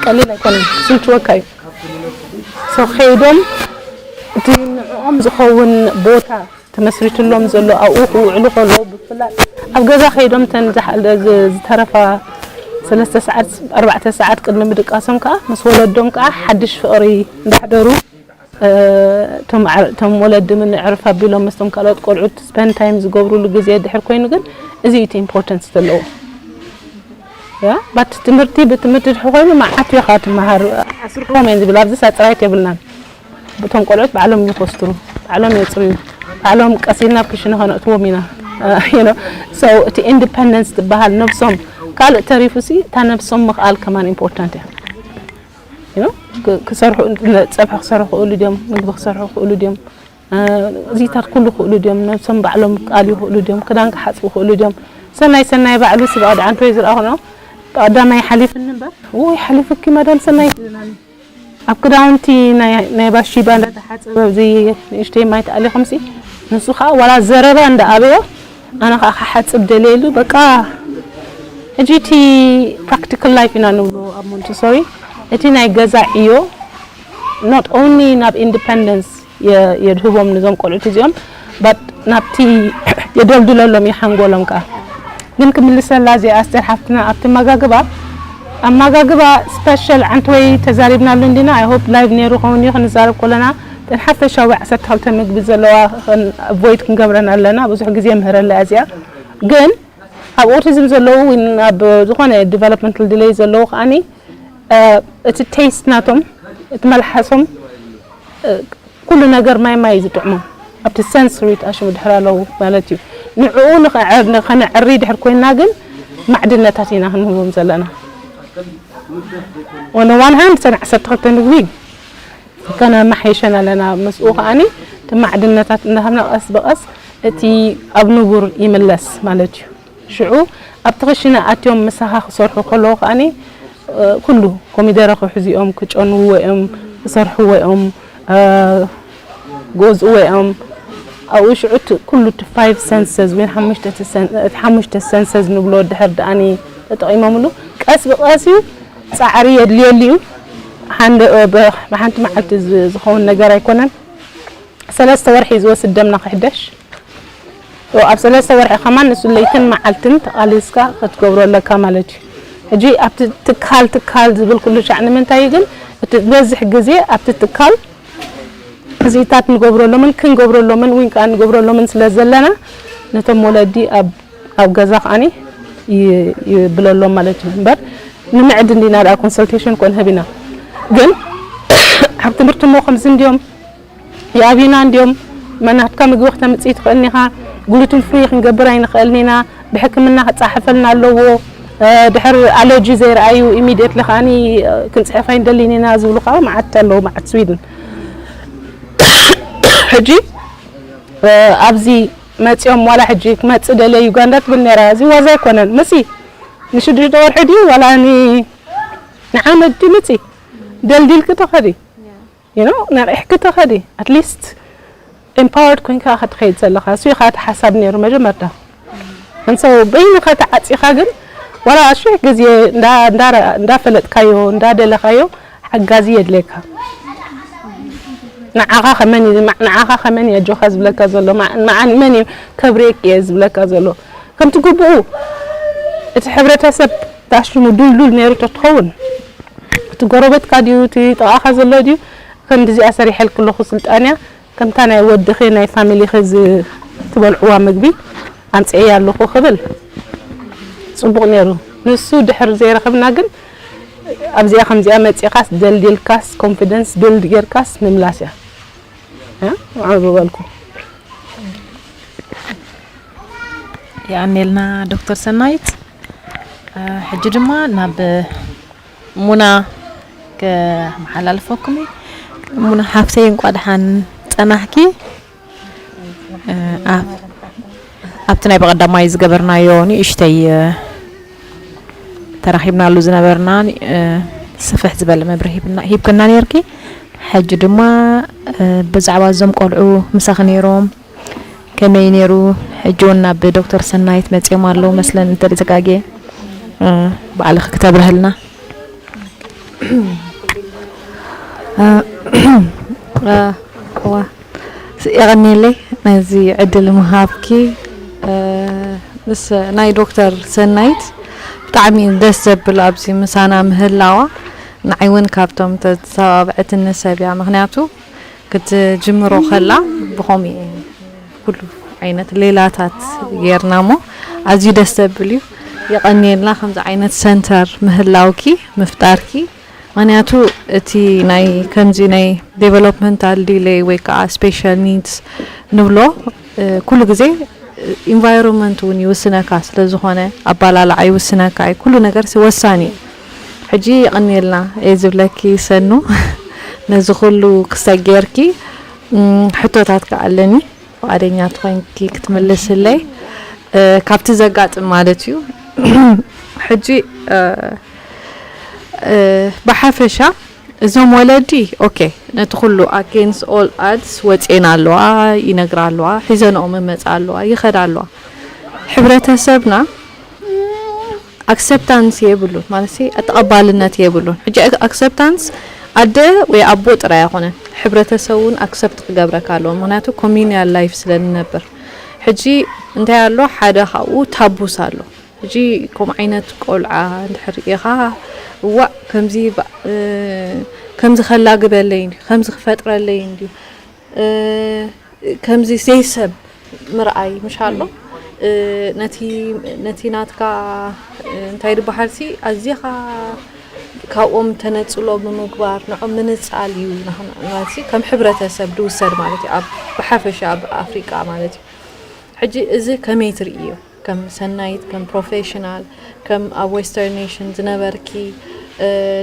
ቀሊል ኣይኮነን፣ ክስልችወካ እዩ። ሶ ከይዶም እቲ ንዕኦም ዝኸውን ቦታ ተመስሪትሎም ዘሎ ኣብኡ ክውዕሉ ከለዉ፣ ብፍላይ ኣብ ገዛ ከይዶም እተን ዝሓ-፣ ዝ-፣ ዝተረፋ ሰለስተ ሰዓት፣ ኣርባዕተ ሰዓት ቅድሚ ምድቃሶም ከኣ ምስ ወለዶም ከኣ ሓድሽ ፍቕሪ እንዳሕደሩ፣ እ፣ እቶም ዓር-፣ እቶም ወለዲ ምን ዕርፍ ኣቢሎም ምስቶም ካልኦት ቆልዑት ስፐንድ ታይም ዝገብሩሉ ግዜ ድሕር ኮይኑ ግን እዚ እዩ እቲ ኢምፖርተንስ ዘለዎ። ያ፣ ባት ትምህርቲ ብትምህርቲ ድሕር ኮይኑ መዓት ኢኻ ትመሃር። ኣስርሕዎም እየን ዝብል፣ ኣብዚ ሳፅራይት የብልናን። እቶም ቆልዑት ባዕሎም ይኮስትሩ፣ ባዕሎም የፅርዩ፣ ባዕሎም ቀሲልና ኣብ ክሽነ ከነእትዎም ኢና። ዩ ኖ፣ ሶ እቲ ኢንዲፐንደንስ ትበሃል ነብሶም፣ ካልእ ተሪፉ ሲ እታ ነብሶም ምኽኣል ከማን ኢምፖርታንት እያ። ዩ ኖ፣ ክ-፣ ክሰርሑ፣ ጸብሒ ክሰርሑ ክእሉ ድዮም፣ ምግቢ ክሰርሑ ክእሉ ድዮም፣ እ፣ እዚታት ኩሉ ክእሉ ድዮም፣ ነብሶም ባዕሎም ክቃልዩ ክእሉ ድዮም፣ ክዳን ክሓጽቡ ክእሉ ድዮም። ሰናይ ሰናይ ባዕሉ ስብኣት ዓንቶይ ዝረኣኹ ነው። ቀዳማይ ሓሊፍኒ እምበር፣ ውይ ሓሊፍኪ መዳም ሰናይ። ኣብ ክዳውንቲ ናይ፣ ናይ ባሺባ እንዳተሓጸበ ኣብዚ ንእሽተይ ማይ ተኣሊኹምሲ፣ ንሱ ኸኣ ዋላ ዘረባ እንዳኣበዮ፣ ኣነ ኸኣ ክሓጽብ ደልየሉ፣ በቃ፣ ሕጂ እቲ ፕራክቲካል ላይፍ ኢና ንብሎ ኣብ ሞንቲሶሪ። እቲ ናይ ገዛ ዕዮ፣ not only ናብ ኢንዲፐንደንስ የ-፣ የድህቦም ንዞም ቆልዑት እዚኦም፣ but ናብቲ የደልድለሎም እዩ ሓንጎሎም ከኣ። ግን ክምልሰላ እዚኣ ኣስቴር ሓፍትና ኣብቲ ኣመጋግባ፣ ኣመጋግባ ስፔሻል ዓንተወይ ተዛሪብናሉ እንዲና፣ I hope ላይቭ ነይሩ ኸውን እዩ ክንዛረብ ከለና፣ እተን ሓፈሻዊ ዓሰርተ ክልተ ምግቢ ዘለዋ ኸን-፣ ኣቮይድ ክንገብረን ኣለና። ብዙሕ ግዜ ምህረላ እያ እዚኣ። ግን ኣብ ኦቲዝም ዘለዉ ወይ ኣብ ዝኾነ ዲቨሎፕመንታል ዲሌይ ዘለዉ ከኣኒ፣ እ፣ እቲ ቴስት ናቶም፣ እቲ መልሓሶም፣ እ፣ ኩሉ ነገር ማይ ማይ እዩ ዝጥዕሞም። ኣብቲ ሰንስሪ ተኣሽሙ ድሕር ኣለዉ ማለት እዩ። ንዕኡ ንኸዐ-፣ ንኸነዕሪ ድሕር ኮይንና ግን ማዕድነታት ኢና ክንህቦም ዘለና። On one hand እተን ዓሰርተ ክልተ ምግቢ ከነማሓይሸን ኣለና። ምስኡ ከኣኒ እቲ ማዕድነታት እንዳሃብና ቀስ ብቐስ እቲ ኣብ ንቡር ይምለስ ማለት እዩ። ሽዑ ኣብቲ ክሽነ ኣትዮም ምሳኻ ክሰርሑ ከለዉ ከኣኒ፣ እ፣ ኩሉ ኮሚደረ ክሕዙ እዮም፣ ክጨንውዎ እዮም፣ ክሰርሕዎ እዮም፣ እ፣ ክገዝእዎ እዮም። ኣብኡ ሽዑ እቲ ኩሉ እቲ ፋይቭ ሰንሰስ ወይ ሓሙሽተ እቲ ሰን-፣ እቲ ሓሙሽተ ሰንሰስ ንብሎ ድሕር ደኣኒ ተጠቒሞምሉ፣ ቀስ ብቐስ እዩ ጻዕሪ የድልየሉ እዩ። ሓንደ-፣ ብ-፣ ብሓንቲ መዓልቲ ዝ-፣ ዝኸውን ነገር ኣይኮነን። ሰለስተ ወርሒ ዝወስድ ደምና ክሕደሽ። ኦ፣ ኣብ ሰለስተ ወርሒ ከማን ንሱ ለይትን መዓልትን ተቓሊስካ ክትገብሮ ኣለካ ማለት እዩ። ሕጂ ኣብቲ ትካል ትካል ዝብል ኩሉ ሻዕ ንምንታይ እዩ ግን? እቲ ዝበዝሕ ግዜ ኣብቲ ትካል እዚታት ንገብረሎምን ክንገብረሎምን ወይ ከዓ ንገብረሎምን ስለ ዘለና ነቶም ወለዲ ኣብ፣ ኣብ ገዛ ከዓኒ ይ-፣ ይብለሎም ማለት እዩ። እምበር ንምዕድ እንዲና ደኣ ኮንሰልቴሽን ኮን ህቢና። ግን ኣብ ትምህርቲ እሞ ከምዚ እንዲዮም ይኣብዩና እንዲዮም፣ መናትካ ምግቢ ክተምጽእ ትኽእልን ኢኻ፣ ግሉትን ፍሪ ክንገብር ኣይንኽእልን ኢና፣ ብሕክምና ክጻሕፈልና ኣለዎ፣ እ፣ ድሕር ኣለርጂ ዘይረኣዩ ኢሚድየትሊ ከኣኒ፣ እ፣ ክንጽሕፍ ኣይንደልን ኢና ዝብሉ ከዓ መዓት ኣለዉ፣ መዓት ስዊድን። ሕጂ፣ እ፣ ኣብዚ መጺኦም ዋላ ሕጂ ክመጽእ ደልየ ዩጋንዳ ትብል ነይራ፣ እዚ ዋዛ ኣይኮነን። መጺ ንሽዱሽተ ወርሒ ድዩ ዋላ ንዓመት ድዩ ምጺ ደልዲልኪ ተኸዲ you know ነቂሕኪ ተኸዲ at least empowered ኮይንካ ክትኸይድ ዘለኻ እሱ ኢኻ እቲ ሓሳብ ነይሩ መጀመርታ። እንሰው በይንኻ ተዓፂኻ ግን ዋላ ሽሕ ግዜ እንዳፈለጥካዮ እንዳደለኻዮ ሓጋዚ የድልየካ። ንዓኻ ከመን እዩ ንዓኻ ከመን እዩ ኣጆኻ ዝብለካ ዘሎ መዓን መን እዩ ከብሬክ እየ ዝብለካ ዘሎ ከምቲ ግቡኡ እቲ ሕብረተሰብ ታሽሙ ዱልዱል ነይሩ ተትኸውን እቲ ጎረቤትካ ድዩ እቲ ጥቓኻ ዘሎ ድዩ ከምዚ እዚኣ ሰሪሐልኪ ኣለኹ ስልጣንያ ከምታ ናይ ወድኺ ናይ ፋሚሊኺ ትበልዕዋ ምግቢ ኣምፅኤያ ኣለኹ ክብል ፅቡቕ ነይሩ። ንሱ ድሕር ዘይረኸብና ግን ኣብዚኣ ከምዚኣ መፂኻስ ደልዲልካስ ኮንፊደንስ ቢልድ ጌርካስ ምምላስ እያ። ንዑ ዝበልኩ የቐኔልና ዶክተር ሰናይት። ሕጂ ድማ ናብ ሙና ከመሓላልፈኩም እየ። ሙና ሓፍተይ እንኳ ደሓን ፀናሕኪ። ኣብቲ ናይ ብቐዳማይ ዝገበርናዮ ንእሽተይ ተራኺብናሉ ዝነበርና ስፍሕ ዝበለ መብርሂ ሂብክና ነርኪ። ሕጂ ድማ ብዛዕባ እዞም ቆልዑ ምሳኺ ነይሮም ከመይ ነይሩ? ሕጂ እውን ናብ ዶክተር ሰናይት መፂኦም ኣለዉ መስለን እንተደተጋጌ ባዕልኺ ክተብርህልና። ዋ የቐኒለይ ነዚ ዕድል ምሃብኪ። ምስ ናይ ዶክተር ሰናይት ብጣዕሚ ደስ ዘብል ኣብዚ ምሳና ምህላዋ ንዓይ እውን ካብቶም ተተባብዐትኒ ሰብ እያ። ምክንያቱ ክትጅምሮ ከላ ብኸምኡ ኩሉ ዓይነት ሌላታት ጌርና እሞ ኣዝዩ ደስ ዘብል እዩ። የቐንየልና ከምዚ ዓይነት ሰንተር ምህላውኪ ምፍጣርኪ። ምክንያቱ እቲ ናይ ከምዚ ናይ ዴቨሎፕመንታል ዲሌይ ወይ ከዓ ስፔሻል ኒድስ ንብሎ ኩሉ ግዜ ኢንቫይሮንመንት እውን ይውስነካ ስለ ዝኾነ ኣባላልዓ ይውስነካ እዩ። ኩሉ ነገር ወሳኒ እዩ። ሕጂ የቐንየልና እየ ዝብለኪ ሰኑ ነዚ ኩሉ ክሰጌርኪ ሕቶታት ከኣለኒ ፍቓደኛ ትኾይንኪ ክትምልስለይ ካብቲ ዘጋጥም ማለት እዩ። ሕጂ ብሓፈሻ እዞም ወለዲ ኦኬ ነቲ ኩሉ against all odds ወፅኤን ኣለዋ ይነግራ ኣለዋ ሒዘንኦም መፃ ኣለዋ ይኸዳ ኣለዋ። ሕብረተሰብና ኣክሰፕታንስ የብሉን ማለት ተቐባልነት የብሉን። ሕጂ ኣክሰፕታንስ ኣደ ወይ ኣቦ ጥራይ ኣይኮነን፣ ሕብረተሰብ እውን ኣክሰፕት ክገብረካ ኣለዎ። ምክንያቱ ኮሚኒያል ላይፍ ስለ ንነብር። ሕጂ እንታይ ኣሎ ሓደ ካብኡ ታቡስ ኣሎ። ሕጂ ከምኡ ዓይነት ቆልዓ እንድሕር ርኢኻ እዋእ ከምዚ ከምዚ ከላግበለይ እንድዩ ከምዚ ክፈጥረለይ እንድዩ ከምዚ ዘይሰብ ምርኣይ ምሽ ኣሎ ነቲ ነቲ ናትካ እንታይ ዝበሃል ሲ ኣዚኻ ካብኦም ተነፅሎ ብምግባር ንዖም ምንፃል እዩ ማለት ከም ሕብረተሰብ ዝውሰድ ማለት እዩ ኣብ ብሓፈሻ ኣብ ኣፍሪቃ ማለት እዩ። ሕጂ እዚ ከመይ ትርእዮ? ከም ሰናይት ከም ፕሮፌሽናል ከም ኣብ ዌስተርን ኔሽን ዝነበርኪ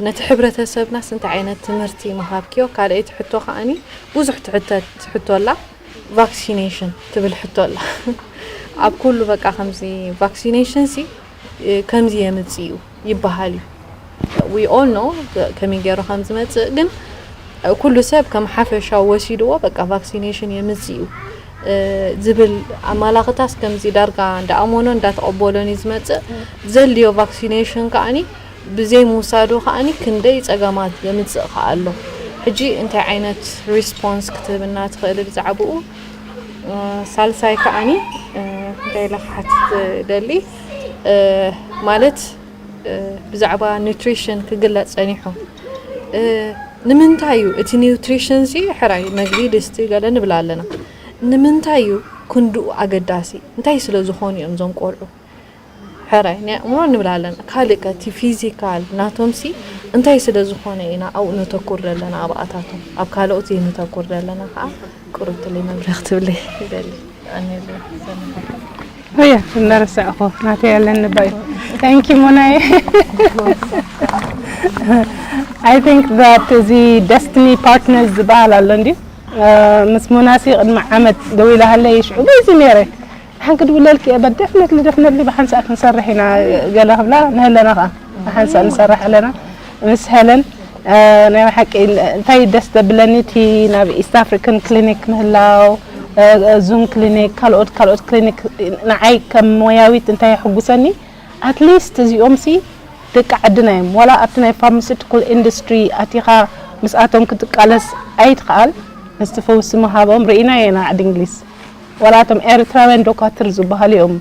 ነቲ ሕብረተሰብናስ እንታይ ዓይነት ትምህርቲ ምሃብክዮ? ካልኣይቲ ሕቶ ከዓኒ ብዙሕ ትሕተት ሕቶ ኣላ ቫክሲኔሽን ትብል ሕቶ ኣላ ኣብ ኩሉ በቃ ከምዚ ቫክሲኔሽን ሲ ከምዚ የምጽእ እዩ ይበሃል እዩ። We all know ከመይ ገይሩ ከም ዝመጽእ ግን ኩሉ ሰብ ከም ሓፈሻዊ ወሲድዎ በቃ ቫክሲኔሽን የምጽእ እዩ ዝብል ኣመላኽታስ ከምዚ ዳርጋ እንዳኣመኖ እንዳተቐበሎን እዩ ዝመጽእ። ዘድልዮ ቫክሲኔሽን ከዓኒ ብዘይ ምውሳዱ ከዓኒ ክንደይ ጸገማት የምጽእ ከኣ ኣሎ። ሕጂ እንታይ ዓይነት ሪስፖንስ ክትህብና ትኽእል ብዛዕባኡ? ሳልሳይ ከዓኒ እንታይ ኢለ ክሓትት ደሊ ማለት ብዛዕባ ኒውትሪሽን ክግለጽ ጸኒሑ ንምንታይ እዩ እቲ ኒውትሪሽን ሲ ሕራይ መግቢ ድስቲ ገለ ንብል ኣለና ንምንታይ እዩ ክንድኡ ኣገዳሲ እንታይ ስለ ዝኾኑ እዮም እዞም ቆልዑ ሕራይ ናይ ኣእምሮ ንብል ኣለና ካልእ ከ እቲ ፊዚካል ናቶም ሲ እንታይ ስለ ዝኾነ ኢና ኣብኡ ነተኩር ዘለና ኣብኣታቶም ኣብ ካልኦት ዘይነተኩር ዘለና ከዓ ቁርብ ትለይ መብርህ ክትብለይ ይደሊ ኣኔሉ እየ እናረሳዕኹ ናተይ ኣለኒ ባይ thank you ሞናይ I think that እዚ destiny partners ዝበሃል ኣሎ እንዲ ምስ ሞናሲ ቅድሚ ዓመት ደው ኢላ ሃለይ ሽዑ በዚ ነይረ ሓን ክድውለልኪ እየ በል። ደፍነትሊ ደፍነትሊ ብሓንሳእ ክንሰርሕ ኢና። ገለ ክብላ ንህለና ከዓ ብሓንሳእ ንሰርሕ ኣለና ምስ ሄለን። ናይ ሓቂ እንታይ ደስ ደብለኒ እቲ ናብ ኢስት ኣፍሪካን ክሊኒክ ምህላው፣ ዙም ክሊኒክ፣ ካልኦት ካልኦት ክሊኒክ ንዓይ ከም ሞያዊት እንታይ የሕጉሰኒ፣ ኣትሊስት እዚኦም ሲ ደቂ ዓድና እዮም። ዋላ ኣብቲ ናይ ፋርማሲቲካል ኢንዱስትሪ ኣቲኻ ምስኣቶም ክትቃለስ ኣይትኽኣል። ምስቲ ፈውሲ ምሃቦም ርኢና ኢና ዓዲ እንግሊዝ። ዋላ እቶም ኤርትራውያን ዶካትር ዝበሃሉ እዮም።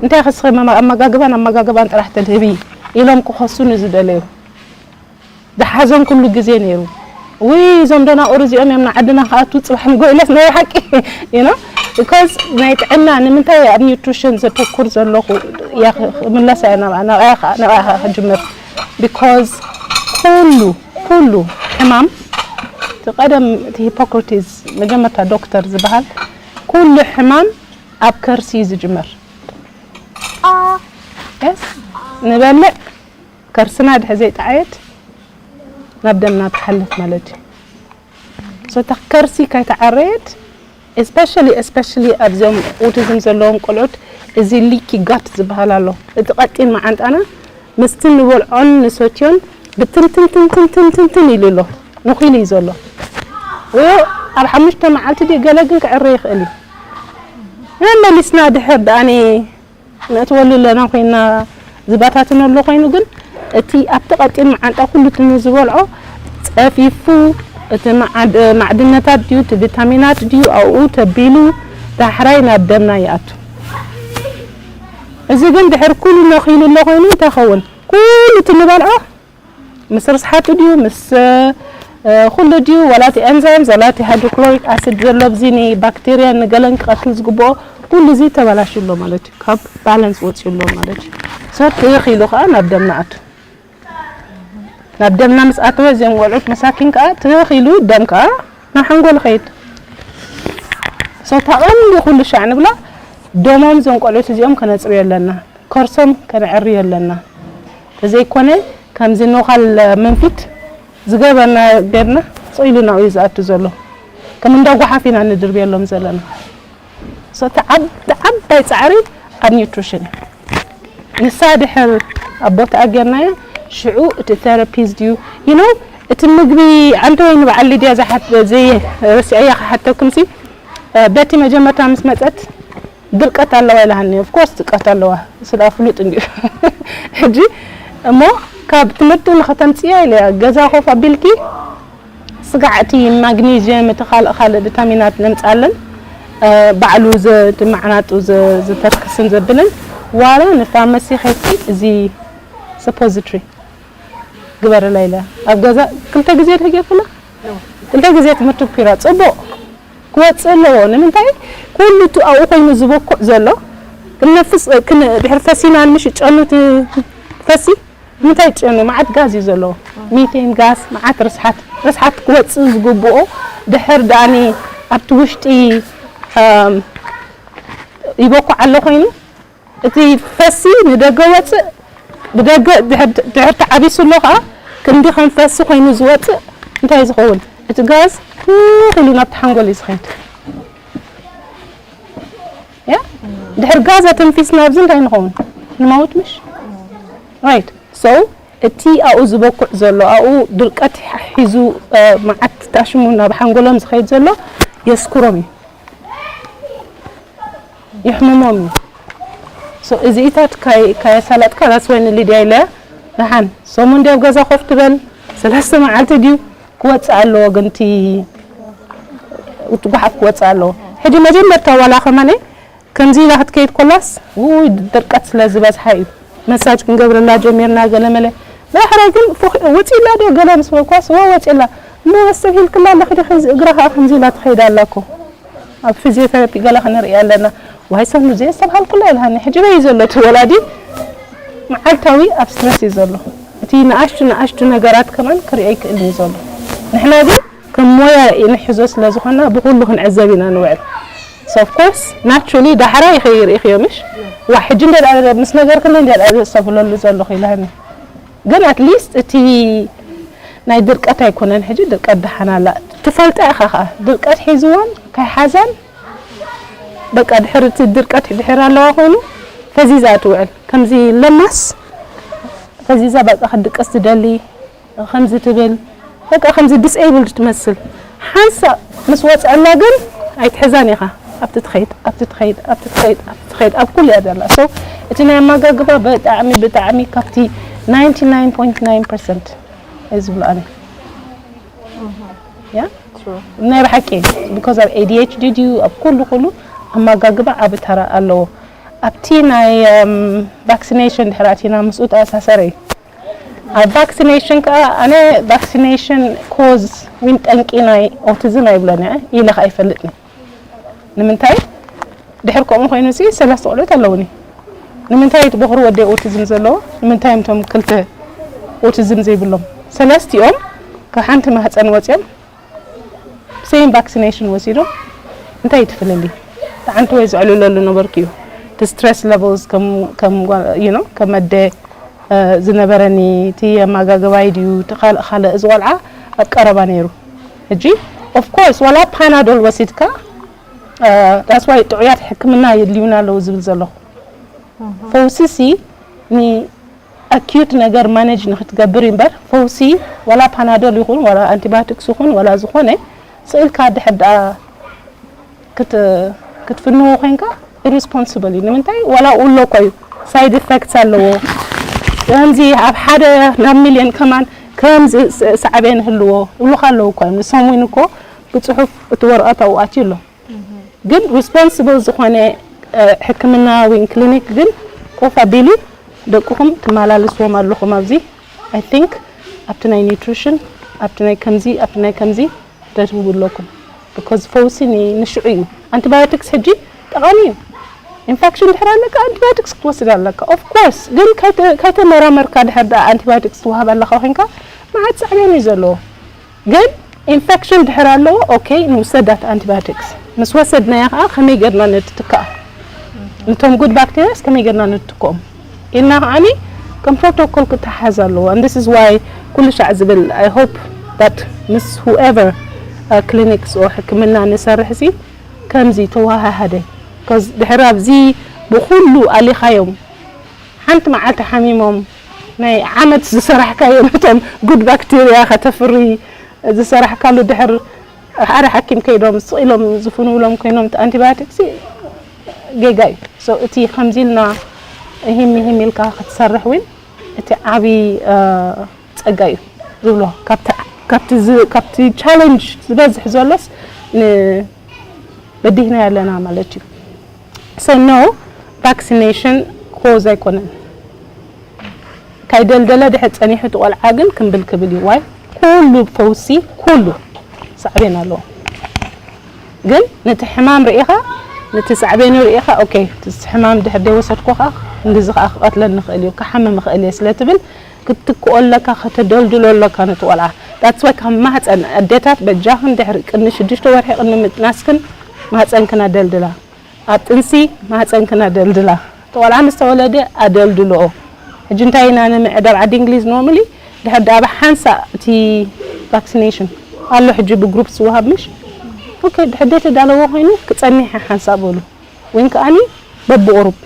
እንታይ ክስኸ ኣመጋግባን ኣመጋግባን ጥራሕ ተድህቢ ኢሎም ክኸሱኒ ዝደለዩ። ዝሓዞም ኩሉ ግዜ ነይሩ። ውይ እዞም ደናቑር እዚኦም እዮም ንዓድና ክኣትዉ ጽባሕ ንጎ ኢለስ ናይ ሓቂ you know because ናይ ጥዕና ንምንታይ ኣብ ኒውትሪሽን ዘተኩር ዘለኹ እያ ክምለሳ እያ ናብኣ ናብኣ ከ- ናብኣ ከ- ክጅምር because ኩሉ ኩሉ ሕማም እቲ ቀደም እቲ ሂፖክራቲስ መጀመርታ ዶክተር ዝበሃል ኩሉ ሕማም ኣብ ከርሲ እዩ ዝጅመር። ስ ንበልዕ ከርስና ድሕር ዘይጠዓየት ናብ ደምና ትሓልፍ ማለት እዩ። ሶታ ከርሲ ከይተዓረየት especially especially ኣብዚኦም ኦቲዝም ዘለዎም ቆልዑት እዚ ሊኪ ጋት ዝበሃል ኣሎ። እቲ ቀጢን መዓንጣና ምስቲ ንበልዖን ንሰትዮን ብትንትንትንትንትንትን ኢሉ ኣሎ። ንኺሉ እዩ ዘሎ። ወይ ኣብ ሓሙሽተ መዓልቲ ድዩ ገለ ግን ክዕረ ይኽእል እዩ። መመሊስና ድሕር ደኣኒ ነእትወሉ ኣለና ኮይና ዝባታትን ኣሎ ኮይኑ ግን እቲ ኣብቲ ቀጢን መዓንጣ ኩሉ እቲ ንዝበልዖ ጸፊፉ እቲ መዓድ- ማዕድነታት ድዩ እቲ ቪታሚናት ድዩ ኣብኡ ተቢሉ ዳሕራይ ናብ ደምና ይኣቱ። እዚ ግን ድሕር ኩሉ ነኺሉ ኣሎ ኮይኑ እንታይ ኸውን ኩሉ እቲ ንበልዖ ምስ ርስሓቱ ድዩ ምስ ኩሉ ድዩ ወላቲ ኤንዛይም ዘላቲ ሃይድሮክሎሪክ ኣሲድ ዘሎ ብዚ ንባክቴርያ ንገለን ክቐትል ዝግብኦ ኩሉ እዚ ተባላሽዩ ኣሎ ማለት እዩ። ካብ ባላንስ ወፂኡ ኣሎ ማለት እዩ። ሰብ ትኽ ኢሉ ከዓ ናብ ደምና ኣቱ ናብ ደምና ምስ ኣተወ እዚኦም ቆልዑት መሳኪን ከዓ ትኽ ኢሉ ደም ከዓ ናብ ሓንጎል ኸይድ። ሶታ ቀንዲ ኩሉ ሻዕ ንብላ ደሞም እዞም ቆልዑት እዚኦም ከነፅርዮ ኣለና። ከርሶም ከነዕርዮ ኣለና። ተዘይኮነ ከምዚ ኖኻል መንፊት ዝገበርና ገርና ጾይሉ ናብኡ እዩ ዝኣቱ ዘሎ። ከም እንዳ ጓሓፍ ኢና ንድርብየሎም ዘለና። So እቲ ዓብ- እቲ ዓባይ ጻዕሪ ኣብ ኒውትሪሽን እዩ። ንሳ ድሕር ኣብ ቦታኣ ጌርናያ ሽዑ እቲ ቴራፒስ ድዩ you know እቲ ምግቢ ኣንተ ወይ ንበዓል ሊድያ ዝሓት- ዘይረስዐያ ክሓተኩም ሲ በቲ መጀመርታ ምስ መጸት ድርቀት ኣለዋ ኢላሃኒ። Of course ድርቀት ኣለዋ ስለ ፍሉጥ እንዲዩ። ሕጂ እሞ ካብ ትምህርቲ ንኸተምፅያ ኢለ ገዛ ኮፍ ኣቢልኪ ስጋዕ እቲ ማግኔዥየም እቲ ካልእ ካልእ ቪታሚናት ነምፃለን ባዕሉ ዝማዕናጡ ዝተርክስን ዘብልን ዋላ ንፋርማሲ ኸይድኪ እዚ ሰፖዚትሪ ግበርላ ኢለ ኣብ ገዛ ክልተ ግዜ ድሕር ጌርክላ ክልተ ግዜ ትምህርቲ ኪራ ፅቡቕ ክወፅእ ኣለዎ። ንምንታይ ኩሉ እቲ ኣብኡ ኮይኑ ዝበኩዕ ዘሎ ክንነፍስ ድሕር ፈሲና ንምሽ ጨኑ ፈሲ ንምንታይ ጨኑ መዓት ጋዝ እዩ ዘለዎ። ሚቴን ጋዝ መዓት ርስሓት ርስሓት ክወፅእ ዝግብኦ ድሕር ዳኒ ኣብቲ ውሽጢ ይበኩዕ ኣሎ ኮይኑ እቲ ፈሲ ንደገ ወፅእ ብደገ ድሕር ተዓቢሱ ኣሎ ከዓ ክንዲ ከም ፈሲ ኮይኑ ዝወፅእ እንታይ ዝኸውን እቲ ጋዝ ትኽ ኢሉ ናብቲ ሓንጎል እዩ ዝኸይድ። ያ ድሕር ጋዝ ኣተንፊስና ኣብዚ እንታይ ንኸውን ንማውት ምሽ right so እቲ ኣብኡ ዝበኩዕ ዘሎ ኣብኡ ድርቀት ሒዙ መዓት ታሽሙ ናብ ሓንጎሎም ዝኸይድ ዘሎ የስክሮም እዩ ይሕምሞም እዩ። እዚኢታት ካየሳለጥካ that's why ንሊድያ ኢለ ደሓን ሰሙን ድዩ ኣብ ገዛ ኮፍ ትበል ሰለስተ መዓልቲ ድዩ ክወፅእ ኣለዎ ግን እቲ እቲ ጓሓፍ ክወፅእ ኣለዎ። ሕጂ መጀመርታ ዋላ ከማነ ከምዚ ኢላ ክትከይድ ኮላስ ውይ ድርቀት ስለ ዝበዝሓ እዩ መሳጅ ክንገብረላ ጀሚርና ገለመለ። ዳሕራይ ግን ውፅኢላ ዶ ገለ ምስ በልኳስ ወ ወፅኢላ እሞ መስተብሂልክላ ኣለኺ ዲኺ እግራ ከዓ ከምዚ ኢላ ትኸይድ ኣላ እኮ ኣብ ፊዚዮቴራፒ ገለ ክንርኢ ኣለና። ዋይ ሰኑ ዘየስተብሃልኩላ ኢልሃኒ ሕጂ በይ ዘሎ እቲ ወላዲ መዓልታዊ ኣብ ስትረስ እዩ ዘሎ። እቲ ንኣሽቱ ንኣሽቱ ነገራት ከማን ክርኢ ኣይክእልን እዩ ዘሎ። ንሕና ግን ከም ሞያ ንሕዞ ስለ ዝኾና ብኩሉ ክንዕዘብ ኢና ንውዕል። So of course naturally ዳሕራ ይኸይር ኢኽዮ ምሽ ዋ ሕጂ እንደ ምስ ነገር ክለ እንደ ዘስተብለሉ ዘለኹ ኢልሃኒ። ግን at least እቲ ናይ ድርቀት ኣይኮነን ሕጂ ድርቀት ደሓን ኣላ ትፈልጣ ኢኻ ከዓ ድርቀት ሒዝዋን ከይሓዛን በቃ ድሕሪ እቲ ድርቀት ድሕር ኣለዋ ኮይኑ ፈዚዛ ትውዕል። ከምዚ ለማስ ፈዚዛ በቃ ክትድቅስ ትደሊ፣ ከምዚ ትብል፣ በቃ ከምዚ ዲስኤብልድ ትመስል። ሓንሳእ ምስ ወፅኣላ ግን ኣይትሕዛን ኢኻ። ኣብቲ ትኸይድ፣ ኣብቲ ትኸይድ፣ ኣብቲ ትኸይድ፣ ኣብቲ ትኸይድ፣ ኣብ ኩሉ እያ ዘላ። So እቲ ናይ ኣመጋግባ ብጣዕሚ፣ ብጣዕሚ ካብቲ ናይንቲ ናይን ፖይንት ናይን ፐርሰንት እየ ዝብሎ ኣነ። ያ? ናይ ብሓቂ፣ because ኣብ ኤ ዲ ኤች ዲ ድዩ፣ ኣብ ኩሉ፣ ኩሉ ኣመጋግባ ዓቢ ተራ ኣለዎ። ኣብቲ ናይ ቫክሲኔሽን ድሕሪ ኣቲና ምስኡ ተኣሳሰረ እዩ። ኣብ ቫክሲኔሽን ከኣ ኣነ ቫክሲኔሽን ኮዝ ዊን ጠንቂ ናይ ኦቲዝም ኣይብሎን እየ ኢለ ከኣ ኣይፈልጥን። ንምንታይ ድሕር ከምኡ ኮይኑ ሲ ሰለስተ ቆልዑት ኣለውኒ። ንምንታይ እቲ በኹሪ ወደይ ኦቲዝም ዘለዎ? ንምንታይ እቶም ክልተ ኦቲዝም ዘይብሎም? ሰለስቲኦም ካብ ሓንቲ ማህፀን ወፂኦም ሴም ቫክሲኔሽን ወሲዶም እንታይ ትፍልልይ? ተዓንተ ወይ ዘዕልለሉ ነበርኩ እዩ። እቲ ስትረስ ለቨልስ ከም ከም ጓል- you know ከም ኣደ ዝነበረኒ እቲ ኣመጋግባይ ድዩ እቲ ካልእ ካልእ እዚ ቆልዓ ኣብ ቀረባ ነይሩ። ሕጂ ኦፍ ኮርስ ዋላ ፓናዶል ወሲድካ that's why ጥዑያት ሕክምና የድልዩና ኣለዉ ዝብል ዘለኹ። ፈውሲ ሲ ን ኣኪዩት ነገር ማኔጅ ንክትገብር እምበር ፈውሲ ዋላ ፓናዶል ይኹን ዋላ ኣንቲባዮቲክስ ይኹን ዋላ ዝኾነ ስእልካ ድሕር ደኣ ክትፍንዎ ኮይንካ ኢሪስፖንስብል እዩ። ንምንታይ ዋላ ውሎ እኮ እዩ ሳይድ ኢፌክትስ ኣለዎ። ከምዚ ኣብ ሓደ ናብ ሚልዮን ከማን ከምዚ ሳዕቤን ህልዎ ውሉካ ኣለዉ እኮ እዮም። ንሶም እውን እኮ ብፅሑፍ እቲ ወረቐት ኣብኡ ኣትዩ ኣሎ። ግን ሪስፖንስብል ዝኾነ ሕክምና ወይ ክሊኒክ ግን ኮፍ ኣቢሉ ደቅኹም ትመላልስዎም ኣለኹም ኣብዚ I think ኣብቲ ናይ ኒትሪሽን ኣብቲ ናይ ከምዚ ኣብቲ ናይ ከምዚ ክትህቡ ኣለኩም። Because ፈውሲ ንሽዑ እዩ። ኣንቲባዮቲክስ ሕጂ ጠቓሚ እዩ። ኢንፌክሽን ድሕር ኣለካ ኣንቲባዮቲክስ ክትወስድ ኣለካ። ኦፍ ኮርስ ግን ከይተመራመርካ ድሕር ደኣ ኣንቲባዮቲክስ ትወሃብ ኣለካ ኮይንካ መዓት ሳዕቤን እዩ ዘለዎ። ግን ኢንፌክሽን ድሕር ኣለዎ okay ንውሰዳት ኣንቲባዮቲክስ ምስ ወሰድናያ ከዓ ከመይ ገርና ንትትክኣ? ነቶም ጉድ ባክቴርያስ ከመይ ገርና ንትክኦም ኢልና ከዓኒ ከም ፕሮቶኮል ክተሓዝ ኣለዎ። And this is why ኩሉ ሻዕ ዝብል I hope that ምስ whoever clinics or ሕክምና ንሰርሕ ሲ ከምዚ ተወሃሃደ። Because ድሕር ኣብዚ ብኩሉ ኣሊኻዮም ሓንቲ መዓልቲ ሓሚሞም ናይ ዓመት ዝሰራሕካዮ ነቶም ጉድ ባክቴርያ ከተፍሪ ዝሰራሕካሉ ድሕር ሓደ ሓኪም ከይዶም ስቕ ኢሎም ዝፍንውሎም ኮይኖም እቲ ኣንቲባዮቲክስ ጌጋ እዩ። So እቲ ከምዚ ኢልና ሂም ሂም ኢልካ ክትሰርሕ እውን እቲ ዓብዪ ጸጋ እዩ ዝብሎ። ካብቲ ቻለንጅ ዝበዝሕ ዘሎስ በዲህና ኣለና ማለት እዩ። So no vaccination ኮዝ ኣይኮነን። ካይደልደለ ድሕር ጸኒሑ እቲ ቆልዓ ግን ክምብል ክብል እዩ። ዋይ ኩሉ ፈውሲ ኩሉ ሳዕቤን ኣለዎ። ግን ነቲ ሕማም ርኢኻ ነቲ ሳዕቤኑ ርኢኻ okay እቲ ሕማም ድሕር ደይወሰድኩ ከዓ ክንድዚ ከዓ ክቐትለኒ ይኽእል እዩ ክሓምም ይኽእል እየ ስለ ትብል ክትትክኦ ኣለካ ከተደልድሎ ኣለካ ነቲ ቆልዓ። That's why ካብ ማህፀን ኣዴታት በጃኽን ድሕሪ ቅድሚ ሽዱሽተ ወርሒ ቅድሚ ምጥናስክን ማህፀንክን ኣደልድላ። ኣብ ጥንሲ ማህፀንክን ኣደልድላ። እቲ ቆልዓ ምስ ተወለደ ኣደልድልኦ። ሕጂ እንታይ ኢና ንምዕዳብ ዓዲ እንግሊዝ normally ድሕር ደኣ ብሓንሳእ እቲ ቫክሲኔሽን ኣሎ ሕጂ ብግሩፕ ዝወሃብ ምሽ okay ድሕር ደኣ ተዳለዎ ኮይኑ ክፀኒሕ ሓንሳእ በሉ ወይን ከዓኒ በብቁሩብ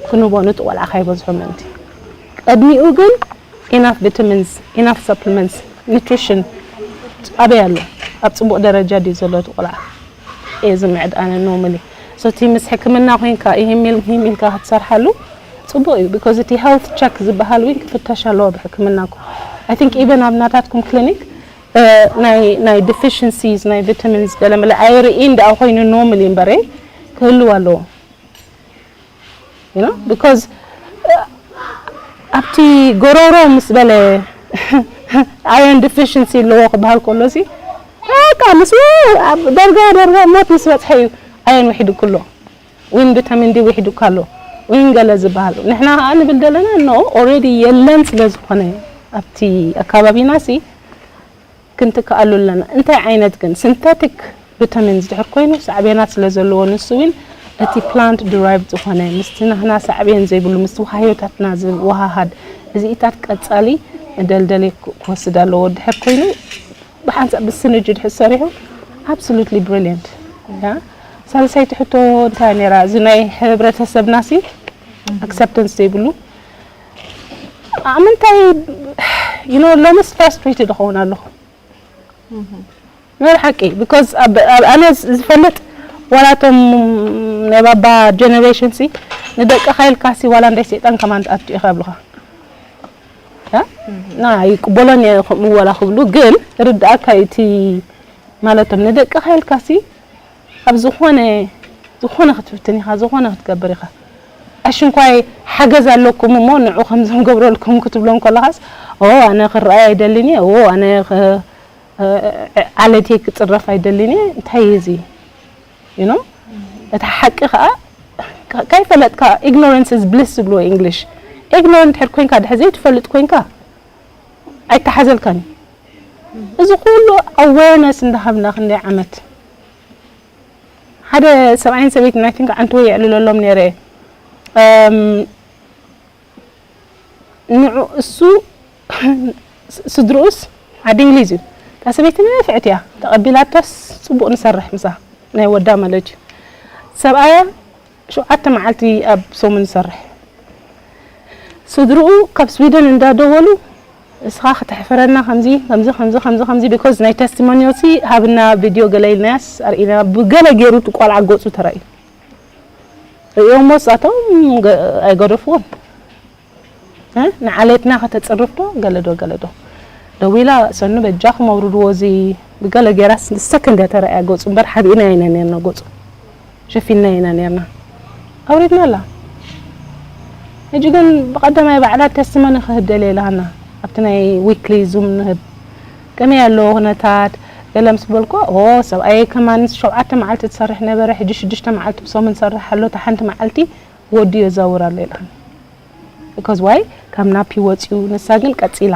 ክንቦ ነቲ ቆልዓ ካይበዝሖ ምእንቲ ቅድሚኡ ግን enough vitamins enough supplements nutrition ኣበይ ኣሎ ኣብ ፅቡቕ ደረጃ ድዩ ዘሎ እቲ ቆልዓ እየ ዝምዕድ ኣነ normally። So እቲ ምስ ሕክምና ኮይንካ ይህም ኢልካ ክትሰርሓሉ ፅቡቕ እዩ because እቲ health check ዝበሃል እውን ክፍተሽ ኣለዎ ብሕክምና እኮ። I think even ኣብ ናታትኩም ክሊኒክ ናይ ናይ deficiencies ናይ vitamins ገለመለ ኣይርኢ እንዳ ኮይኑ normally እምበረ ክህልው ኣለዎ። You know because ኣብቲ ጎሮሮ ምስ በለ iron deficiency ኣለዎ ክበሃል ከሎ ሲ በቃ ምስ ኣብ ደርጋ ደርጋ ሞት ምስ በፅሐ እዩ iron ውሒዱ ክሎ ወይን vitamin D ውሒዱ ካሎ ወይን ገለ ዝበሃል ንሕና ከዓ ንብል ዘለና no already የለን ስለ ዝኾነ ኣብቲ ኣካባቢና ሲ ክንትክኣሉ ኣለና። እንታይ ዓይነት ግን synthetic vitamins ድሕር ኮይኑ ሳዕቤናት ስለ ዘለዎ ንሱ እውን እቲ plant derived ዝኾነ ምስቲ ናህና ሳዕቤን ዘይብሉ ምስቲ ውሃዮታትና ዝወሃሃድ እዚኢታት ቀጻሊ መደልደሊ ክወስድ ኣለዎ። ድሕር ኮይኑ ብሓንሳብ ብስንጅ ድሕር ሰሪሑ absolutely brilliant yeah ሳልሳይቲ ሕቶ እንታይ ነይራ? እዚ ናይ ሕብረተሰብና ሲ ኣክሰፕተንስ ዘይብሉ ኣምንታይ you know ሎምስ ፍራስትሬትድ እኸውን ኣለኹ። ናይ ሓቂ because ኣነ ዝፈልጥ ዋላቶም ናይ ባባ ጀነሬሽን ሲ ንደቅኻ ኢልካ ሲ ዋላ እንደ ሰይጣን ከማን ኣጥፊእኻ ይብሉኻ። ና ይቅበሎን እየ ከምኡ ዋላ ክብሉ ግን ርድኣካ እቲ ማለቶም ንደቅኻ ኢልካ ሲ ኣብ ዝኾነ ዝኾነ ክትፍትን ኢኻ፣ ዝኾነ ክትገብር ኢኻ። ኣሽንኳይ ሓገዝ ኣለኩም እሞ ንዑ ከምዚ ንገብረልኩም ክትብሎም ከለኻስ ኦ ኣነ ክረኣይ ኣይደልን እየ፣ ኦ ኣነ ዓለቴ ክፅረፍ ኣይደልን እየ። እንታይ እዩ እዚ? You know? እቲ ሓቂ ከዓ ከይፈለጥካ ignorance is bliss ዝብልዎ English። Ignorant ድሕር ኮይንካ ድሕር ዘይትፈልጥ ኮይንካ ኣይተሓዘልካን እዩ። እዚ ኩሉ awareness እንዳሃብና ክንደይ ዓመት ሓደ ሰብኣይን ሰበይትን ናይ ቲንክ ዓንተወይ የዕልለሎም ነይረ ንዑ እሱ ስድርኡስ ዓዲ እንግሊዝ እዩ። እታ ሰበይቲ ንፍዕቲ እያ ተቐቢላቶስ ፅቡቕ ንሰርሕ ምሳ ናይ ወዳ ማለት እዩ። ሰብኣያ ሸውዓተ መዓልቲ ኣብ ሰሙን ንሰርሕ። ስድርኡ ካብ ስዊደን እንዳደወሉ እስኻ ከተሕፍረና ከምዚ ከምዚ ከምዚ ከምዚ ከምዚ because ናይ ተስቲሞኒዮ ሲ ሃብና ቪድዮ ገለ ኢልናያስ ኣርኢና ብገለ ገይሩ እቲ ቆልዓ ገፁ ተራእዩ ርእዮሞ ሳቶም ኣይገደፍዎን። ንዓሌትና ከተፅርፍ ዶ ገለ ዶ ገለ ዶ ደዊላ ሰኑ በጃኹም ኣውርድዎ እዚ ብገለ ገይራስ ንሰከንድ እያ ተራእያ ገፁ እምበር ሓቢእና ኢና ነርና ገፁ ሸፊንና ኢና ነርና ኣውሪድና ኣላ። ሕጂ ግን ብቐዳማይ ባዕላ ተስቲሞኒ ክህብ ደልየ ኢላና ኣብቲ ናይ ዊክሊ ዙም ንህብ ከመይ ኣለዎ ኩነታት ገለ ምስ በልኮ ኦ ሰብኣየ ከማን ሸውዓተ መዓልቲ ትሰርሕ ነበረ ሕጂ ሽዱሽተ መዓልቲ ብሰሙን ሰርሕ ኣሎ እታ ሓንቲ መዓልቲ ወዲ የዛውር ኣሎ ኢላና። Because why ካብ ናፒ ወፂኡ ንሳ ግን ቀፂላ።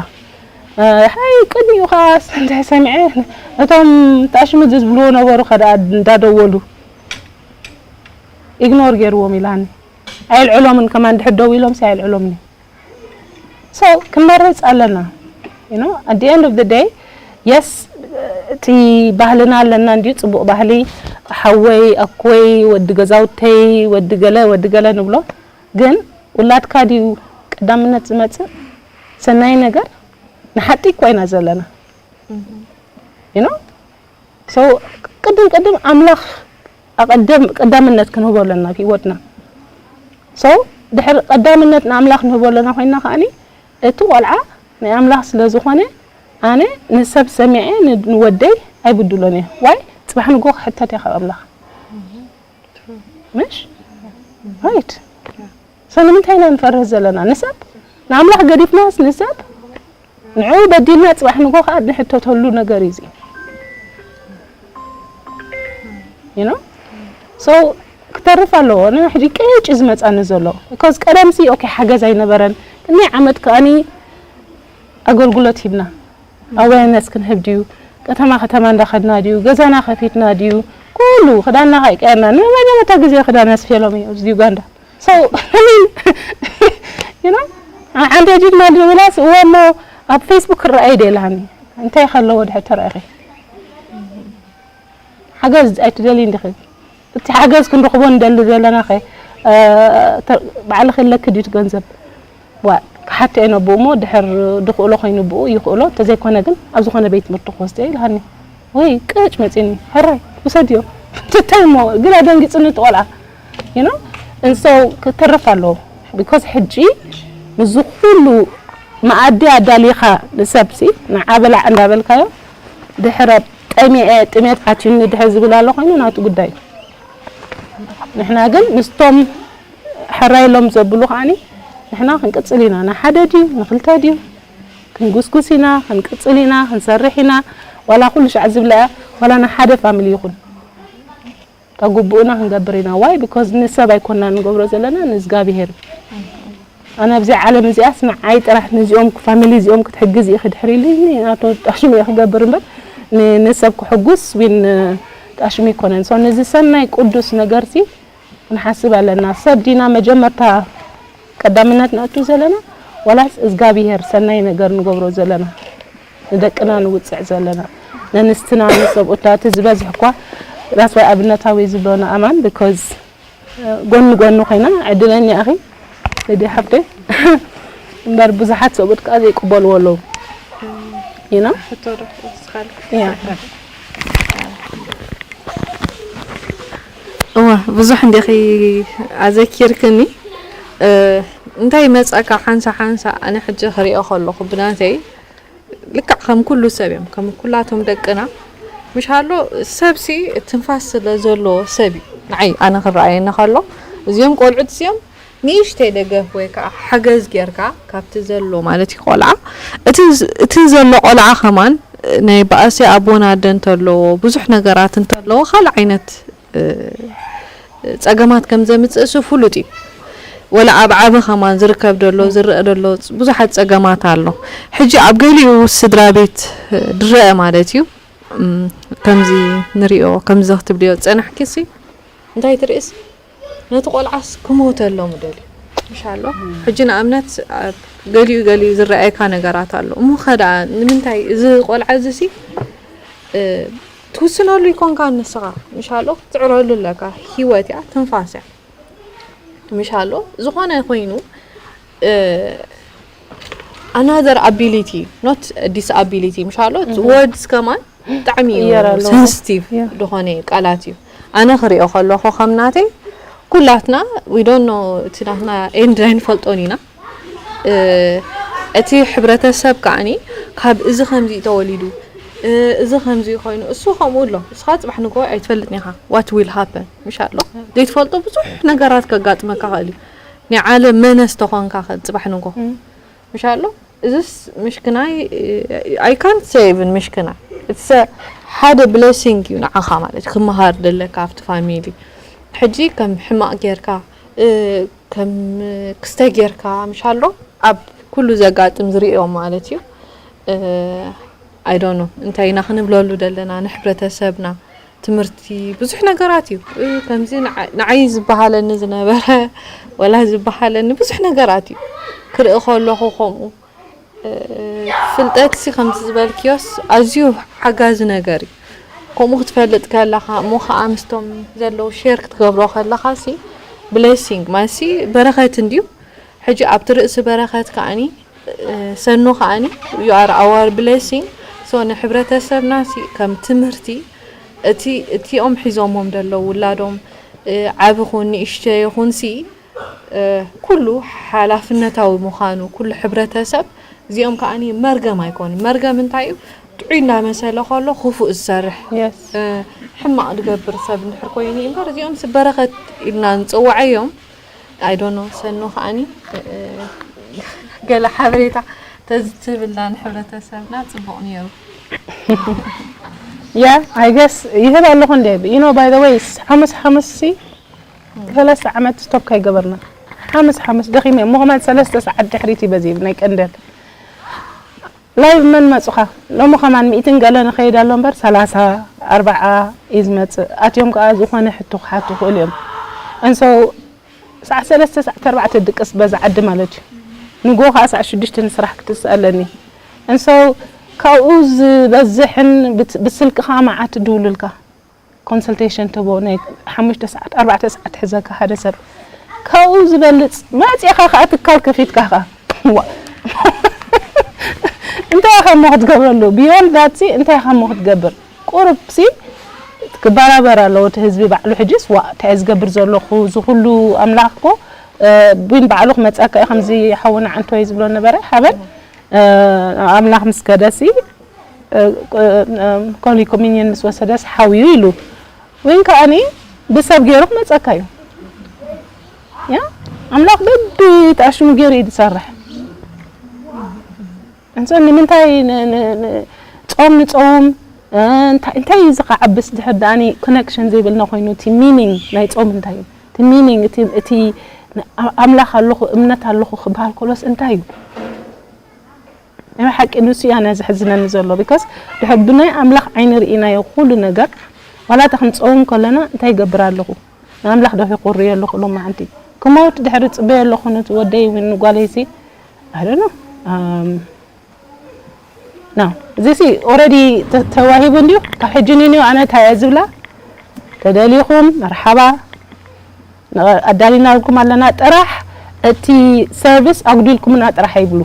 ሓይ ቅድሚኡ ከዓ እንታይ ሰሚዐ እቶም ጣሽሙ ዝብልዎ ነበሩ ከደኣ እንዳደወሉ ኢግኖር ገይርዎም ኢላኒ። ኣየልዕሎምን ከማን ድሕር ደው ኢሎም ሲ ኣየልዕሎምን። So ክንመርፅ ኣለና። You know, at the end of the day, yes እቲ ባህልና ኣለና እንዲዩ ፅቡቅ ባህሊ ሓወይ ኣኮይ ወዲ ገዛውተይ ወዲ ገለ ወዲ ገለ ንብሎ ግን ውላድካ ድዩ ቀዳምነት ዝመፅእ ሰናይ ነገር ንሓጢ እኳ ኢና ዘለና you know so ቅድም ቅድም ኣምላኽ ኣቀደም ቀዳምነት ክንህቦ ኣለና ኣብ ህይወትና so ድሕር ቀዳምነት ንኣምላኽ ንህቦ ኣለና ኮይና ከዓኒ እቲ ቆልዓ ናይ ኣምላኽ ስለ ዝኾነ ኣነ ንሰብ ሰሚዐ ንወደይ ኣይብድሎን እየ ዋይ ፅባሕ ንጎ ክሕተት እየ ካብ ኣምላኽ ምሽ right so ንምንታይ ኢና ንፈርህ ዘለና ንሰብ ንኣምላኽ ገዲፍናስ ንሰብ ንዑ በዲልና ፅባሕ ንጎ ከዓ ንሕተተሉ ነገር እዩ you know so ክተርፍ ኣለዎ ን ሕጂ ቅጭ ዝመፃኒ ዘሎ because ቀደምሲ okay ሓገዝ ኣይነበረን ቅድሚ ዓመት ከዓኒ ኣገልግሎት ሂብና awareness ክንህብ ድዩ ከተማ ከተማ እንዳኸድና ድዩ ገዛና ከፊትና ድዩ ኩሉ ክዳንና ከይቀየርና ንመጀመርታ ግዜ ክዳን ኣስፌሎም እዩ ኣብዚ ዩጋንዳ so you know ሓንቲ ጅድና ዝብላስ እወ እሞ ኣብ ፌስቡክ ክረኣይ ደልሃኒ እንታይ ከለዎ ድሕር ተረኺ ሓገዝ ኣይትደልይ እንዲኺ እቲ ሓገዝ ክንረኽቦ ንደሊ ዘለና ኸ ባዕልኺ ኣለኪ ድዩ ገንዘብ ዋ ክሓቶ እየ ነብኡ እሞ ድሕር ድኽእሎ ኮይኑ ብኡ ይኽእሎ እንተዘይኮነ ግን ኣብ ዝኾነ ቤት ትምህርቲ ክወስዶ ኢልሃኒ ወይ ቅጭ መፂኒ ሕራይ ውሰድዮ ትታይ እሞ ግን ኣደንጊፅኒ ትቆልዓ you know and so ክተርፍ ኣለዎ because ሕጂ ምዚ ኩሉ መኣዲ ኣዳሊኻ ንሰብሲ ንዓ በላዕ እንዳበልካዮ ድሕረ ጠሚዐ ጥሜት ኣትዩኒ ድሕር ዝብል ኣሎ ኮይኑ ናቱ ጉዳይ ንሕና ግን ምስቶም ሕራይ ኢሎም ዘብሉ ከዓኒ ንሕና ክንቅፅል ኢና ንሓደ ድዩ ንክልተ ድዩ ክንጉስጉስ ኢና ክንቅፅል ኢና ክንሰርሕ ኢና ዋላ ኩሉ ሻዕ ዝብላ እያ ዋላ ንሓደ ፋሚሊ ይኹን ካብ ግቡእና ክንገብር ኢና why because ንሰብ ኣይኮና ንገብሮ ዘለና ንእዝጋብሄር እዩ ኣነ ኣብዚ ዓለም እዚኣስ ንዓይ ጥራሕ ንዚኦም ፋሚሊ እዚኦም ክትሕግዝ ኢኺ ድሕር ኢሉኒ ናቱ ጣሽሙ እየ ክገብር እምበር ንሰብ ክሕጉስ ዊን ጣሽሙ ኣይኮነን so ነዚ ሰናይ ቅዱስ ነገርሲ ክንሓስብ ኣለና ሰብ ዲና መጀመርታ ቀዳምነት ነእቱ ዘለና ዋላስ እዝጋብሄር ሰናይ ነገር ንገብሮ ዘለና ንደቅና ንውፅዕ ዘለና ነንስትና ንሰብኡታ እቲ ዝበዝሕ እኳ that's why ኣብነታዊ ዝብሎ ንኣማን because ጎኒ ጎኒ ኮይና ዕድለኛ ኢኺ ልዲ ሓፍተይ እምበር ብዙሓት ሰብኡት ከዓ ዘይቅበልዎ ኣለዉ you know ሕቶ ዶ እስኻል yeah እወ ብዙሕ እንዲኺ ኣዘኪርክኒ እ፣ እንታይ መፀካ ሓንሳ ሓንሳ ኣነ ሕጂ ክሪኦ ከለኹ ብናተይ ልክዕ ከም ኩሉ ሰብ እዮም ከም ኩላቶም ደቅና ምሽ ኣሎ ሰብሲ ትንፋስ ስለ ዘለዎ ሰብ እዩ ንዓይ ኣነ ክረኣየኒ ከሎ እዚኦም ቆልዑት እዚኦም ንእሽተይ ደገፍ ወይ ከዓ ሓገዝ ጌርካ ካብቲ ዘሎ ማለት እዩ ቆልዓ እቲ እቲ ዘሎ ቆልዓ ከማን ናይ ባእሲ ኣቦን ኣደን እንተለዎ ብዙሕ ነገራት እንተለዎ ካልእ ዓይነት እ፣ ፀገማት ከም ዘምፅእ እሱ ፍሉጥ እዩ ወላ ኣብ ዓቢ ከማን ዝርከብ ደሎ ዝረአ ደሎ ብዙሓት ፀገማት ኣሎ ሕጂ ኣብ ገሊኡ ስድራ ቤት እ፣ ድረአ ማለት እዩ እም፣ ከምዚ ንሪኦ ከምዚ ክትብልዮ ዝፀናሕኪ ሲ እንታይ ትርእስ ነቲ ቆልዓስ ክሞተሎም ደልዩ ምሽ ኣሎ ሕጂ ንኣብነት ኣብ ገሊኡ ገሊኡ ዝረኣየካ ነገራት ኣሎ እሞ ከደኣ ንምንታይ እዚ ቆልዓ እዚ ሲ እ፣ ትውስነሉ ይኮንካ ንስኻ ምሽ ኣሎ ትፅዕረሉ ኣለካ ህይወት እያ ትንፋስ እያ ምሽ ኣሎ ዝኾነ ኮይኑ እ፣ another ability not disability ምሽ ኣሎ words ከማን ብጣዕሚ እዩ ይቕየር ኣለዎ። sensitive Yeah. ዝኾነ ቃላት እዩ ኣነ ክሪኦ ከለኹ ከም ናተይ ኩላትና we don't know እቲ ናትና end ኣይንፈልጦን ኢና እ፣ እቲ ሕብረተሰብ ከዓኒ ካብ እዚ ከምዚ እዩ ተወሊዱ እ፣ እዚ ከምዚ ኮይኑ እሱ ከምኡ ኣሎ እስኻ ፅባሕ ንጎ ኣይትፈልጥን ኢኻ what will happen ምሽ ኣሎ ዘይትፈልጦ ብዙሕ ነገራት ከጋጥመካ ኽእል እዩ ናይ ዓለም መነስ ተኾንካ ኸ ፅባሕ ንጎ ምሽ ኣሎ እዝስ ምሽክናይ I can't say even ምሽክናይ it's ሓደ blessing እዩ ንዓኻ ማለት ክመሃር ደለካ ኣብቲ family ሕጂ ከም ሕማቕ ጌርካ እ፣ ከም ክስተ ጌርካ ምሽ ኣሎ ኣብ ኩሉ ዘጋጥም ዝርእዮ ማለት እዩ እ፣ I don't know እንታይ ኢና ክንብለሉ ደለና ንሕብረተሰብና ትምህርቲ ብዙሕ ነገራት እዩ እ፣ ከምዚ ንዓ- ንዓይ ዝበሃለኒ ዝነበረ ወላ ዝበሃለኒ ብዙሕ ነገራት እዩ ክርኢ ከለኹ ከምኡ እ፣ ፍልጠት ሲ ከምዚ ዝበልክዮስ ኣዝዩ ሓጋዚ ነገር እዩ ከምኡ ክትፈልጥ ከለኻ እሞ ከዓ ምስቶም ዘለዉ share ክትገብሮ ከለኻ ሲ blessing ማለት ሲ በረኸት እንድዩ ሕጂ ኣብቲ ርእሲ በረኸት ከዓኒ እ፣ ሰኑ ከዓኒ you are our blessing so ንሕብረተሰብና ሲ ከም ትምህርቲ እቲ እቲኦም ሒዞሞም ዘለዉ ውላዶም እ፣ ዓቢ ኹን ንእሽተ ይኹን ሲ እ፣ ኩሉ ሓላፍነታዊ ምዃኑ ኩሉ ሕብረተሰብ እዚኦም ከዓኒ መርገም ኣይኮኑ መርገም እንታይ እዩ ጥዑይ እናመሰለ ከሎ ክፉእ ዝሰርሕ yes እ፣ ሕማቕ ዝገብር ሰብ እንድሕር ኮይኑ እዩ እምበር እዚኦም ሲ በረኸት ኢልና ንፅውዓዮም I don't know ሰኑ ከዓኒ እ፣ ገለ ሓበሬታ ተዝትብልና ንሕብረተሰብና ፅቡቕ ነይሩ yeah I guess ይህብ ኣለኹ እንደ you know by the way ሓሙስ ሓሙስ ሲ ሰለስተ ዓመት stop ከይገበርና ሓሙስ ሓሙስ ደኺመ እሞ ከማን ሰለስተ ሰዓት ድሕሪት ይበዚ ናይ ቀንደል live መን መፁኻ ሎሚ ከማን ሚእትን ገለ ንኸይድ ኣሎ እምበር ሰላሳ ኣርባዓ እዩ ዝመፅእ ኣትዮም ከዓ ዝኾነ ሕቶ ክሓቱ ይኽእሉ እዮም and so ሰዓት ሰለስተ ሰዓት ኣርባዕተ ድቅስ በዛ ዓዲ ማለት እዩ ንጎ ከዓ ሰዓት ሽዱሽተ ንስራሕ ክትስእ ኣለኒ and so ካብኡ ዝበዝሕን ብት- ብስልኪ ከዓ መዓት ድውሉልካ consultation ትቦ ናይ ሓሙሽተ ሰዓት ኣርባዕተ ሰዓት ሕዘካ ሓደ ሰብ ካብኡ ዝበልፅ መፂኻ ከዓ ትካል ከፊትካ ከዓ ዋ እንታይ ኢኻ እሞ ክትገብረሉ beyond that ሲ እንታይ ኢኻ እሞ ክትገብር ቁርብ ሲ ክበራበር ኣለዎ እቲ ህዝቢ ባዕሉ ሕጂስ ዋ እንታይ ዝገብር ዘለኹ እዚ ኩሉ ኣምላኽ ኮ ቢን ባዕሉ ክመፀካ እዩ ከምዚ ሓውና ዓንቶይ ዝብሎ ነበረ ሓበን ኣምላኽ ምስ ከደሲ ኮሊ ኮሚኒየን ምስ ወሰደስ ሓውዩ ኢሉ ወይን ከዓኒ ብሰብ ገይሩ ክመፀካ እዩ ያ ኣምላኽ በቢ ተኣሽሙ ገይሩ እዩ ዝሰርሕ እንሶ ንምንታይ ጾም ንጾም እንታይ እንታይ እዚ ከዓብስ ድሕር ደኣኒ ኮነክሽን ዘይብልና ኮይኑ እቲ ሚኒንግ ናይ ጾም እንታይ እዩ እቲ ሚኒንግ እቲ ኣምላኽ ኣለኹ እምነት ኣለኹ ክበሃል ከሎስ እንታይ እዩ ናይ ሓቂ ንሱ እያ ነዚ ሕዝነኒ ዘሎ because ድሕር ብናይ ኣምላኽ ዓይኒ ርኢናዮ ኩሉ ነገር ዋላ እታ ክንፀውም ከለና እንታይ ይገብር ኣለኹ ንኣምላኽ ዶ ይቆርዮ ኣለኹ ሎም መዓንቲ ክመውት ድሕሪ ፅበዮ ኣለኹ ነቲ ወደይ ወይ ንጓለይሲ I don't know um, no እዚ ሲ already ተዋሂቡ እንድዩ ካብ ሕጂ ንንዮ ኣነ እንታይ እየ ዝብላ ተደሊኹም መርሓባ ኣዳሊናልኩም ኣለና ጥራሕ፣ እቲ ሰርቪስ ኣጉዲልኩምና ጥራሕ ኣይብሉ።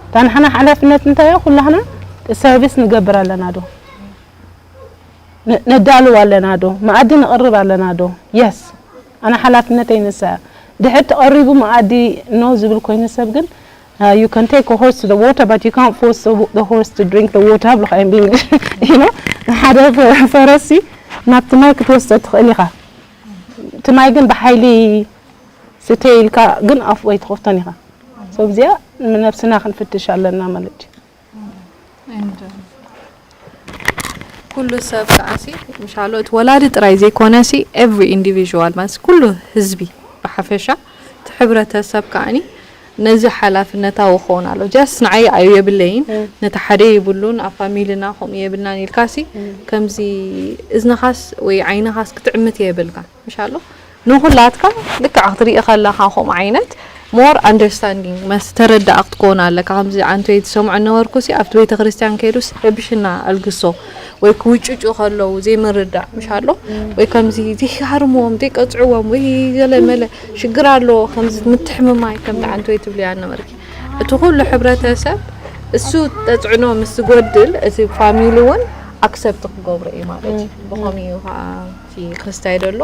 እታ ንሕና ሓላፍነት እንታይ እዮ? ኩላህና ሰርቪስ ንገብር ኣለና ዶ? ነዳልው ኣለና ዶ? መኣዲ ንቕርብ ኣለና ዶ? የስ፣ ኣነ ሓላፍነተይ ንሳ እያ። ድሕር ተቐሪቡ መኣዲ ኖ ዝብል ኮይኑ ሰብ ግን you can take a horse to the water, but you can't force the horse to drink the water ብልካ ዮም ብእንግሊሽ። ሓደ ፈረሲ ናብቲ ማይ ክትወስዶ ትኽእል ኢኻ። እቲ ማይ ግን ብሓይሊ ስተይ ኢልካ ግን ኣፉ ኣይትኸፍቶን ኢኻ። ሰብዚኣ ንነብስና ክንፍትሽ ኣለና ማለት እዩ። ኩሉ ሰብ ከዓሲ ምሻሎ እቲ ወላዲ ጥራይ ዘይኮነሲ every individual ማለት ኩሉ ህዝቢ ብሓፈሻ እቲ ሕብረተሰብ ከዓኒ ነዚ ሓላፍነታዊ ክኸውን ኣሎ። ጀስት ንዓይ ኣዩ የብለይን ነቲ ሓደ ይብሉን ኣብ ፋሚልና ከምኡ የብልናን ኢልካሲ ከምዚ እዝንኻስ ወይ ዓይንኻስ ክትዕምት የብልካ ምሻሎ ንኹላትካ ልክዕ ክትርኢ ከለኻ ከምኡ ዓይነት more understanding መስ ተረዳእ ክትኮን ኣለካ። ከምዚ ኣንቶይ ትሰምዖ ነበርኩ ሲ ኣብቲ ቤተ ክርስቲያን ከይዱስ ረብሽና ኣልግሶ ወይ ክውጭጩ ከለዉ ዘይምርዳእ ምሽ ኣሎ ወይ ከምዚ ዘይሃርምዎም ዘይቀጽዕዎም ወይ ገለ መለ ሽግር ኣሎ ከምዚ ምትሕምማይ ከምቲ ኣንቶይ ትብልያ ነበርኪ። እቲ ኩሉ ሕብረተሰብ እሱ ተጽዕኖ ምስ ዝጎድል እቲ ፋሚሊ እውን ኣክሰፕት ክገብሮ እዩ ማለት እዩ። ብኸምኡ እዩ ከዓ እቲ ክስታይ ደሎ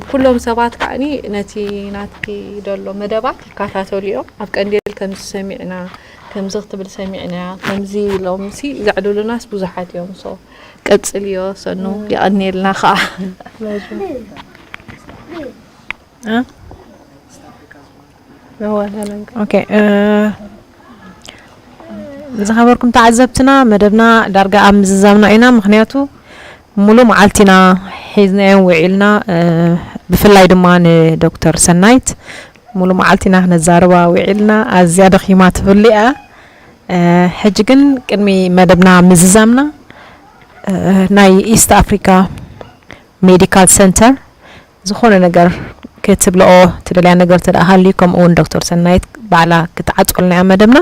ኩሎም ሰባት ከዓኒ ነቲ ናትኪ ደሎ መደባት ይከታተሉ እዮም። ኣብ ቀንዴል ከምዚ ሰሚዕና ከምዚ ክትብል ሰሚዕና ከምዚ ኢሎም ሲ ዘዕልሉናስ ብዙሓት እዮም። ሶ ቀጽልዮ ሰኑ የቐንየልና ከዓ። ኦኬ ዝኸበርኩም ተዓዘብትና መደብና ዳርጋ ኣብ ምዝዛምና ኢና። ምክንያቱ ሙሉ መዓልቲና ሒዝናዮም ውዒልና ብፍላይ ድማ ንዶክተር ሰናይት ሙሉ መዓልቲና ክነዛርባ ውዒልና ኣዝያ ደኺማ ትፍልያ። ሕጂ ግን ቅድሚ መደብና ምዝዛምና ናይ ኢስት ኣፍሪካ ሜዲካል ሰንተር ዝኾነ ነገር ክትብልኦ ትደልያ ነገር ተደኣ ሃልዩ ከምኡ እውን ዶክተር ሰናይት ባዕላ ክትዓፅወልና እያ መደብና።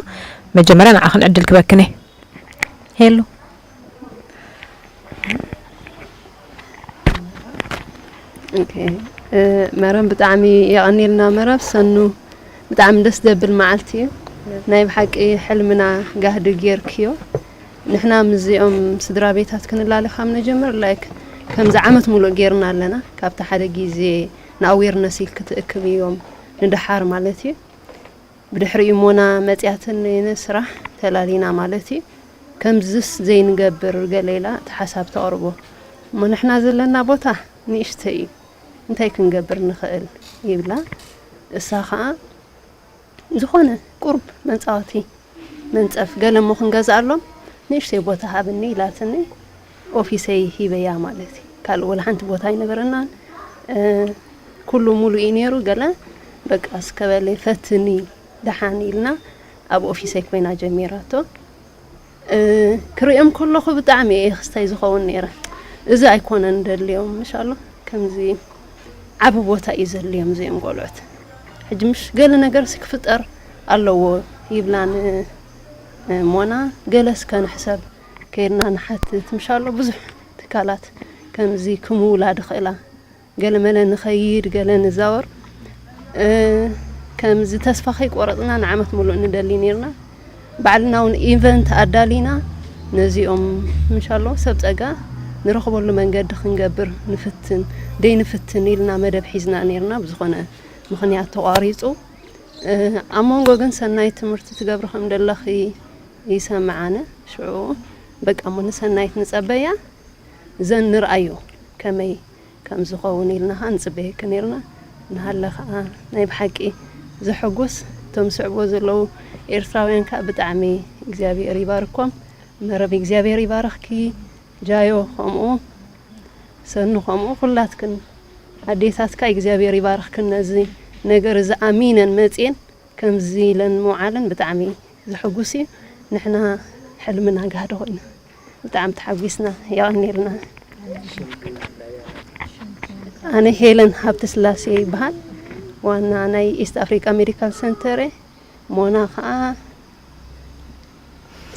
መጀመርያ ንዓኽን ዕድል ክበክን እየ። ሄሉ ኦኬ መረም ብጣዕሚ የቐኒልና መረብ ሰኑ ብጣዕሚ ደስ ዘብል መዓልቲ እዩ ናይ ብሓቂ ሕልምና ጋህዲ ጌርክዮ ንሕና ምስዚኦም ስድራ ቤታት ክንላለ ካብ ነጀምር ላይክ ከምዚ ዓመት ሙሉእ ጌርና ኣለና ካብቲ ሓደ ግዜ ንኣዌርነስ ኢልክ ትእክብ እዮም ንደሓር ማለት እዩ ብድሕሪኡ ሞና መፅያትኒ ንስራሕ ተላሊና ማለት እዩ ከምዝስ ዘይንገብር ገለ ኢላ እቲ ሓሳብ ተቕርቦ እሞ ንሕና ዘለና ቦታ ንእሽተይ እዩ እንታይ ክንገብር ንኽእል ይብላ እሳ ኸዓ ዝኾነ ቁሩብ መፃወቲ መንፀፍ ገለ እሞ ክንገዝኣሎም ንእሽተይ ቦታ ሃብኒ ኢላትኒ ኦፊሰይ ሂበያ ማለት እዩ ካልእ ወላ ሓንቲ ቦታ ኣይነበረናን ኩሉ ሙሉ እዩ ነይሩ ገለ በቃ እስከ በለ ፈትኒ ደሓን ኢልና ኣብ ኦፊሰይ ኮይና ጀሚራቶ ክርእዮም ከለኹ ብጣዕሚ እየ ክስታይ ዝኸውን ነይረ እዚ ኣይኮነን ደልዮም ምሻሎ ከምዚ ዓቢ ቦታ እዩ ዘድልዮም እዚኦም ቆልዑት ሕጂ ምሽ ገለ ነገር ሲ ክፍጠር ኣለዎ ይብላ ንሞና ገለ እስከ ንሕሰብ ከይድና ንሓትት ምሻሎ ብዙሕ ትካላት ከምዚ ክምውላ ድኽእላ ገለ መለ ንኸይድ ገለ ንዛወር ከምዚ ተስፋ ከይቆረፅና ንዓመት ሙሉእ ንደሊ ነይርና ባዕልና እውን ኢቨንት ኣዳሊና ነዚኦም እንሻሎ ሰብ ፀጋ ንረኽበሉ መንገዲ ክንገብር ንፍትን ደይ ንፍትን ኢልና መደብ ሒዝና ነይርና ብዝኾነ ምኽንያት ተቋሪፁ ኣብ መንጎ ግን ሰናይ ትምህርቲ ትገብሪ ከም ደለኺ ይሰምዓነ ሽዑ በቃ እሞ ንሰናይት ንፀበያ ዘን ንርኣዮ ከመይ ከም ዝኸውን ኢልና ከዓ ንፅበየኪ ነይርና ንሃለ ከዓ ናይ ብሓቂ ዘሐጉስ እቶም ዝስዕብዎ ዘለዉ ኤርትራውያን ከዓ ብጣዕሚ እግዚኣብሔር ይባርኮም መረብ እግዚኣብሔር ይባርኽኪ ጃዮ ከምኡ ሰኑ ከምኡ ኩላትክን ኣዴታትካ እግዚኣብሔር ይባርኽክን ነዚ ነገር እዚ ኣሚነን መፅየን ከምዚ ኢለን ምውዓለን ብጣዕሚ ዘሐጉስ እዩ ንሕና ሕልምና ጋህዲ ኮይኑ ብጣዕሚ ተሓጒስና የቐንየልና ኣነ ሄለን ሃብተስላሴ ይበሃል ዋና ናይ ኢስት ኣፍሪቃ ሜዲካል ሰንተር ሞና ከዓ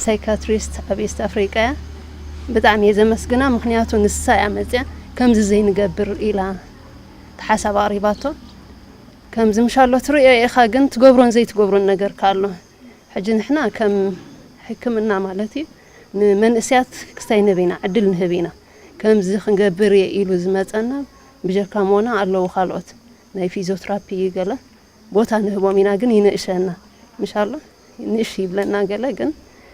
ሳይካትሪስት ኣብ ኢስት ኣፍሪቃ እያ ብጣዕሚ እየ ዘመስግና ምክንያቱ ንሳ እያ መፅያ ከምዚ ዘይንገብር ኢላ ሓሳብ ኣቕሪባቶ። ከምዚ ምሻሎ ትርእዮ ኢኻ፣ ግን ትገብሮን ዘይትገብሮን ነገር ከ ኣሎ። ሕጂ ንሕና ከም ሕክምና ማለት እዩ፣ ንመንእሰያት ክስታይ ንህብ ኢና፣ ዕድል ንህብ ኢና። ከምዚ ክንገብር እየ ኢሉ ዝመጸና ብጀካ ሞና ኣለዉ ካልኦት ናይ ፊዚዮትራፒ ገለ ቦታ ንህቦም ኢና፣ ግን ይንእሸና። ምሻሎ ንእሽ ይብለና ገለ፣ ግን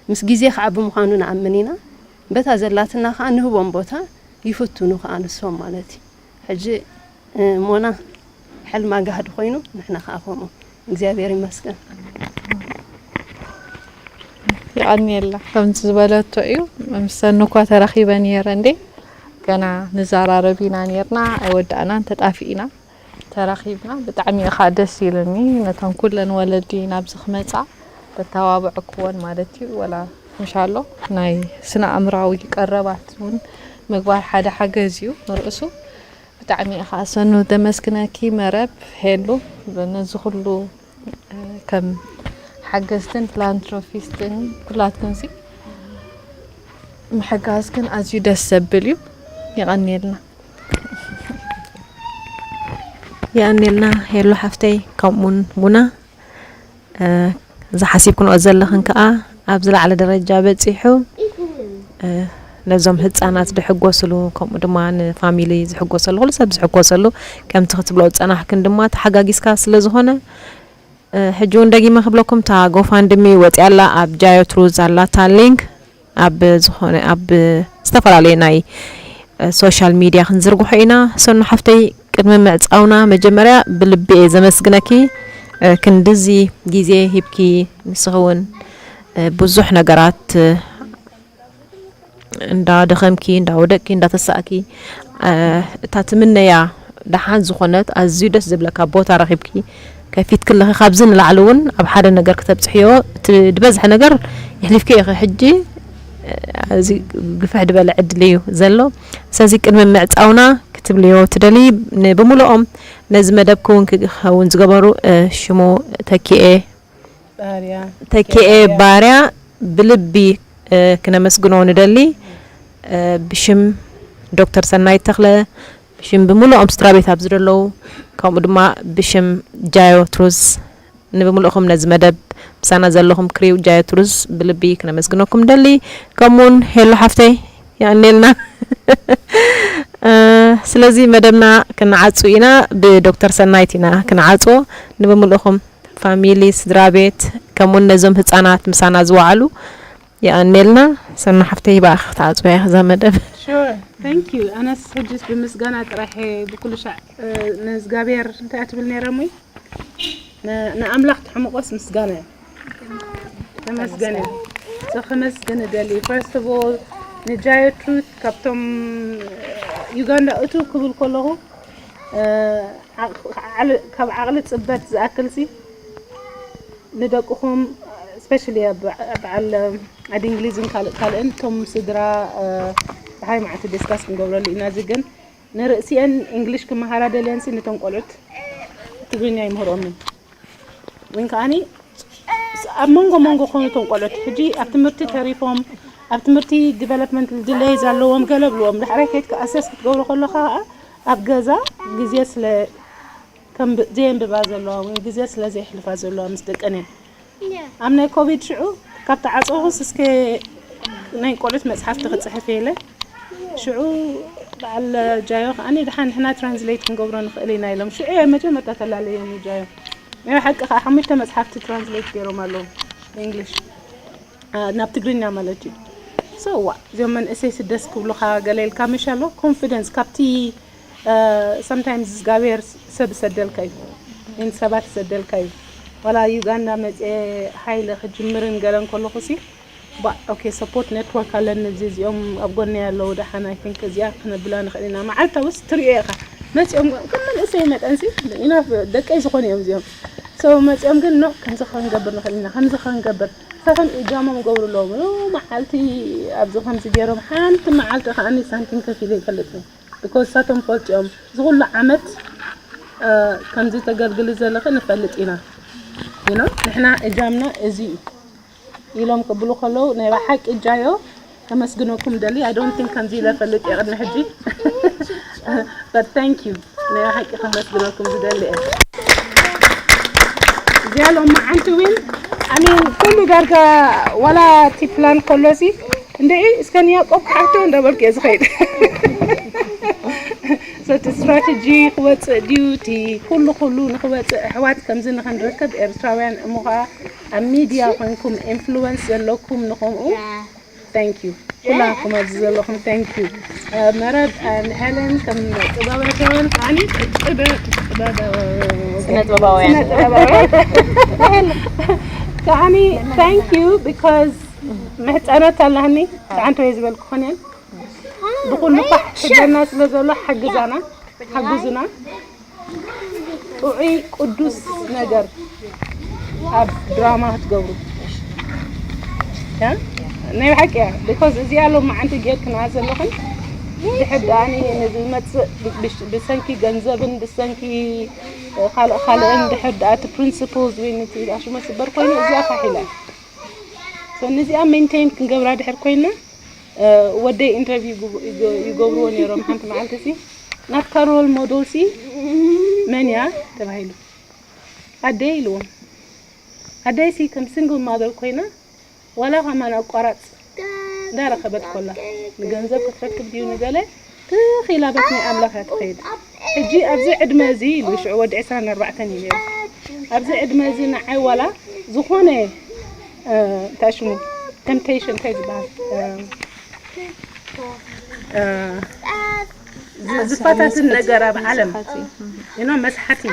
ምስ ግዜ ክዓቢ ምዃኑ ንኣምን ኢና። በታ ዘላትና ከኣ ንህቦም ቦታ፣ ይፍትኑ ከኣ ንሶም ማለት እዩ። ሕጂ እ፣ ሞና ሕልማ ጋህዲ ኮይኑ፣ ንሕና ከኣ ከምኡ። እግዚኣብሔር ይመስገን። የቐንየላ። ከምቲ ዝበለቶ እዩ። ምስ ሰኑ እኳ ተራኺበ ነይረ እንዴ፣ ገና ንዘራረብ ኢና ነይርና፣ ኣይወዳእናን፣ ተጣፊእና፣ ተራኺብና። ብጣዕሚ እኻ ደስ ኢሉኒ፣ ነተን ኩለን ወለዲ ናብዚ ክመጻ ተተባብዕክወን ማለት እዩ። ወላ ምሻሎ ናይ ስነ ኣእምራዊ ቀረባት እውን ምግባር ሓደ ሓገዝ እዩ ንርእሱ። ብጣዕሚ እኻ ሰኑ ደመስግነኪ መረብ ሄሉ፣ ነዚ ኩሉ ከም ሓገዝትን ፕላንትሮፊስትን ኩላትኩንሲ ምሕጋዝክን ኣዝዩ ደስ ዘብል እዩ። የቐንየልና። የቐንየልና ሄሉ ሓፍተይ፣ ከምኡውን ሙና። ዝሓሲብክንኦ ዘለኽን ከኣ ኣብ ዝለዓለ ደረጃ በጺሑ፣ ነዞም ህጻናት ዝሕጎስሉ፣ ከምኡ ድማ ንፋሚሊ ዝሕጎሰሉ፣ ኩሉ ሰብ ዝሕጎሰሉ፣ ከምቲ ክትብሎ ዝጸናሕክን ድማ ተሓጋጊዝካ ስለ ዝኾነ፣ ሕጂ እውን ደጊመ ክብለኩም፣ እታ ጎፋንድሚ ወጺኣ ኣላ፣ ኣብ ጃዮ ትሩዝ ኣላታ ሊንክ ኣብ ዝኾነ ኣብ ዝተፈላለዩ ናይ ሶሻል ሚድያ ክንዝርግሖ ኢና። ሰኑ ሓፍተይ፣ ቅድሚ ምዕጻውና መጀመርያ ብልቢ እየ ዘመስግነኪ። ክንድዚ ግዜ ሂብኪ፣ ንስኺ እውን ብዙሕ ነገራት እንዳደኸምኪ፣ እንዳወደቅኪ፣ እንዳተሳእኪ፣ እታ ትምነያ ደሓን ዝኾነት ኣዝዩ ደስ ዝብለካ ቦታ ረኺብኪ ከፊትኪ ኣለኺ። ካብዚ ንላዕሊ እውን ኣብ ሓደ ነገር ክተብጽሕዮ፣ እቲ ዝበዝሐ ነገር የሕሊፍኪ ኢኺ። ሕጂ እዚ ግፍሕ ዝበለ ዕድል እዩ ዘሎ። ስለዚ ቅድሚ ምዕጻውና ክትብልዮ ትደሊ፣ ን-፣ ብምልኦም ነዚ መደብ ክውን ክኸውን ዝገበሩ፣ እ፣ ሽሙ ተኪኤ፣ ባርያ። ተኪኤ ባርያ። ባርያ ብልቢ፣ እ፣ ክነመስግኖ ንደሊ። እ፣ ብሽም ዶክተር ሰናይት ተኽለ፣ ብሽም ብምልኦም ስድራ ቤት ኣብዚ ዘለዉ፣ ከምኡ ድማ ብሽም ጃዮ ትሩዝ፣ ንብምልእኹም ነዚ መደብ ምሳና ዘለኹም ክሪው ጃዮ ትሩዝ ብልቢ ክነመስግነኩም ንደሊ። ከምኡውን ሄሎ ሓፍተይ፣ የቐንየልና። እ፣ ስለዚ መደብና ክንዓጹ ኢና፣ ብዶክተር ሰናይት ኢና ክንዓጽዎ። ንብምልእኹም ፋሚሊ፣ ስድራ ቤት፣ ከምኡውን ነዞም ህጻናት ምሳና ዝወዓሉ የቐንየልና። ሰኑ ሓፍተይ፣ ብኣኺ ክትዓጽውያ እዛ መደብ። Sure. Thank you. ኣነስ ሕጅስ ብምስጋና ጥራሕ እየ ብኩሉ ሻዕ፣ እ፣ ንእግዚኣብሔር እንታይ እያ ትብል ነይራ እሞይ? ን-፣ ንኣምላኽ ትሕምቆስ ምስጋና እዩ። ተመስገን እዩ። So ከመስግን እደሊ። First of all ንጃዮ ትሩዝ ካብቶም ዩጋንዳ እቱ ክብል ከለኹ፣ እ፣ ዓቕ-፣ ዓል-፣ ካብ ዓቕሊ ጽበት ዝኣክልሲ ንደቅኹም፣ especially ኣብ በዓል ዓዲ እንግሊዝን ካልእ ካልእን እቶም ስድራ፣ እ፣ ደሓይ መዓልቲ ዲስካስ ክንገብረሉ ኢና። እዚ ግን ንርእሲአን እንግሊሽ ክመሃራ ደልየንሲ ነቶም ቆልዑት ትግርኛ ይምህርኦምን። ወይን ከዓኒ ኣብ መንጎ መንጎ ኮኑ እቶም ቆልዑት ሕጂ ኣብ ትምህርቲ ተሪፎም፣ ኣብ ትምህርቲ ዲቨሎፕመንት ድለይ ዘለዎም ገለ ብልዎም። ዳሕራይ ከይድካ ኣሰስ ክትገብሮ ከለኻ ከኣ ኣብ ገዛ ግዜ ስለ ከም ብ-፣ ዘየንብባ ዘለዋ ወይ ግዜ ስለ ዘየሕልፋ ዘለዋ ምስ ደቀን እየን። ኣብ ናይ ኮቪድ ሽዑ ካብ ተዓጸኹስ እስከ ናይ ቆልዑት መጽሓፍቲ ክጽሕፍ እየ ኢለ። ሽዑ በዓል ጃዮ ከዓኒ፣ "ደሓን ንሕና ትራንስሌት ክንገብሮ ንኽእል ኢና" ኢሎም። ሽዑ እየ መጀመርታ ተላለዮም ጃዮ። ናይ ሓቂ ከኣ ሓሙሽተ መጽሓፍቲ ትራንስሌት ገይሮም ኣለዉ፣ እንግሊሽ፣ አ፣ ናብ ትግርኛ ማለት እዩ። So፣ ዋ፣ እዚኦም መንእሰይ ስደስ ክብሉኻ ገለ ኢልካ ምሽ ኣሎ፣ ኮንፊደንስ ካብቲ፣ አ፣ sometimes እግዚኣብሔር ሰብ ይሰደልካ እዩ፣ ን-፣ ሰባት ይሰደልካ እዩ። ዋላ ዩጋንዳ መጽኤ ሓይለ ክጅምርን ገለን ከለኹ ሲ፣ ባ፣ ኦኬ፣ ሰፖርት ኔትወርክ ኣለኒ፣ እዚ እዚኦም ኣብ ጎነይ ኣለዉ፣ ደሓን፣ I think እዚኣ ክነብላ ንኽእል ኢና። መዓልታውስ ትሪኦ ኢኻ፣ መጽኦም ከም መንእሰይ መጠንሲ፣ ኢናፍ ደቀይ ዝኾኑ እዮም እዚኦም። So መጽኦም ግን፣ ኖ፣ ከምዚ ክንገብር ንኽእል ኢና፣ ከምዚ ክንገብር። ንሳቶም እጃሞም ይገብሩ ኣለዉ። ምሉእ መዓልቲ ኣብዚ ከምዚ ገይሮም፣ ሓንቲ መዓልቲ ከኣኒ ሳንቲም ከፊለ ይፈልጥ እየ። ቢኮዝ ንሳቶም ይፈልጡ እዮም። እዚ ኩሉ ዓመት፣ እ፣ ከምዚ ተገልግሊ ዘለኺ ንፈልጥ ኢና። You know፣ ንሕና እጃምና እዚ እዩ ኢሎም ክብሉ ከለዉ፣ ናይ ብሓቂ ጃዮ ከመስግነኩም ደሊ። I don't think ከምዚ ኢለ ፈልጥ እየ ቅድሚ ሕጂ። But thank you. ናይ ሓቂ ከመስግነኩም ዝደሊ እየ። እዚኣ ሎም መዓንቲ እውን ኣሚን ኩሉ ዳርጋ ዋላ እቲ ፕላን ከሎሲ እንደ እስከ ንያቆብ ክሓቶ እንዳበልክ እየ ዝኸይድ። So እቲ ስትራቴጂ ክወፅእ ድዩ እቲ ኩሉ ኩሉ ንክወፅእ ኣሕዋት ከምዚ ንክንረከብ ኤርትራውያን እሞ ከዓ ኣብ ሚድያ ኮንኩም ኢንፍሉወንስ ዘለኩም ንኸምኡ thank you ኩላኩም ኣብዚ ዘለኹም thank you መረብ and Helen ከም ጥበባውያን ከዓኒ ጥበብ ጥበብ ስነ ጥበባውያን ስነ ጥበባውያን ከዓኒ thank you because ምሕፀነት ኣለኒ ብጣዕሚ ተወይ ዝበልኩ ኾን እየን ብኩሉ ፋሕ ትብለና ስለ ዘሎ ሓግዛና ሓግዙና ጥዑይ ቅዱስ ነገር ኣብ ድራማ ክትገብሩ ያ? ናይ ብሓቂ እያ because እዚኣ ሎም መዓንቲ ጌርክና ዘለኽን ድሕር ደኣኒ ንዝመፅእ ብሽ- ብሰንኪ ገንዘብን ብሰንኪ ካልእ ካልእን ድሕር ደኣ እቲ principles ወይ ነቲ ኣሽመ ስበር ኮይኑ እዚኣ ፋሕ ኢላ እያ። So ነዚኣ ሜንቴን ክንገብራ ድሕር ኮይና ወደይ ኢንተርቪው ይገብርዎ ነይሮም ሓንቲ መዓልቲ ሲ ናትካ ሮል ሞዴል ሲ መን እያ ተባሂሉ ኣደይ ኢልዎም ኣደይ ሲ ከም ሲንግል ማደር ኮይና ዋላ ከማን ኣቋራፅ እንዳረኸበት ኮላ ንገንዘብ ክትረክብ ድዩ ንገለ ትኺላ በት ናይ ኣምላኽ እያ ትኸይድ ሕጂ ኣብዚ ዕድመ እዚ ኢሉ ሽዑ ወዲ ዕስራን ኣርባዕተን እዩ ነይሩ ኣብዚ ዕድመ እዚ ንዓይ ዋላ ዝኾነ እንታይ ሽሙ ቴምፕቴሽን እንታይ ዝበሃል ዝፈታትን ነገር ኣብ ዓለም ኖ መስሓቲ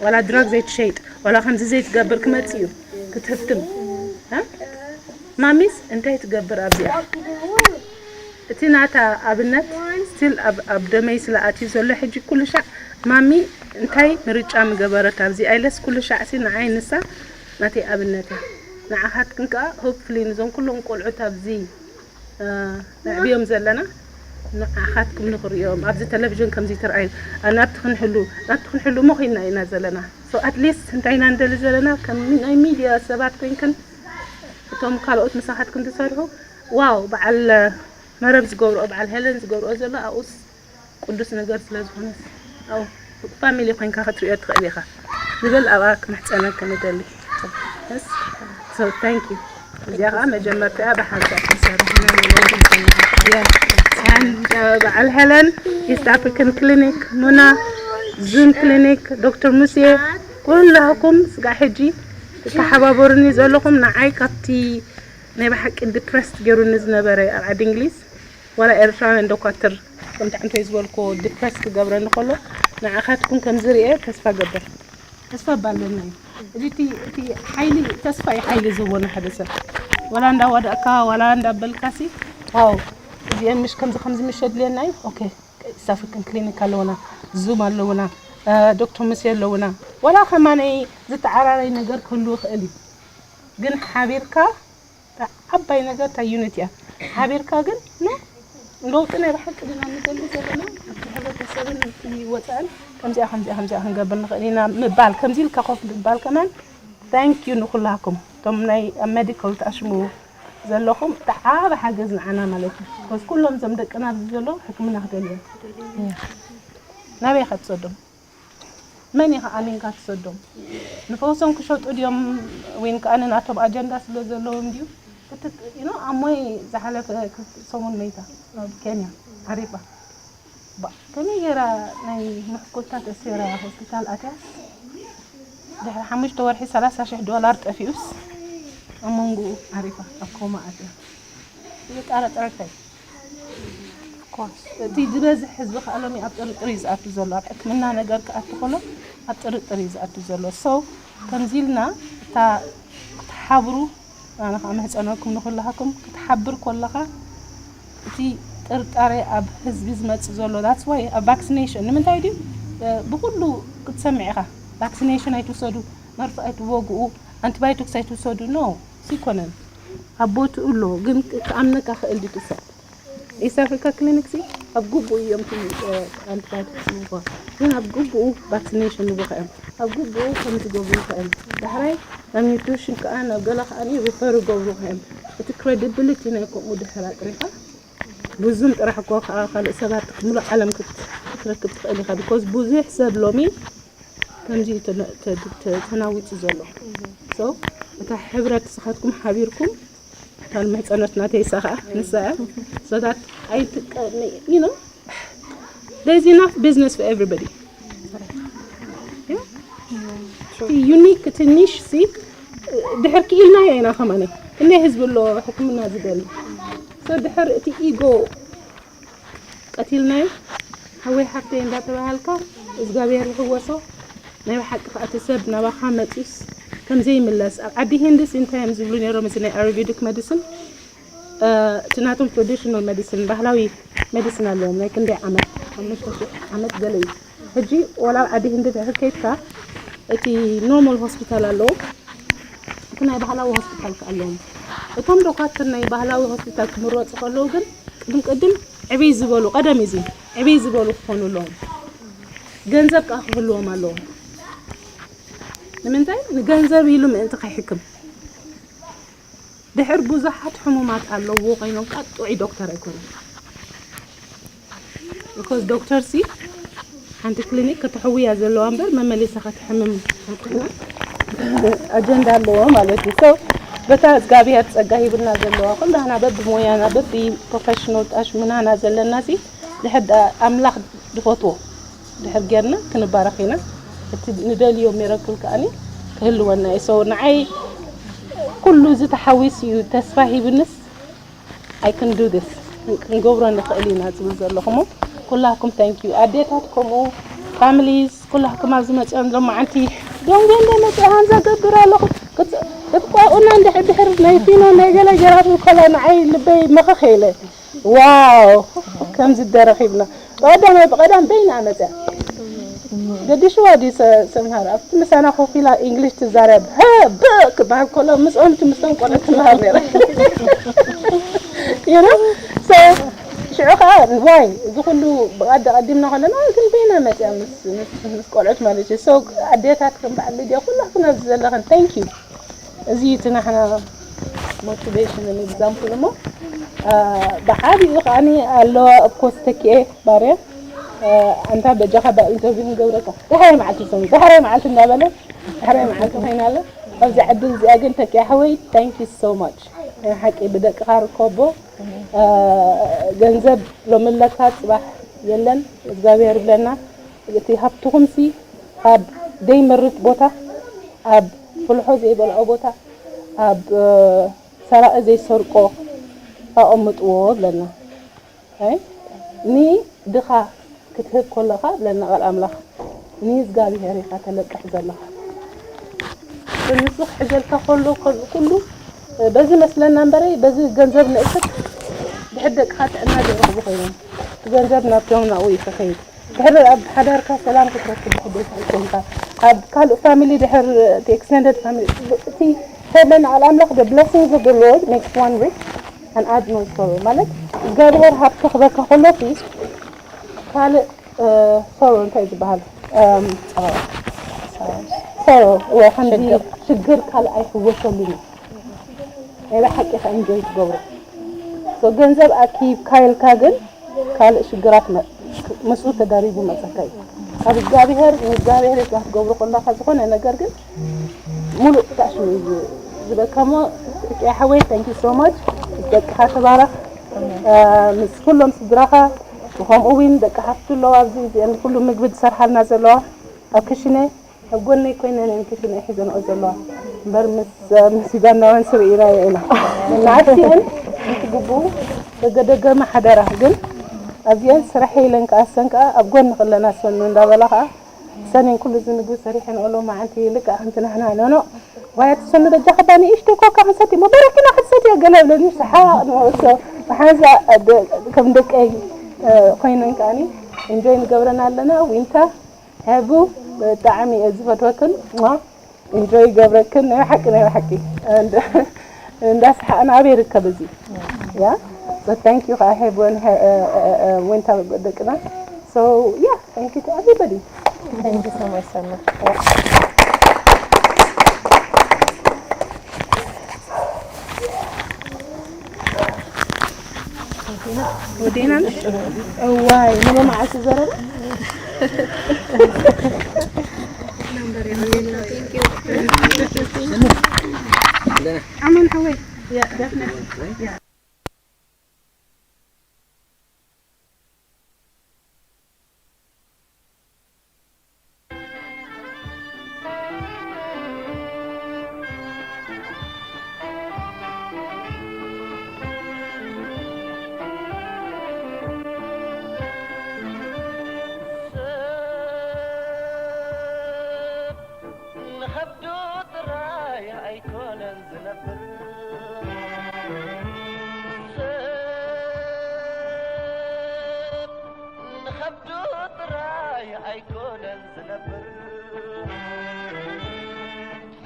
ዋላ ድራግ ዘይትሸይጥ ዋላ ከምዚ ዘይትገብር ክመፅ እዩ ክትህፍትም ማሚስ እንታይ ትገብር ኣብዚኣ እቲ ናታ ኣብነት ስቲል ኣብ ደመይ ስለ ኣትዩ ዘሎ ሕጂ ኩሉ ሻዕ ማሚ እንታይ ምርጫ ምገበረት ኣብዚ ኣይለስ ኩሉ ሻዕ ሲ ንዓይ ንሳ ናተይ ኣብነት እያ ንዓኻትክን ከዓ ሆፕፍሊ ንዞም ኩሎም ቆልዑት ኣብዚ ነዕብዮም ዘለና ንዓኻትኩም ንኽርእዮም ኣብዚ ቴሌቪዥን ከምዚ ትርኣዩ ናብቲ ክንሕሉ ናብቲ ክንሕሉ እሞ ኮይንና ኢና ዘለና so at least እንታይ ኢና ንደሊ ዘለና ከም ናይ ሚድያ ሰባት ኮይንክን እቶም ካልኦት ምሳኻትክን ዝሰርሑ ዋው በዓል መረብ ዝገብርኦ በዓል ሄለን ዝገብርኦ ዘሎ ኣብኡስ ቅዱስ ነገር ስለ ዝኾነስ ኣብኡ ፋሚሊ ኮይንካ ክትሪኦ ትኽእል ኢኻ ዝብል ኣብኣ ክምሕፀነልክ ንደሊ so thank you እዚኣ ከዓ መጀመርታ እያ ብሓንሳብ ተሰርሕና ንለውዲ and በዓል ሄለን ኢስት ኣፍሪካን ክሊኒክ ሙና ዙን ክሊኒክ ዶክተር ሙሴ ኩላኩም ስጋዕ ሕጂ ትተሓባበሩኒ ዘለኹም ንዓይ ካብቲ ናይ ብሓቂ ዲፕረስድ ገይሩኒ ዝነበረ ኣብ ዓዲ እንግሊዝ ዋላ ኤርትራውያን ዶኳትር ከምቲ ዓንተይ ዝበልክዎ ዲፕረስ ክገብረኒ ከሎ ንዓኻትኩም ከም ዝርኤ ተስፋ ገብር ተስፋ ባለና እዩ እዚ እቲ እቲ ሓይሊ ተስፋ እዩ ሓይሊ ዝህቦ ንሓደ ሰብ ዋላ እንዳወዳእካ ዋላ እንዳበልካሲ ዋው እዚአን ምሽ ከምዚ ከምዚ ምሽ የድልየና እዩ ኦኬ ኢስት ኣፍሪካን ክሊኒክ ኣለውና ዙም ኣለውና ዶክተር ሙሴ ኣለውና ዋላ ከማነይ ዝተዓራረይ ነገር ክህሉ ይኽእል እዩ ግን ሓቢርካ ዓባይ ነገር እታ ዩኒት እያ ሓቢርካ ግን ኖ ለውጢ ናይ ብሓቂ ድና ንደሊ ዘለና እቲ ሕብረተሰብን እቲ ወፃእን ከምዚኣ ከምዚኣ ከምዚኣ ክንገብር ንኽእል ኢና ምባል ከምዚ ኢልካ ኮፍ ምባል ከማን thank you ንኩላኩም እቶም ናይ ኣብ ሜዲካል ትኣሽሙ ዘለኹም እቲ ዓቢ ሓገዝ ንዓና ማለት እዩ ኮዝ ኩሎም እዞም ደቅና ኣብዚ ዘለዉ ሕክምና ክደልዮም ናበይ ኢኻ ትሰዶም መን ኢኻ ኣሚንካ ትሰዶም ንፈውሶም ክሸጡ ድዮም ወይን ከዓ ንናቶም ኣጀንዳ ስለ ዘለዎም ድዩ ክትጥኢኖ ኣብ ሞይ ዝሓለፈ ሰሙን መይታ ናብ ኬንያ ዓሪፋ ከመይ ገይራ ናይ ምሕኩልታ ተሲራ ሆስፒታል ኣትያ ድሕሪ ሓሙሽተ ወርሒ ሰላሳ ሽሕ ዶላር ጠፊኡስ ኣብ መንጎኡ ዓሪፋ ኣብ ኮማ ኣትያ ይጠረጠረታይ እቲ ዝበዝሕ ህዝቢ ከዓ ሎሚ ኣብ ጥርጥር እዩ ዝኣቱ ዘሎ ኣብ ሕክምና ነገር ክኣቱ ከሎ ኣብ ጥርጥር እዩ ዝኣቱ ዘሎ so ከምዚ ኢልና እታ ክትሓብሩ ኣነ ከዓ መሕፀነኩም ንኩላሃኩም ክትሓብር ከለካ እቲ ጥርጣሬ ኣብ ህዝቢ ዝመፅእ ዘሎ that's why ኣብ vaccination ንምንታይ ድዩ ብኩሉ ክትሰምዕ ኢካ vaccination ኣይትውሰዱ መርፍ ኣይትወግኡ antibiotics ኣይትውሰዱ no ይኮነን ኣብ ቦትኡ ኣሎ ግን ክኣምነካ ክእል ድዩ ሰብ ኢስት ኣፍሪካ ክሊኒክ ሲ ኣብ ግቡእ እዮም antibiotics ምኳ ግን ኣብ ግቡኡ vaccination ንቦካ እዮም ኣብ ግቡኡ ከም ዝገብሩ እዮም ዳሕራይ ናብ nutrition ከዓ ናብ ገለ ከዓ refer ይገብሩ እዮም እቲ credibility ናይ ከምኡ ድሕር ኣጥሪካ ብዙም ጥራሕ እኮ ከዓ ካልእ ሰባት ሙሉእ ዓለም ክት ክትረክብ ትኽእል ኢኻ። Because ብዙሕ ሰብ ሎሚ ከምዚ እዩ ተነ- ተ- ተ- ተናዊጹ ዘሎ። So እታ ሕብረት ንስኻትኩም ሓቢርኩም እታ መሕጸኖት ናተይ እሳ ኸኣ ንሳ እያ። So that ኣይትቀ- you know there's enough business for everybody። እቲ ዩኒክ ትንሽ ሲ ድሕር ክኢልናዮ ኢና ከማን ክንደይ ህዝቢ ኣሎ ሕክምና ዝደሊ። So ድሕር እቲ ኢጎ ቀቲልናዮ። ሓወይ ሓፍተይ እንዳተባሃልካ እግዚኣብሔር ይሕወሶ። ናይ ብሓቂ ከኣ እቲ ሰብ ናባኻ መጺኡስ ከም ዘይምለስ ኣብ ዓዲ ሂንድስ እንታይ እዮም ዝብሉ ነይሮም? እዚ ናይ ኣዩርቬዲክ መዲስን እቲ ናቶም ትራዲሽናል መዲስን ባህላዊ መዲስን ኣለዎም። ናይ ክንደይ ዓመት ሓሙሽተ ሽሕ ዓመት ገለ እዩ። ሕጂ ወላ ኣብ ዓዲ ህንዲ ድሕር ከይድካ እቲ ኖርማል ሆስፒታል ኣለዎም፣ እቲ ናይ ባህላዊ ሆስፒታል ከ ኣለዎም። እቶም ዶኳትር ናይ ባህላዊ ሆስፒታል ክምረፁ ከለዉ ግን ቅድም ቅድም ዕብይ ዝበሉ ቀደም እዚ ዕብይ ዝበሉ ክኾኑ ኣለዎም። ገንዘብ ከዓ ክህልዎም ኣለዎም። ንምንታይ? ንገንዘብ ኢሉ ምእንቲ ከይሕክም። ድሕር ብዙሓት ሕሙማት ኣለዎ ኮይኖም ከዓ ጥዑይ ዶክተር ኣይኮነን። Because ዶክተር ሲ ሓንቲ ክሊኒክ ከተሕውያ ዘለዋ እምበር መመሊሳ ከተሕምም ኣጀንዳ ኣለዎ ማለት እዩ። So በታ እግዚኣብሔር ጸጋ ሂብና ዘለዋ ኩላህና በብሞያና በቢ ፕሮፌሽናል ጣሽ ምናና ዘለና ሲ ድሕር ደኣ ኣምላኽ ድፈትዎ ድሕር ጌርና ክንባረኽ ኢና። እቲ ንደልዮ ሚረክል ከኣኒ ክህልወና እዩ። So ንዓይ ኩሉ እዚ ተሓዊሱ እዩ ተስፋ ሂብንስ I can do this ክንገብሮ ንኽእል ኢና ዝብል ዘለኹም ኩላኩም thank you። ኣዴታት ከምኡ ፋሚሊስ ኩላኩም ኣብዚ መፅኦም ሎማዓንቲ ደንጎ እንደ መፅኣ ሃንዛ ገብር ኣለኹ ክትቋቁና እንድሕር ድሕር ናይ ፊኖ ናይ ገለ ገራት ከላ ንዓይ ልበይ መኸኸ ኢለ ዋው ከምዚ ደረኺብና ብቐዳማይ ብቐዳም በይና መፅያ ገዲሽዋ ድዩ ሰምሃር ኣብቲ ምሳና ኮፍ ኢላ ኢንግሊሽ ትዛረብ ሀ ብ ክበሃል ከሎ ምስኦም እቲ ምስቶም ቆልዑ ትመሃር ነይራ you know so ሽዑ ከዓ ዋይ እዚ ኩሉ ብቐዲ ቀዲምና ከለና ግን በይና መፅያ ምስ ምስ- ምስ ቆልዑት ማለት እዩ so ኣዴታት ከም በዓል ልድያ ኩላኹም ኣብዚ ዘለኽን thank you እዚ እዩ እቲ ናሕና ሞቲቬሽን ኤግዛምፕል እሞ ብዓብኡ ከዓኒ ኣለዋ ኦፍኮርስ ተኪኤ ባርያ ኣንታ በጃኻ ዳ ኢንተርቪው ክንገብረካ ዳሕራይ መዓልቲ ሰሙ ዳሕራይ መዓልቲ እንዳበለ ዳሕራይ መዓልቲ ኮይና ኣለ ኣብዚ ዕድል እዚኣ ግን ተኪያ ሓወይ thank you so much ናይ ሓቂ ብደቅኻ ርከቦ ገንዘብ ሎሚ ኣለካ ፅባሕ የለን እግዚኣብሔር ይብለና እቲ ሃብትኹምሲ ኣብ ደይመርት ቦታ ኣብ ፍልሖ ዘይበልዖ ቦታ ኣብ ሰራቒ ዘይሰርቆ ኣቐምጥዎ ብለና። ንድኻ ክትህብ ከለኻ ብለና ቃል ኣምላኽ ንእዝጋብሄር ኢኻ ተለቅሕ ዘለኻ። ንሱ ክሕዘልካ ከሎ ኩሉ በዚ መስለና እምበረ በዚ ገንዘብ ንእክት ድሕር ደቅኻ ጥዕና ዘይረኽቡ ኮይኖም እቲ ገንዘብ ናብቶም ናብኡ እዩ ክኸይድ። ድሕር ኣብ ሓዳርካ ሰላም ክትረክብ ብሕደት ኣይኮንካ ኣብ ካልእ ፋሚሊ ድሕር እቲ extended family እቲ ተብለና ቃል ኣምላኽ the blessings of the Lord makes one rich and add no sorrow ማለት እግዚኣብሔር ሃብቲ ክበካ ከሎ ካልእ sorrow እንታይ ዝበሃል sorrow ከምዚ ሽግር ካልእ ኣይሕወሰሉን እዩ ናይ ብሓቂ ከ enjoy ትገብሮ ገንዘብ ኣኪብካ ኢልካ ግን ካልእ ሽግራት ምስኡ ተደሪቡ መፀካ እዩ ካብ እግዚኣብሔር ንእግዚኣብሔር ኢልካ ክትገብሮ ከለካ ዝኾነ ነገር ግን ሙሉእ ጣሽ እዩ ዝበከሞ ጥቅያ ሓወይ thank you so much ደቅኻ ተባረኽ ምስ ኩሎም ስድራኻ ብከምኡ እውን ደቂ ሓፍቱ ኣለዋ ኣብዚ እዚአን ኩሉ ምግቢ ዝሰርሓልና ዘለዋ ኣብ ክሽነ ኣብ ጎነይ ኮይነን እየን ክሽነ ሒዘንኦ ዘለዋ እምበር ምስ ምስ ዩጋንዳውያን ስርኢና ኢና ንዓክሲአን ትግቡ ደገደገመ ሓደራ ግን ኣብዚአን ስራሕ ኢለን ከዓ ሰን ከዓ ኣብ ጎኒ ከለና ሰኑ እንዳበላ ከዓ ሰኔን ኩሉ እዚ ምግቢ ሰሪሐን ኦሎ ማዓንቲ ልክዕ ከምቲ ንሕና ኖኖ ዋያ ትሰኑ ደጃ ከባ ንእሽተይ ኮካ ክንሰቲ እሞ በረኪና ክትሰትዮ ገለ ብለኒ ሰሓቕ ንወሶ ብሓንሳ ከም ደቀይ ኮይነን ከዓኒ እንጆይ ንገብረን ኣለና ዊንታ ሕቡ ብጣዕሚ እየ ዝፈትወክን ማ እንጆይ ይገብረክን ናይ ሓቂ ናይ ሓቂ እንዳስሓቕና ኣበይ ይርከብ እዚ ያ so thank you ከዓ ሄቦን ዊንታ ደቅና so yeah thank you to everybody Thank you so much ሰና ወዴና እዋይ ንመማዓስ ዘረባ ኣመን ሓወይ። ንኸብዱ ጥራይ ኣይኮነን ዝነብር፣ ሰብ ንኸብዱ ጥራይ ኣይኮነን ዝነብር፣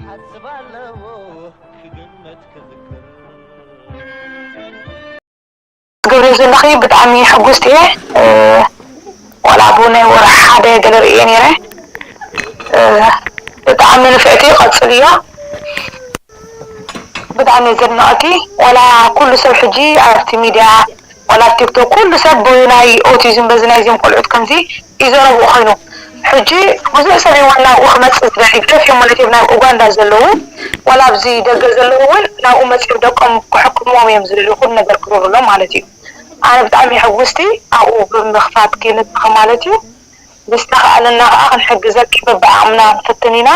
ሓስብ ኣለዎ ክግመት ክዝክር። ትገብርዮ ዘለኺ ብጣዕሚ ሕጉስቲ እየ። ዋላ ኣብኡ ናይ ወርሒ ሓደ ገለ ርእየ ነይረ። ብጣዕሚ ንፍዕቲ፣ ቀፅልዮ። ብጣዕሚ እየ ዘድንቐኪ። ዋላ ኩሉ ሰብ ሕጂ ኣብቲ ሚድያ ዋላ ኣብ ቲክቶክ ኩሉ ሰብ ብናይ ኦቲዝም በዚ ናይዚም ቆልዑት ከምዚ ይዘረብኡ ኮይኑ ሕጂ ብዙሕ ሰብ እዩ ዋላ ኣብኡ ክመፅእ ዝደሊ፣ ገፊ ማለት እዩ ናብ ኡጋንዳ ዘለዉ ዋላ ኣብዚ ደገ ዘለዉ እውን ናብኡ መፂኦም ደቆም ክሕክምዎም እዮም ዝደልዩ ኩሉ ነገር ክገብሩሎም ማለት እዩ። ኣነ ብጣዕሚ ሕጉስቲ ኣብኡ ብምኽፋትኪ ንስኺ ማለት እዩ። ብዝተኻእለና ከዓ ክንሕግዘኪ በብዓቕምና ንፍትን ኢና።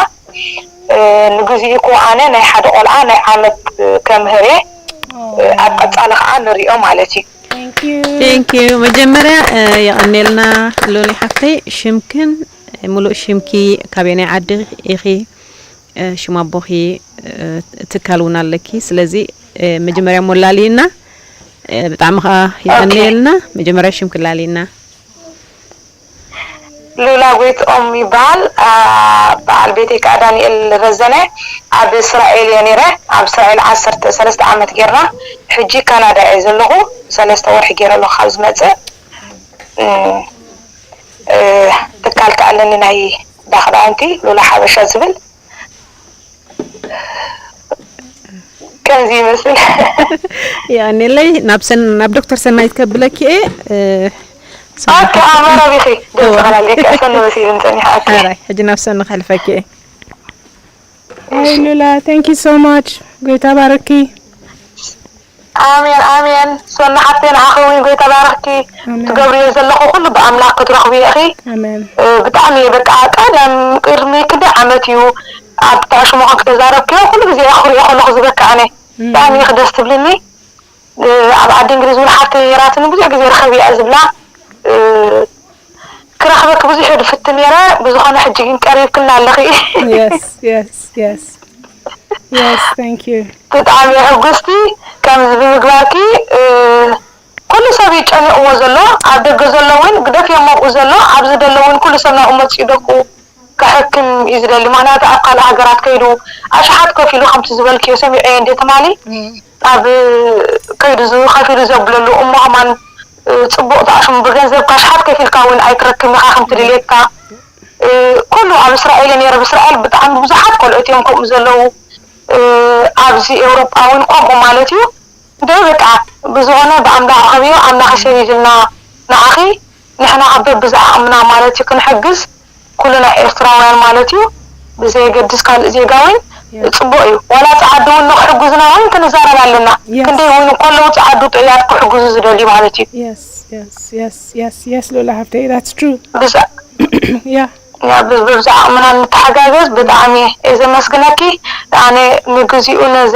ንግዚኡ እኮ ኣነ ናይ ሓደ ቆልዓ ናይ ዓመት ከምህር እየ። ኣብ ቀፃሊ ከዓ ንሪኦ ማለት እዩ። Thank you መጀመርያ የቐኔልና ሎሊ ሓፍተይ ሽምክን ሙሉእ ሽምኪ ካበየናይ ዓዲ ኢኺ ሽም ኣቦኺ ትካል እውን ኣለኪ ስለዚ መጀመርያ እሞ ላልይና ብጣዕሚ ከዓ የቐንየልና መጀመርያ ሽምኪ ላልይና ሉላ ጎይትኦም ይበሃል። በዓል ቤተይ ከዓ ዳንኤል ረዘነ። ኣብ እስራኤል እየ ነይረ። ኣብ እስራኤል ዓሰርተ ሰለስተ ዓመት ጌርና። ሕጂ ካናዳ እየ ዘለኹ። ሰለስተ ወርሒ ጌረ ኣለኹ ካብ ዝመፅእ። ትካል ከዓ ኣለኒ ናይ እንዳ ክዳውንቲ ሉላ ሓበሻ ዝብል። ከምዚ ይመስል። የቐንየለይ ናብ ሰን ናብ ዶክተር ሰናይት ከብለኪ እየ። ኦኬ ኣመራቢኺ ደስ በሃሊ ከእሰኒ መሲሉኒ ጸኒሐ። ኦኬ። ኣራይ ሕጂ ናብ ሰኒ ከሕልፈኪ እየ። Hi Lula, thank you so much. ጎይታ ባርኪ። ኣሜን ኣሜን። ሶኒ ሓፍተይ ንዓኺ እውን ጎይታ ባርኽኪ። ትገብርዮ ዘለኹ ኩሉ ብኣምላኽ ክትረኽብዮ ኢኺ። ብጣዕሚ እየ በቃ ቀደም ቅድሚ ክንደይ ዓመት እዩ ኣብታ ሽሞኹም ክተዛረብክዮ ኩሉ ግዜ እየ ክሪኦ ከለኹ ዝበኪ ኣነ። ብጣዕሚ ኢኺ ደስ ትብልኒ። ኣብ ዓዲ እንግሊዝ እውን ሓፍተይ ነይራትኒ ብዙሕ ግዜ ርኸብያ እየ ዝብላ። ክረኽበኪ ብዙሕ እየ ድፍትን ነይረ ብዝኾነ ሕጂ ግን ቀሪብክና ኣለኺ። Yes yes yes yes thank you። ብጣዕሚ እየ ሕጉስቲ ከምዚ ብምግባርኪ። ኩሉ ሰብ እዩ ጨኒቕዎ ዘሎ ኣብ ደገ ዘሎ እውን ግደፍዮም ኣብኡ ዘሎ ኣብዚ ዘሎ እውን ኩሉ ሰብ ናብኡ መፂኡ ደቁ ከሕክም እዩ ዝደሊ ምኽንያቱ ኣብ ካልእ ሃገራት ከይዱ ኣሽሓት ከፊሉ ከምቲ ዝበልክዮ ሰሚዐዮ እንዴ ትማሊ ኣብ ከይዱ ዝኸፊሉ ዘብለሉ እሞ ከማን ፅቡቕ ተኣሽሙ ብገንዘብካ ኣሽሓት ከፊልካ እውን ኣይትረክብን ኢኻ ከምቲ ድሌትካ ኩሉ ኣብ እስራኤል እየ ነይረ ብእስራኤል ብጣዕሚ ብዙሓት ቆልዑት እዮም ከምኡ ዘለዉ ኣብዚ ኤውሮጳ እውን ከምኡ ማለት እዩ ደይ በቃ ብዝኾነ ብኣምላኽ ርኸብዮ ኣምላኽ ይሰይድልና ንዓኺ ንሕና ከ በብዝዓቕምና ማለት እዩ ክንሕግዝ ኩልና ኤርትራውያን ማለት እዩ ብዘየገድስ ካልእ ዜጋ እውን ፅቡቅ እዩ ዋላ ፀዓዱ እውን ንክሕግዙና እውን ክንዛረብ ኣለና ክንደይ እውን ከለዉ ፀዓዱ ጥዕያት ክሕግዙ ዝደልዩ ማለት እዩ Yes, yes, yes, yes, yes, Lola Haftei, that's true. ብዛ- Yeah. ያ ብብዛ ኣቕምና ንተሓጋገዝ ብጣዕሚ እየ ዘመስግነኪ ኣነ ንግዚኡ ነዘ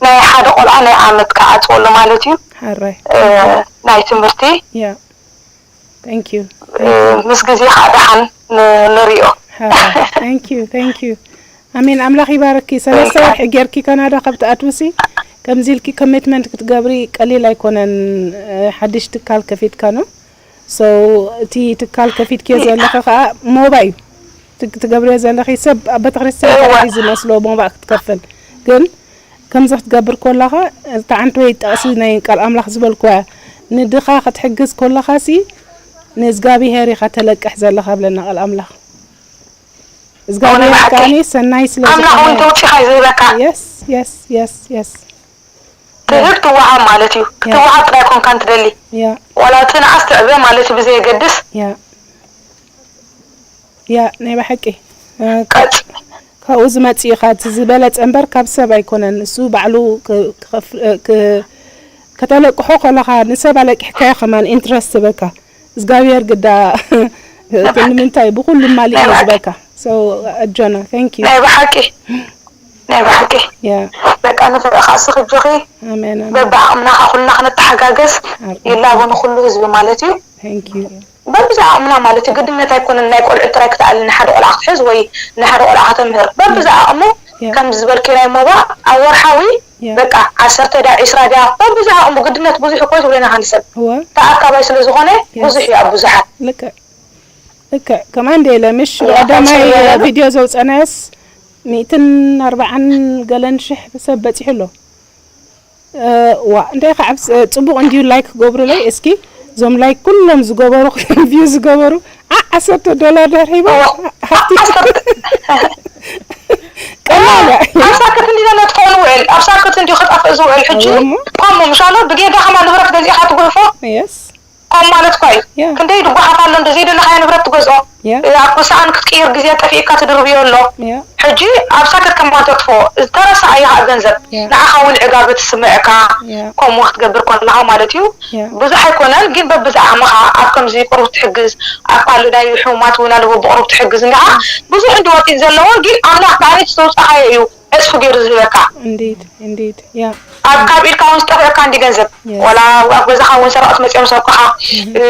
ናይ ሓደ ቆልዓ ናይ ዓመት ክዓፅወሉ ማለት እዩ ሓራይ ናይ ትምህርቲ yeah thank you ምስ ግዜ ከዓ ደሓን ንሪኦ ሓራይ thank you thank you ኣሜን ኣምላኽ ይባርኪ ሰለስተ ወርሒ ጌርኪ ካናዳ ካብ ትኣትውሲ ከምዚ ኢልኪ ኮሚትመንት ክትገብሪ ቀሊል ኣይኮነን ሓድሽ ትካል ከፊትካ ነው So እቲ ትካል ከፊትክዮ ዘለኺ ከዓ ሞባ እዩ ትግ- ትገብርዮ ዘለኺ ሰብ ኣብ ቤተክርስትያን ጥራሕ እዩ ዝመስሎ ሞባ ክትከፍል ግን ከምዚ ክትገብር ከለኻ እታ ዓንተወይ ጥቕሲ ናይ ቃል ኣምላኽ ዝበልክዋ እያ ንድኻ ክትሕግዝ ከለኻ ሲ ንእዝጋብሄር ኢኻ ተለቅሕ ዘለኻ ብለና ቃል ኣምላኽ እዝጋብሄር ከዓኒ ሰናይ ስለ ኣምላኽ እውን ዝኾነ ተውፂኻ እዩ ዝህበካ yes yes yes yes ትህብ ትወሃብ ማለት እዩ። ክትወሃብ ጥራይ ኮንካ እንትደሊ ያ ዋላ እቲ ንኣስ ትዕበ ማለት እዩ ብዘየገድስ ያ ያ ናይ ብሓቂ እ፣ ቀጽ ካብኡ ዝመጽእ እዩ። ካብ እቲ ዝበለጸ እምበር ካብ ሰብ ኣይኮነን። እሱ ባዕሉ ክ- ክኸፍ- እ፣ ክ- ከተለቅሖ ከለኻ ንሰብ ኣለቂሕካዮ ከማን ኢንትረስት በካ እግዚኣብሔር ግዳ ንምንታይ ብኩሉ ማሊ እዩ ዝበካ። So ኣጆና thank you ናይ ብሓቂ ናይ ብሓቂ yeah በቃ ንፍዕኻ ስኽጆኺ ኣሜን ኣሜን በብዓቕምና ኸ ኩልና ክንተሓጋገዝ ኣብ- ይላቦ ንኩሉ ህዝቢ ማለት እዩ። thank you በብዛ ዓቕምና ማለት እዩ። ግድነት ኣይኮነን ናይ ቆልዑ ጥራይ ክትኣሊ ንሓደ ቆልዓ ክትሕዝ ወይ ንሓደ ቆልዓ ከተምህር በብዛ ዓቕሙ Yeah. ከም ዝበልኪ ናይ ሞባ ኣብ ወርሓዊ Yeah. በቃ ዓሰርተ ድያ ዒስራ ድያ በብዛ ዓቕሙ ግድነት ብዙሕ እኮ ትብለና ሃንሰብ እወ ተኣካባይ ስለ ዝኾነ Yes. ብዙሕ እዩ ኣብ ብዙሓት ልክዕ ልክዕ ከማን ደለ ምሽ Yeah, ቀዳማይ that's what I ቪድዮ ዘውፀናዮስ ሚእትን ኣርባዓን ገለን ሽሕ ሰብ በፂሑ ኣሎ። እ፣ ዋ እንታይ ከዓ ብስ- እ፣ ፅቡቅ እንድዩ ላይክ ክገብሩለይ እስኪ እዞም ላይክ ኩሎም ዝገበሩ ቪው ዝገበሩ ዓ ዓሰርተ ዶላር ድሕር ሂቦ ሃብቲ ቀላል እያ። ኣብ ሳክት እንዲ ነጥፎ ንውዕል ኣብ ሳክት እንዲ ክጠፍእ ዝውዕል ሕጂ እወ እሞ። ኮሞ ምሻሎ ብጌጋ ከማ ንብረት ገዚእካ ትጉሕፎ የስ ኮም ማለት እኳ እዩ Yeah. ክንደይ ድጓሓፍ ኣሎ እንዶ ዘይደለካዮ ንብረት ትገዝኦ Yeah. ኣብ ሰኣን ክትቅይር ግዜ ጠፊእካ ትድርብዮ ኣሎ Yeah. ሕጂ ኣብ ሳክት ከማ ተጥፎ ዝተረሳ እያ ከዓ ገንዘብ Yeah. ንዓኻ እውን ዕጋበት ትስምዕካ Yeah. ከምኡ ክትገብር ከለካ ማለት እዩ Yeah. ብዙሕ ኣይኮነን ግን በብዛዕምኻ ኣብ ከምዚ ቁሩብ ትሕግዝ ኣብ ካልእ ናይ ሕሙማት እውን ኣለዎ ብቁሩብ ትሕግዝ እንዲኻ ብዙሕ እንዲ ወፂእ ዘለዎ ግን ኣምላኽ ብዓይነት ዝተውፃኻዮ እዩ ዕፅፊ ገይሩ ዝህበካ Indeed, indeed. Yeah. ኣብ ካብ ኢድካ እውን ዝጠፍአካ እንዲ ገንዘብ Yes. ወላ ኣብ ገዛኻ እውን ሰረቐት መፅኦም ዝሰርቁኻ እ፣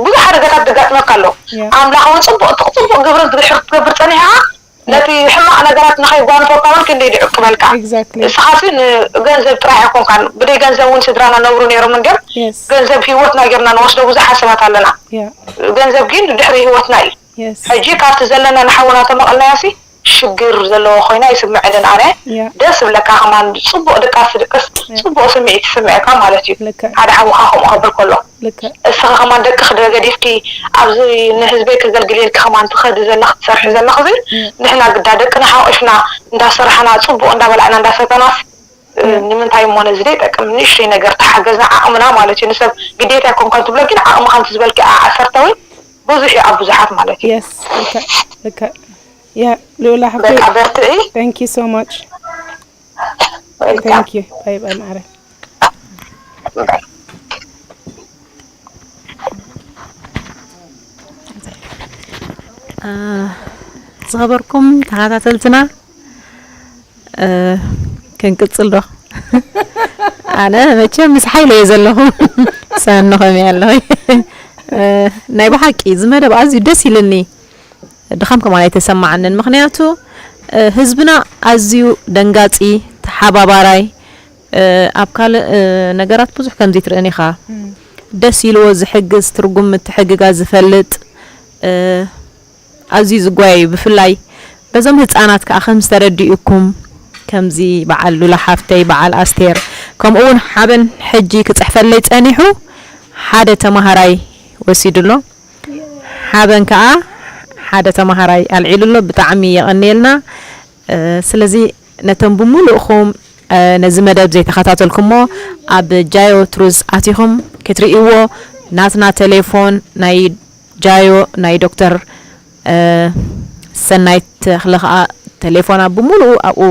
ብዙሕ ሓደጋታት ዘጋጥመካ ኣሎ Yeah. ኣምላኽ እውን ፅቡቅ ፅቡቅ ግብሪ ክትገብር ፀኒሕካ ነቲ ሕማቕ ነገራት ንኸይጓንፈካ እውን ክንደይ ድዕቅበልካ Exactly. እስኻሲ ንገንዘብ ጥራይ ኣይኮንካን ብደይ ገንዘብ እውን ስድራና ነብሩ ነይሮም እንድዮም Yes. ገንዘብ ሂወትና ጌርና ንወስዶ ብዙሓት ሰባት ኣለና Yeah. ገንዘብ ግን ድሕሪ ሂወትና እዩ Yes. ሕጂ ካብቲ ዘለና ንሓውና ተመቐልናዮሲ ሽግር ዘለዎ ኮይና ይስምዐንን ኣነ Yeah. ደስ ዝብለካ ከማን ፅቡቅ ድቃስ ትድቅስ ፅቡቅ ስምዒት ይስምዐካ ማለት እዩ ልክዕ ሓደ ሓውካ ከምኡ ከብል ከሎ ልክዕ እስኻ ከማን ደቅኺ ገዲፍኪ ኣብዚ ንህዝበይ ከገልግል ኢልኪ ከማን ትኸዲ ዘለኺ ትሰርሒ ዘለኺ ንሕና ግዳ ደቅና ሓቂፍና እንዳሰራሕና ፅቡቅ እንዳበላዕና እንዳሰተናስ ንምንታይ እሞ ነዚ ደይጠቅም ንእሽተይ ነገር ተሓገዝና ዓቅምና ማለት እዩ ንሰብ ግዴታ ኣይኮንካን ትብሎ ግን ዓቅምካ እንተ ዝበልኪ ዓሰርተ ወይ ብዙሕ እዩ ኣብ ብዙሓት ማለት እዩ Yes. ልክዕ ልክዕ። Yeah. ልኡላ ሓፍተይ በቃ በርትዒ Thank you so much. Welcome. Thank you. Bye bye ማዕረ። Bye. ዝኸበርኩም ተኸታተልትና ክንቅፅል ዶ? ኣነ መቸም ምስ ሓይለ እየ ዘለኹ። ሰኑ ከመይ ኣለኹ? ናይ ብሓቂ እዚ መደብ ኣዝዩ ደስ ኢልኒ። ድኻም ከማን ኣይተሰማዓንን። ምኽንያቱ ህዝብና ኣዝዩ ደንጋፂ፣ ተሓባባራይ፣ ኣብ ካልእ ነገራት ብዙሕ ከምዚ ትርእን ኢኻ። ደስ ኢልዎ ዝሕግዝ፣ ትርጉም ምትሕግጋዝ ዝፈልጥ፣ ኣዝዩ ዝጓየ እዩ። ብፍላይ በዞም ህፃናት ከዓ ከም ዝተረድኡኩም፣ ከምዚ በዓል ሉላ ሓፍተይ፣ በዓል ኣስቴር፣ ከምኡ እውን ሓበን ሕጂ ክፅሕፈለይ ፀኒሑ ሓደ ተምሃራይ ወሲዱ ኣሎ። ሓበን ከዓ ሓደ ተምሃራይ ኣልዒሉ ኣሎ። ብጣዕሚ የቐንየልና። ስለዚ ነቶም ብምሉእኹም ነዚ መደብ ዘይተኸታተልኩሞ ኣብ ጃዮ ትሩዝ ኣቲኹም ክትርእይዎ ናትና ቴሌፎን ናይ ጃዮ ናይ ዶክተር ሰናይት ተኽለ ከዓ ቴሌፎና ብምሉኡ ኣብኡ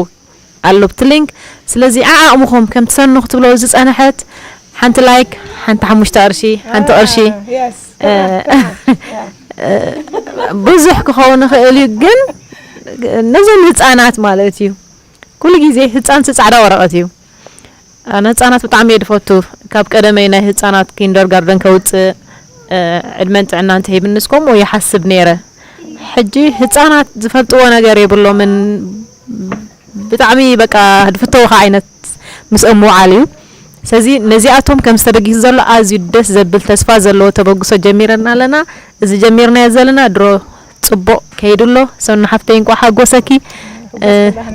ኣሎ ኣብቲ ሊንክ። ስለዚ ዓዓቕምኹም ከም ትሰኑ ክትብሎ ዝፀንሐት ሓንቲ ላይክ፣ ሓንቲ ሓሙሽተ ቅርሺ፣ ሓንቲ ቅርሺ Yes. ብዙሕ ክኸውን ይኽእል እዩ፣ ግን ነዞም ህፃናት ማለት እዩ። ኩሉ ግዜ ህፃንሲ ፃዕዳ ወረቐት እዩ። ኣነ ህፃናት ብጣዕሚ እየ ድፈቱ። ካብ ቀደመይ ናይ ህፃናት ኪንደርጋርደን ከውፅእ ዕድመን ጥዕናን ተሂብንስ ከምኡ ይሓስብ ነይረ። ሕጂ ህፃናት ዝፈልጥዎ ነገር የብሎምን። ብጣዕሚ በቃ ድፍተውኻ ዓይነት ምስኦም ምውዓል እዩ። ስለዚ ነዚኣቶም ከም ዝተበጊሱ ዘሎ ኣዝዩ ደስ ዘብል ተስፋ ዘለዎ ተበግሶ ጀሚረና ኣለና። እዚ ጀሚርናዮ ዘለና ድሮ ፅቡቕ ከይዱ ኣሎ። ሰኑ ሓፍተይ እንቋዕ ሓጎሰኪ።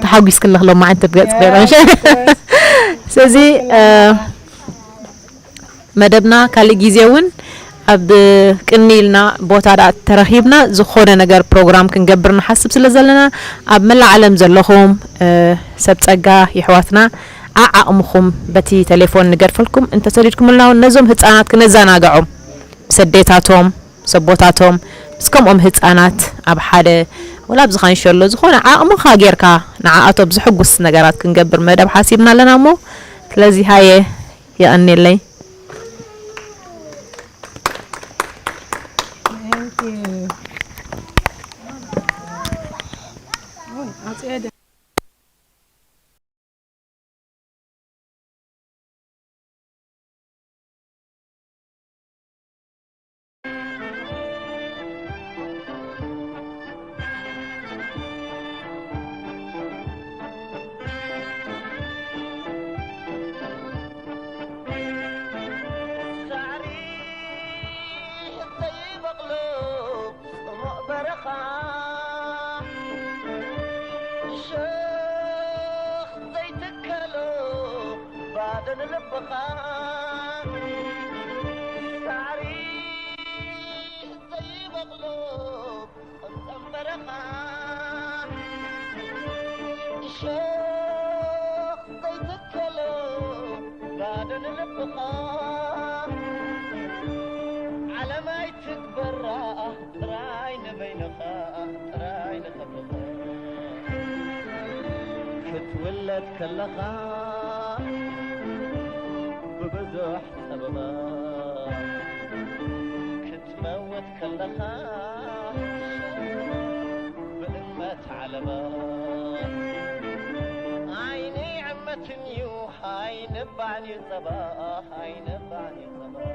ተሓጒስክለኽ ሎማዓንቲ ብገፅ ገይረ። ስለዚ መደብና ካልእ ግዜ እውን ኣብ ቅኒ ኢልና ቦታ ደኣ ተረኺብና ዝኾነ ነገር ፕሮግራም ክንገብር ንሓስብ ስለ ዘለና ኣብ መላእ ዓለም ዘለኹም ሰብ ጸጋ የሕዋትና ዓዓቕምኹም በቲ ቴሌፎን ንገድፈልኩም እንተሰዲድኩምልና እውን ነዞም ህፃናት ክነዘናግዖም ምስ ኣዴታቶም፣ ምስ ኣቦታቶም፣ ምስ ከምኦም ህፃናት ኣብ ሓደ ወላ ኣብዚ ካንሸሎ ዝኾነ ዓቕምኻ ጌርካ ንዓኣቶም ዝሕጉስ ነገራት ክንገብር መደብ ሓሲብና ኣለና እሞ ስለዚ ሃየ የቐንየለይ። ክትውለድ ከለኻ ብብዙሕ ጸበባ ክትመውት ከለኻ ብእመት ዓለባ ዓይነይ ዕመትን እዩ ኣይነባዕን እዩ ጸባ ኣይነባዕን እዩ ጸባ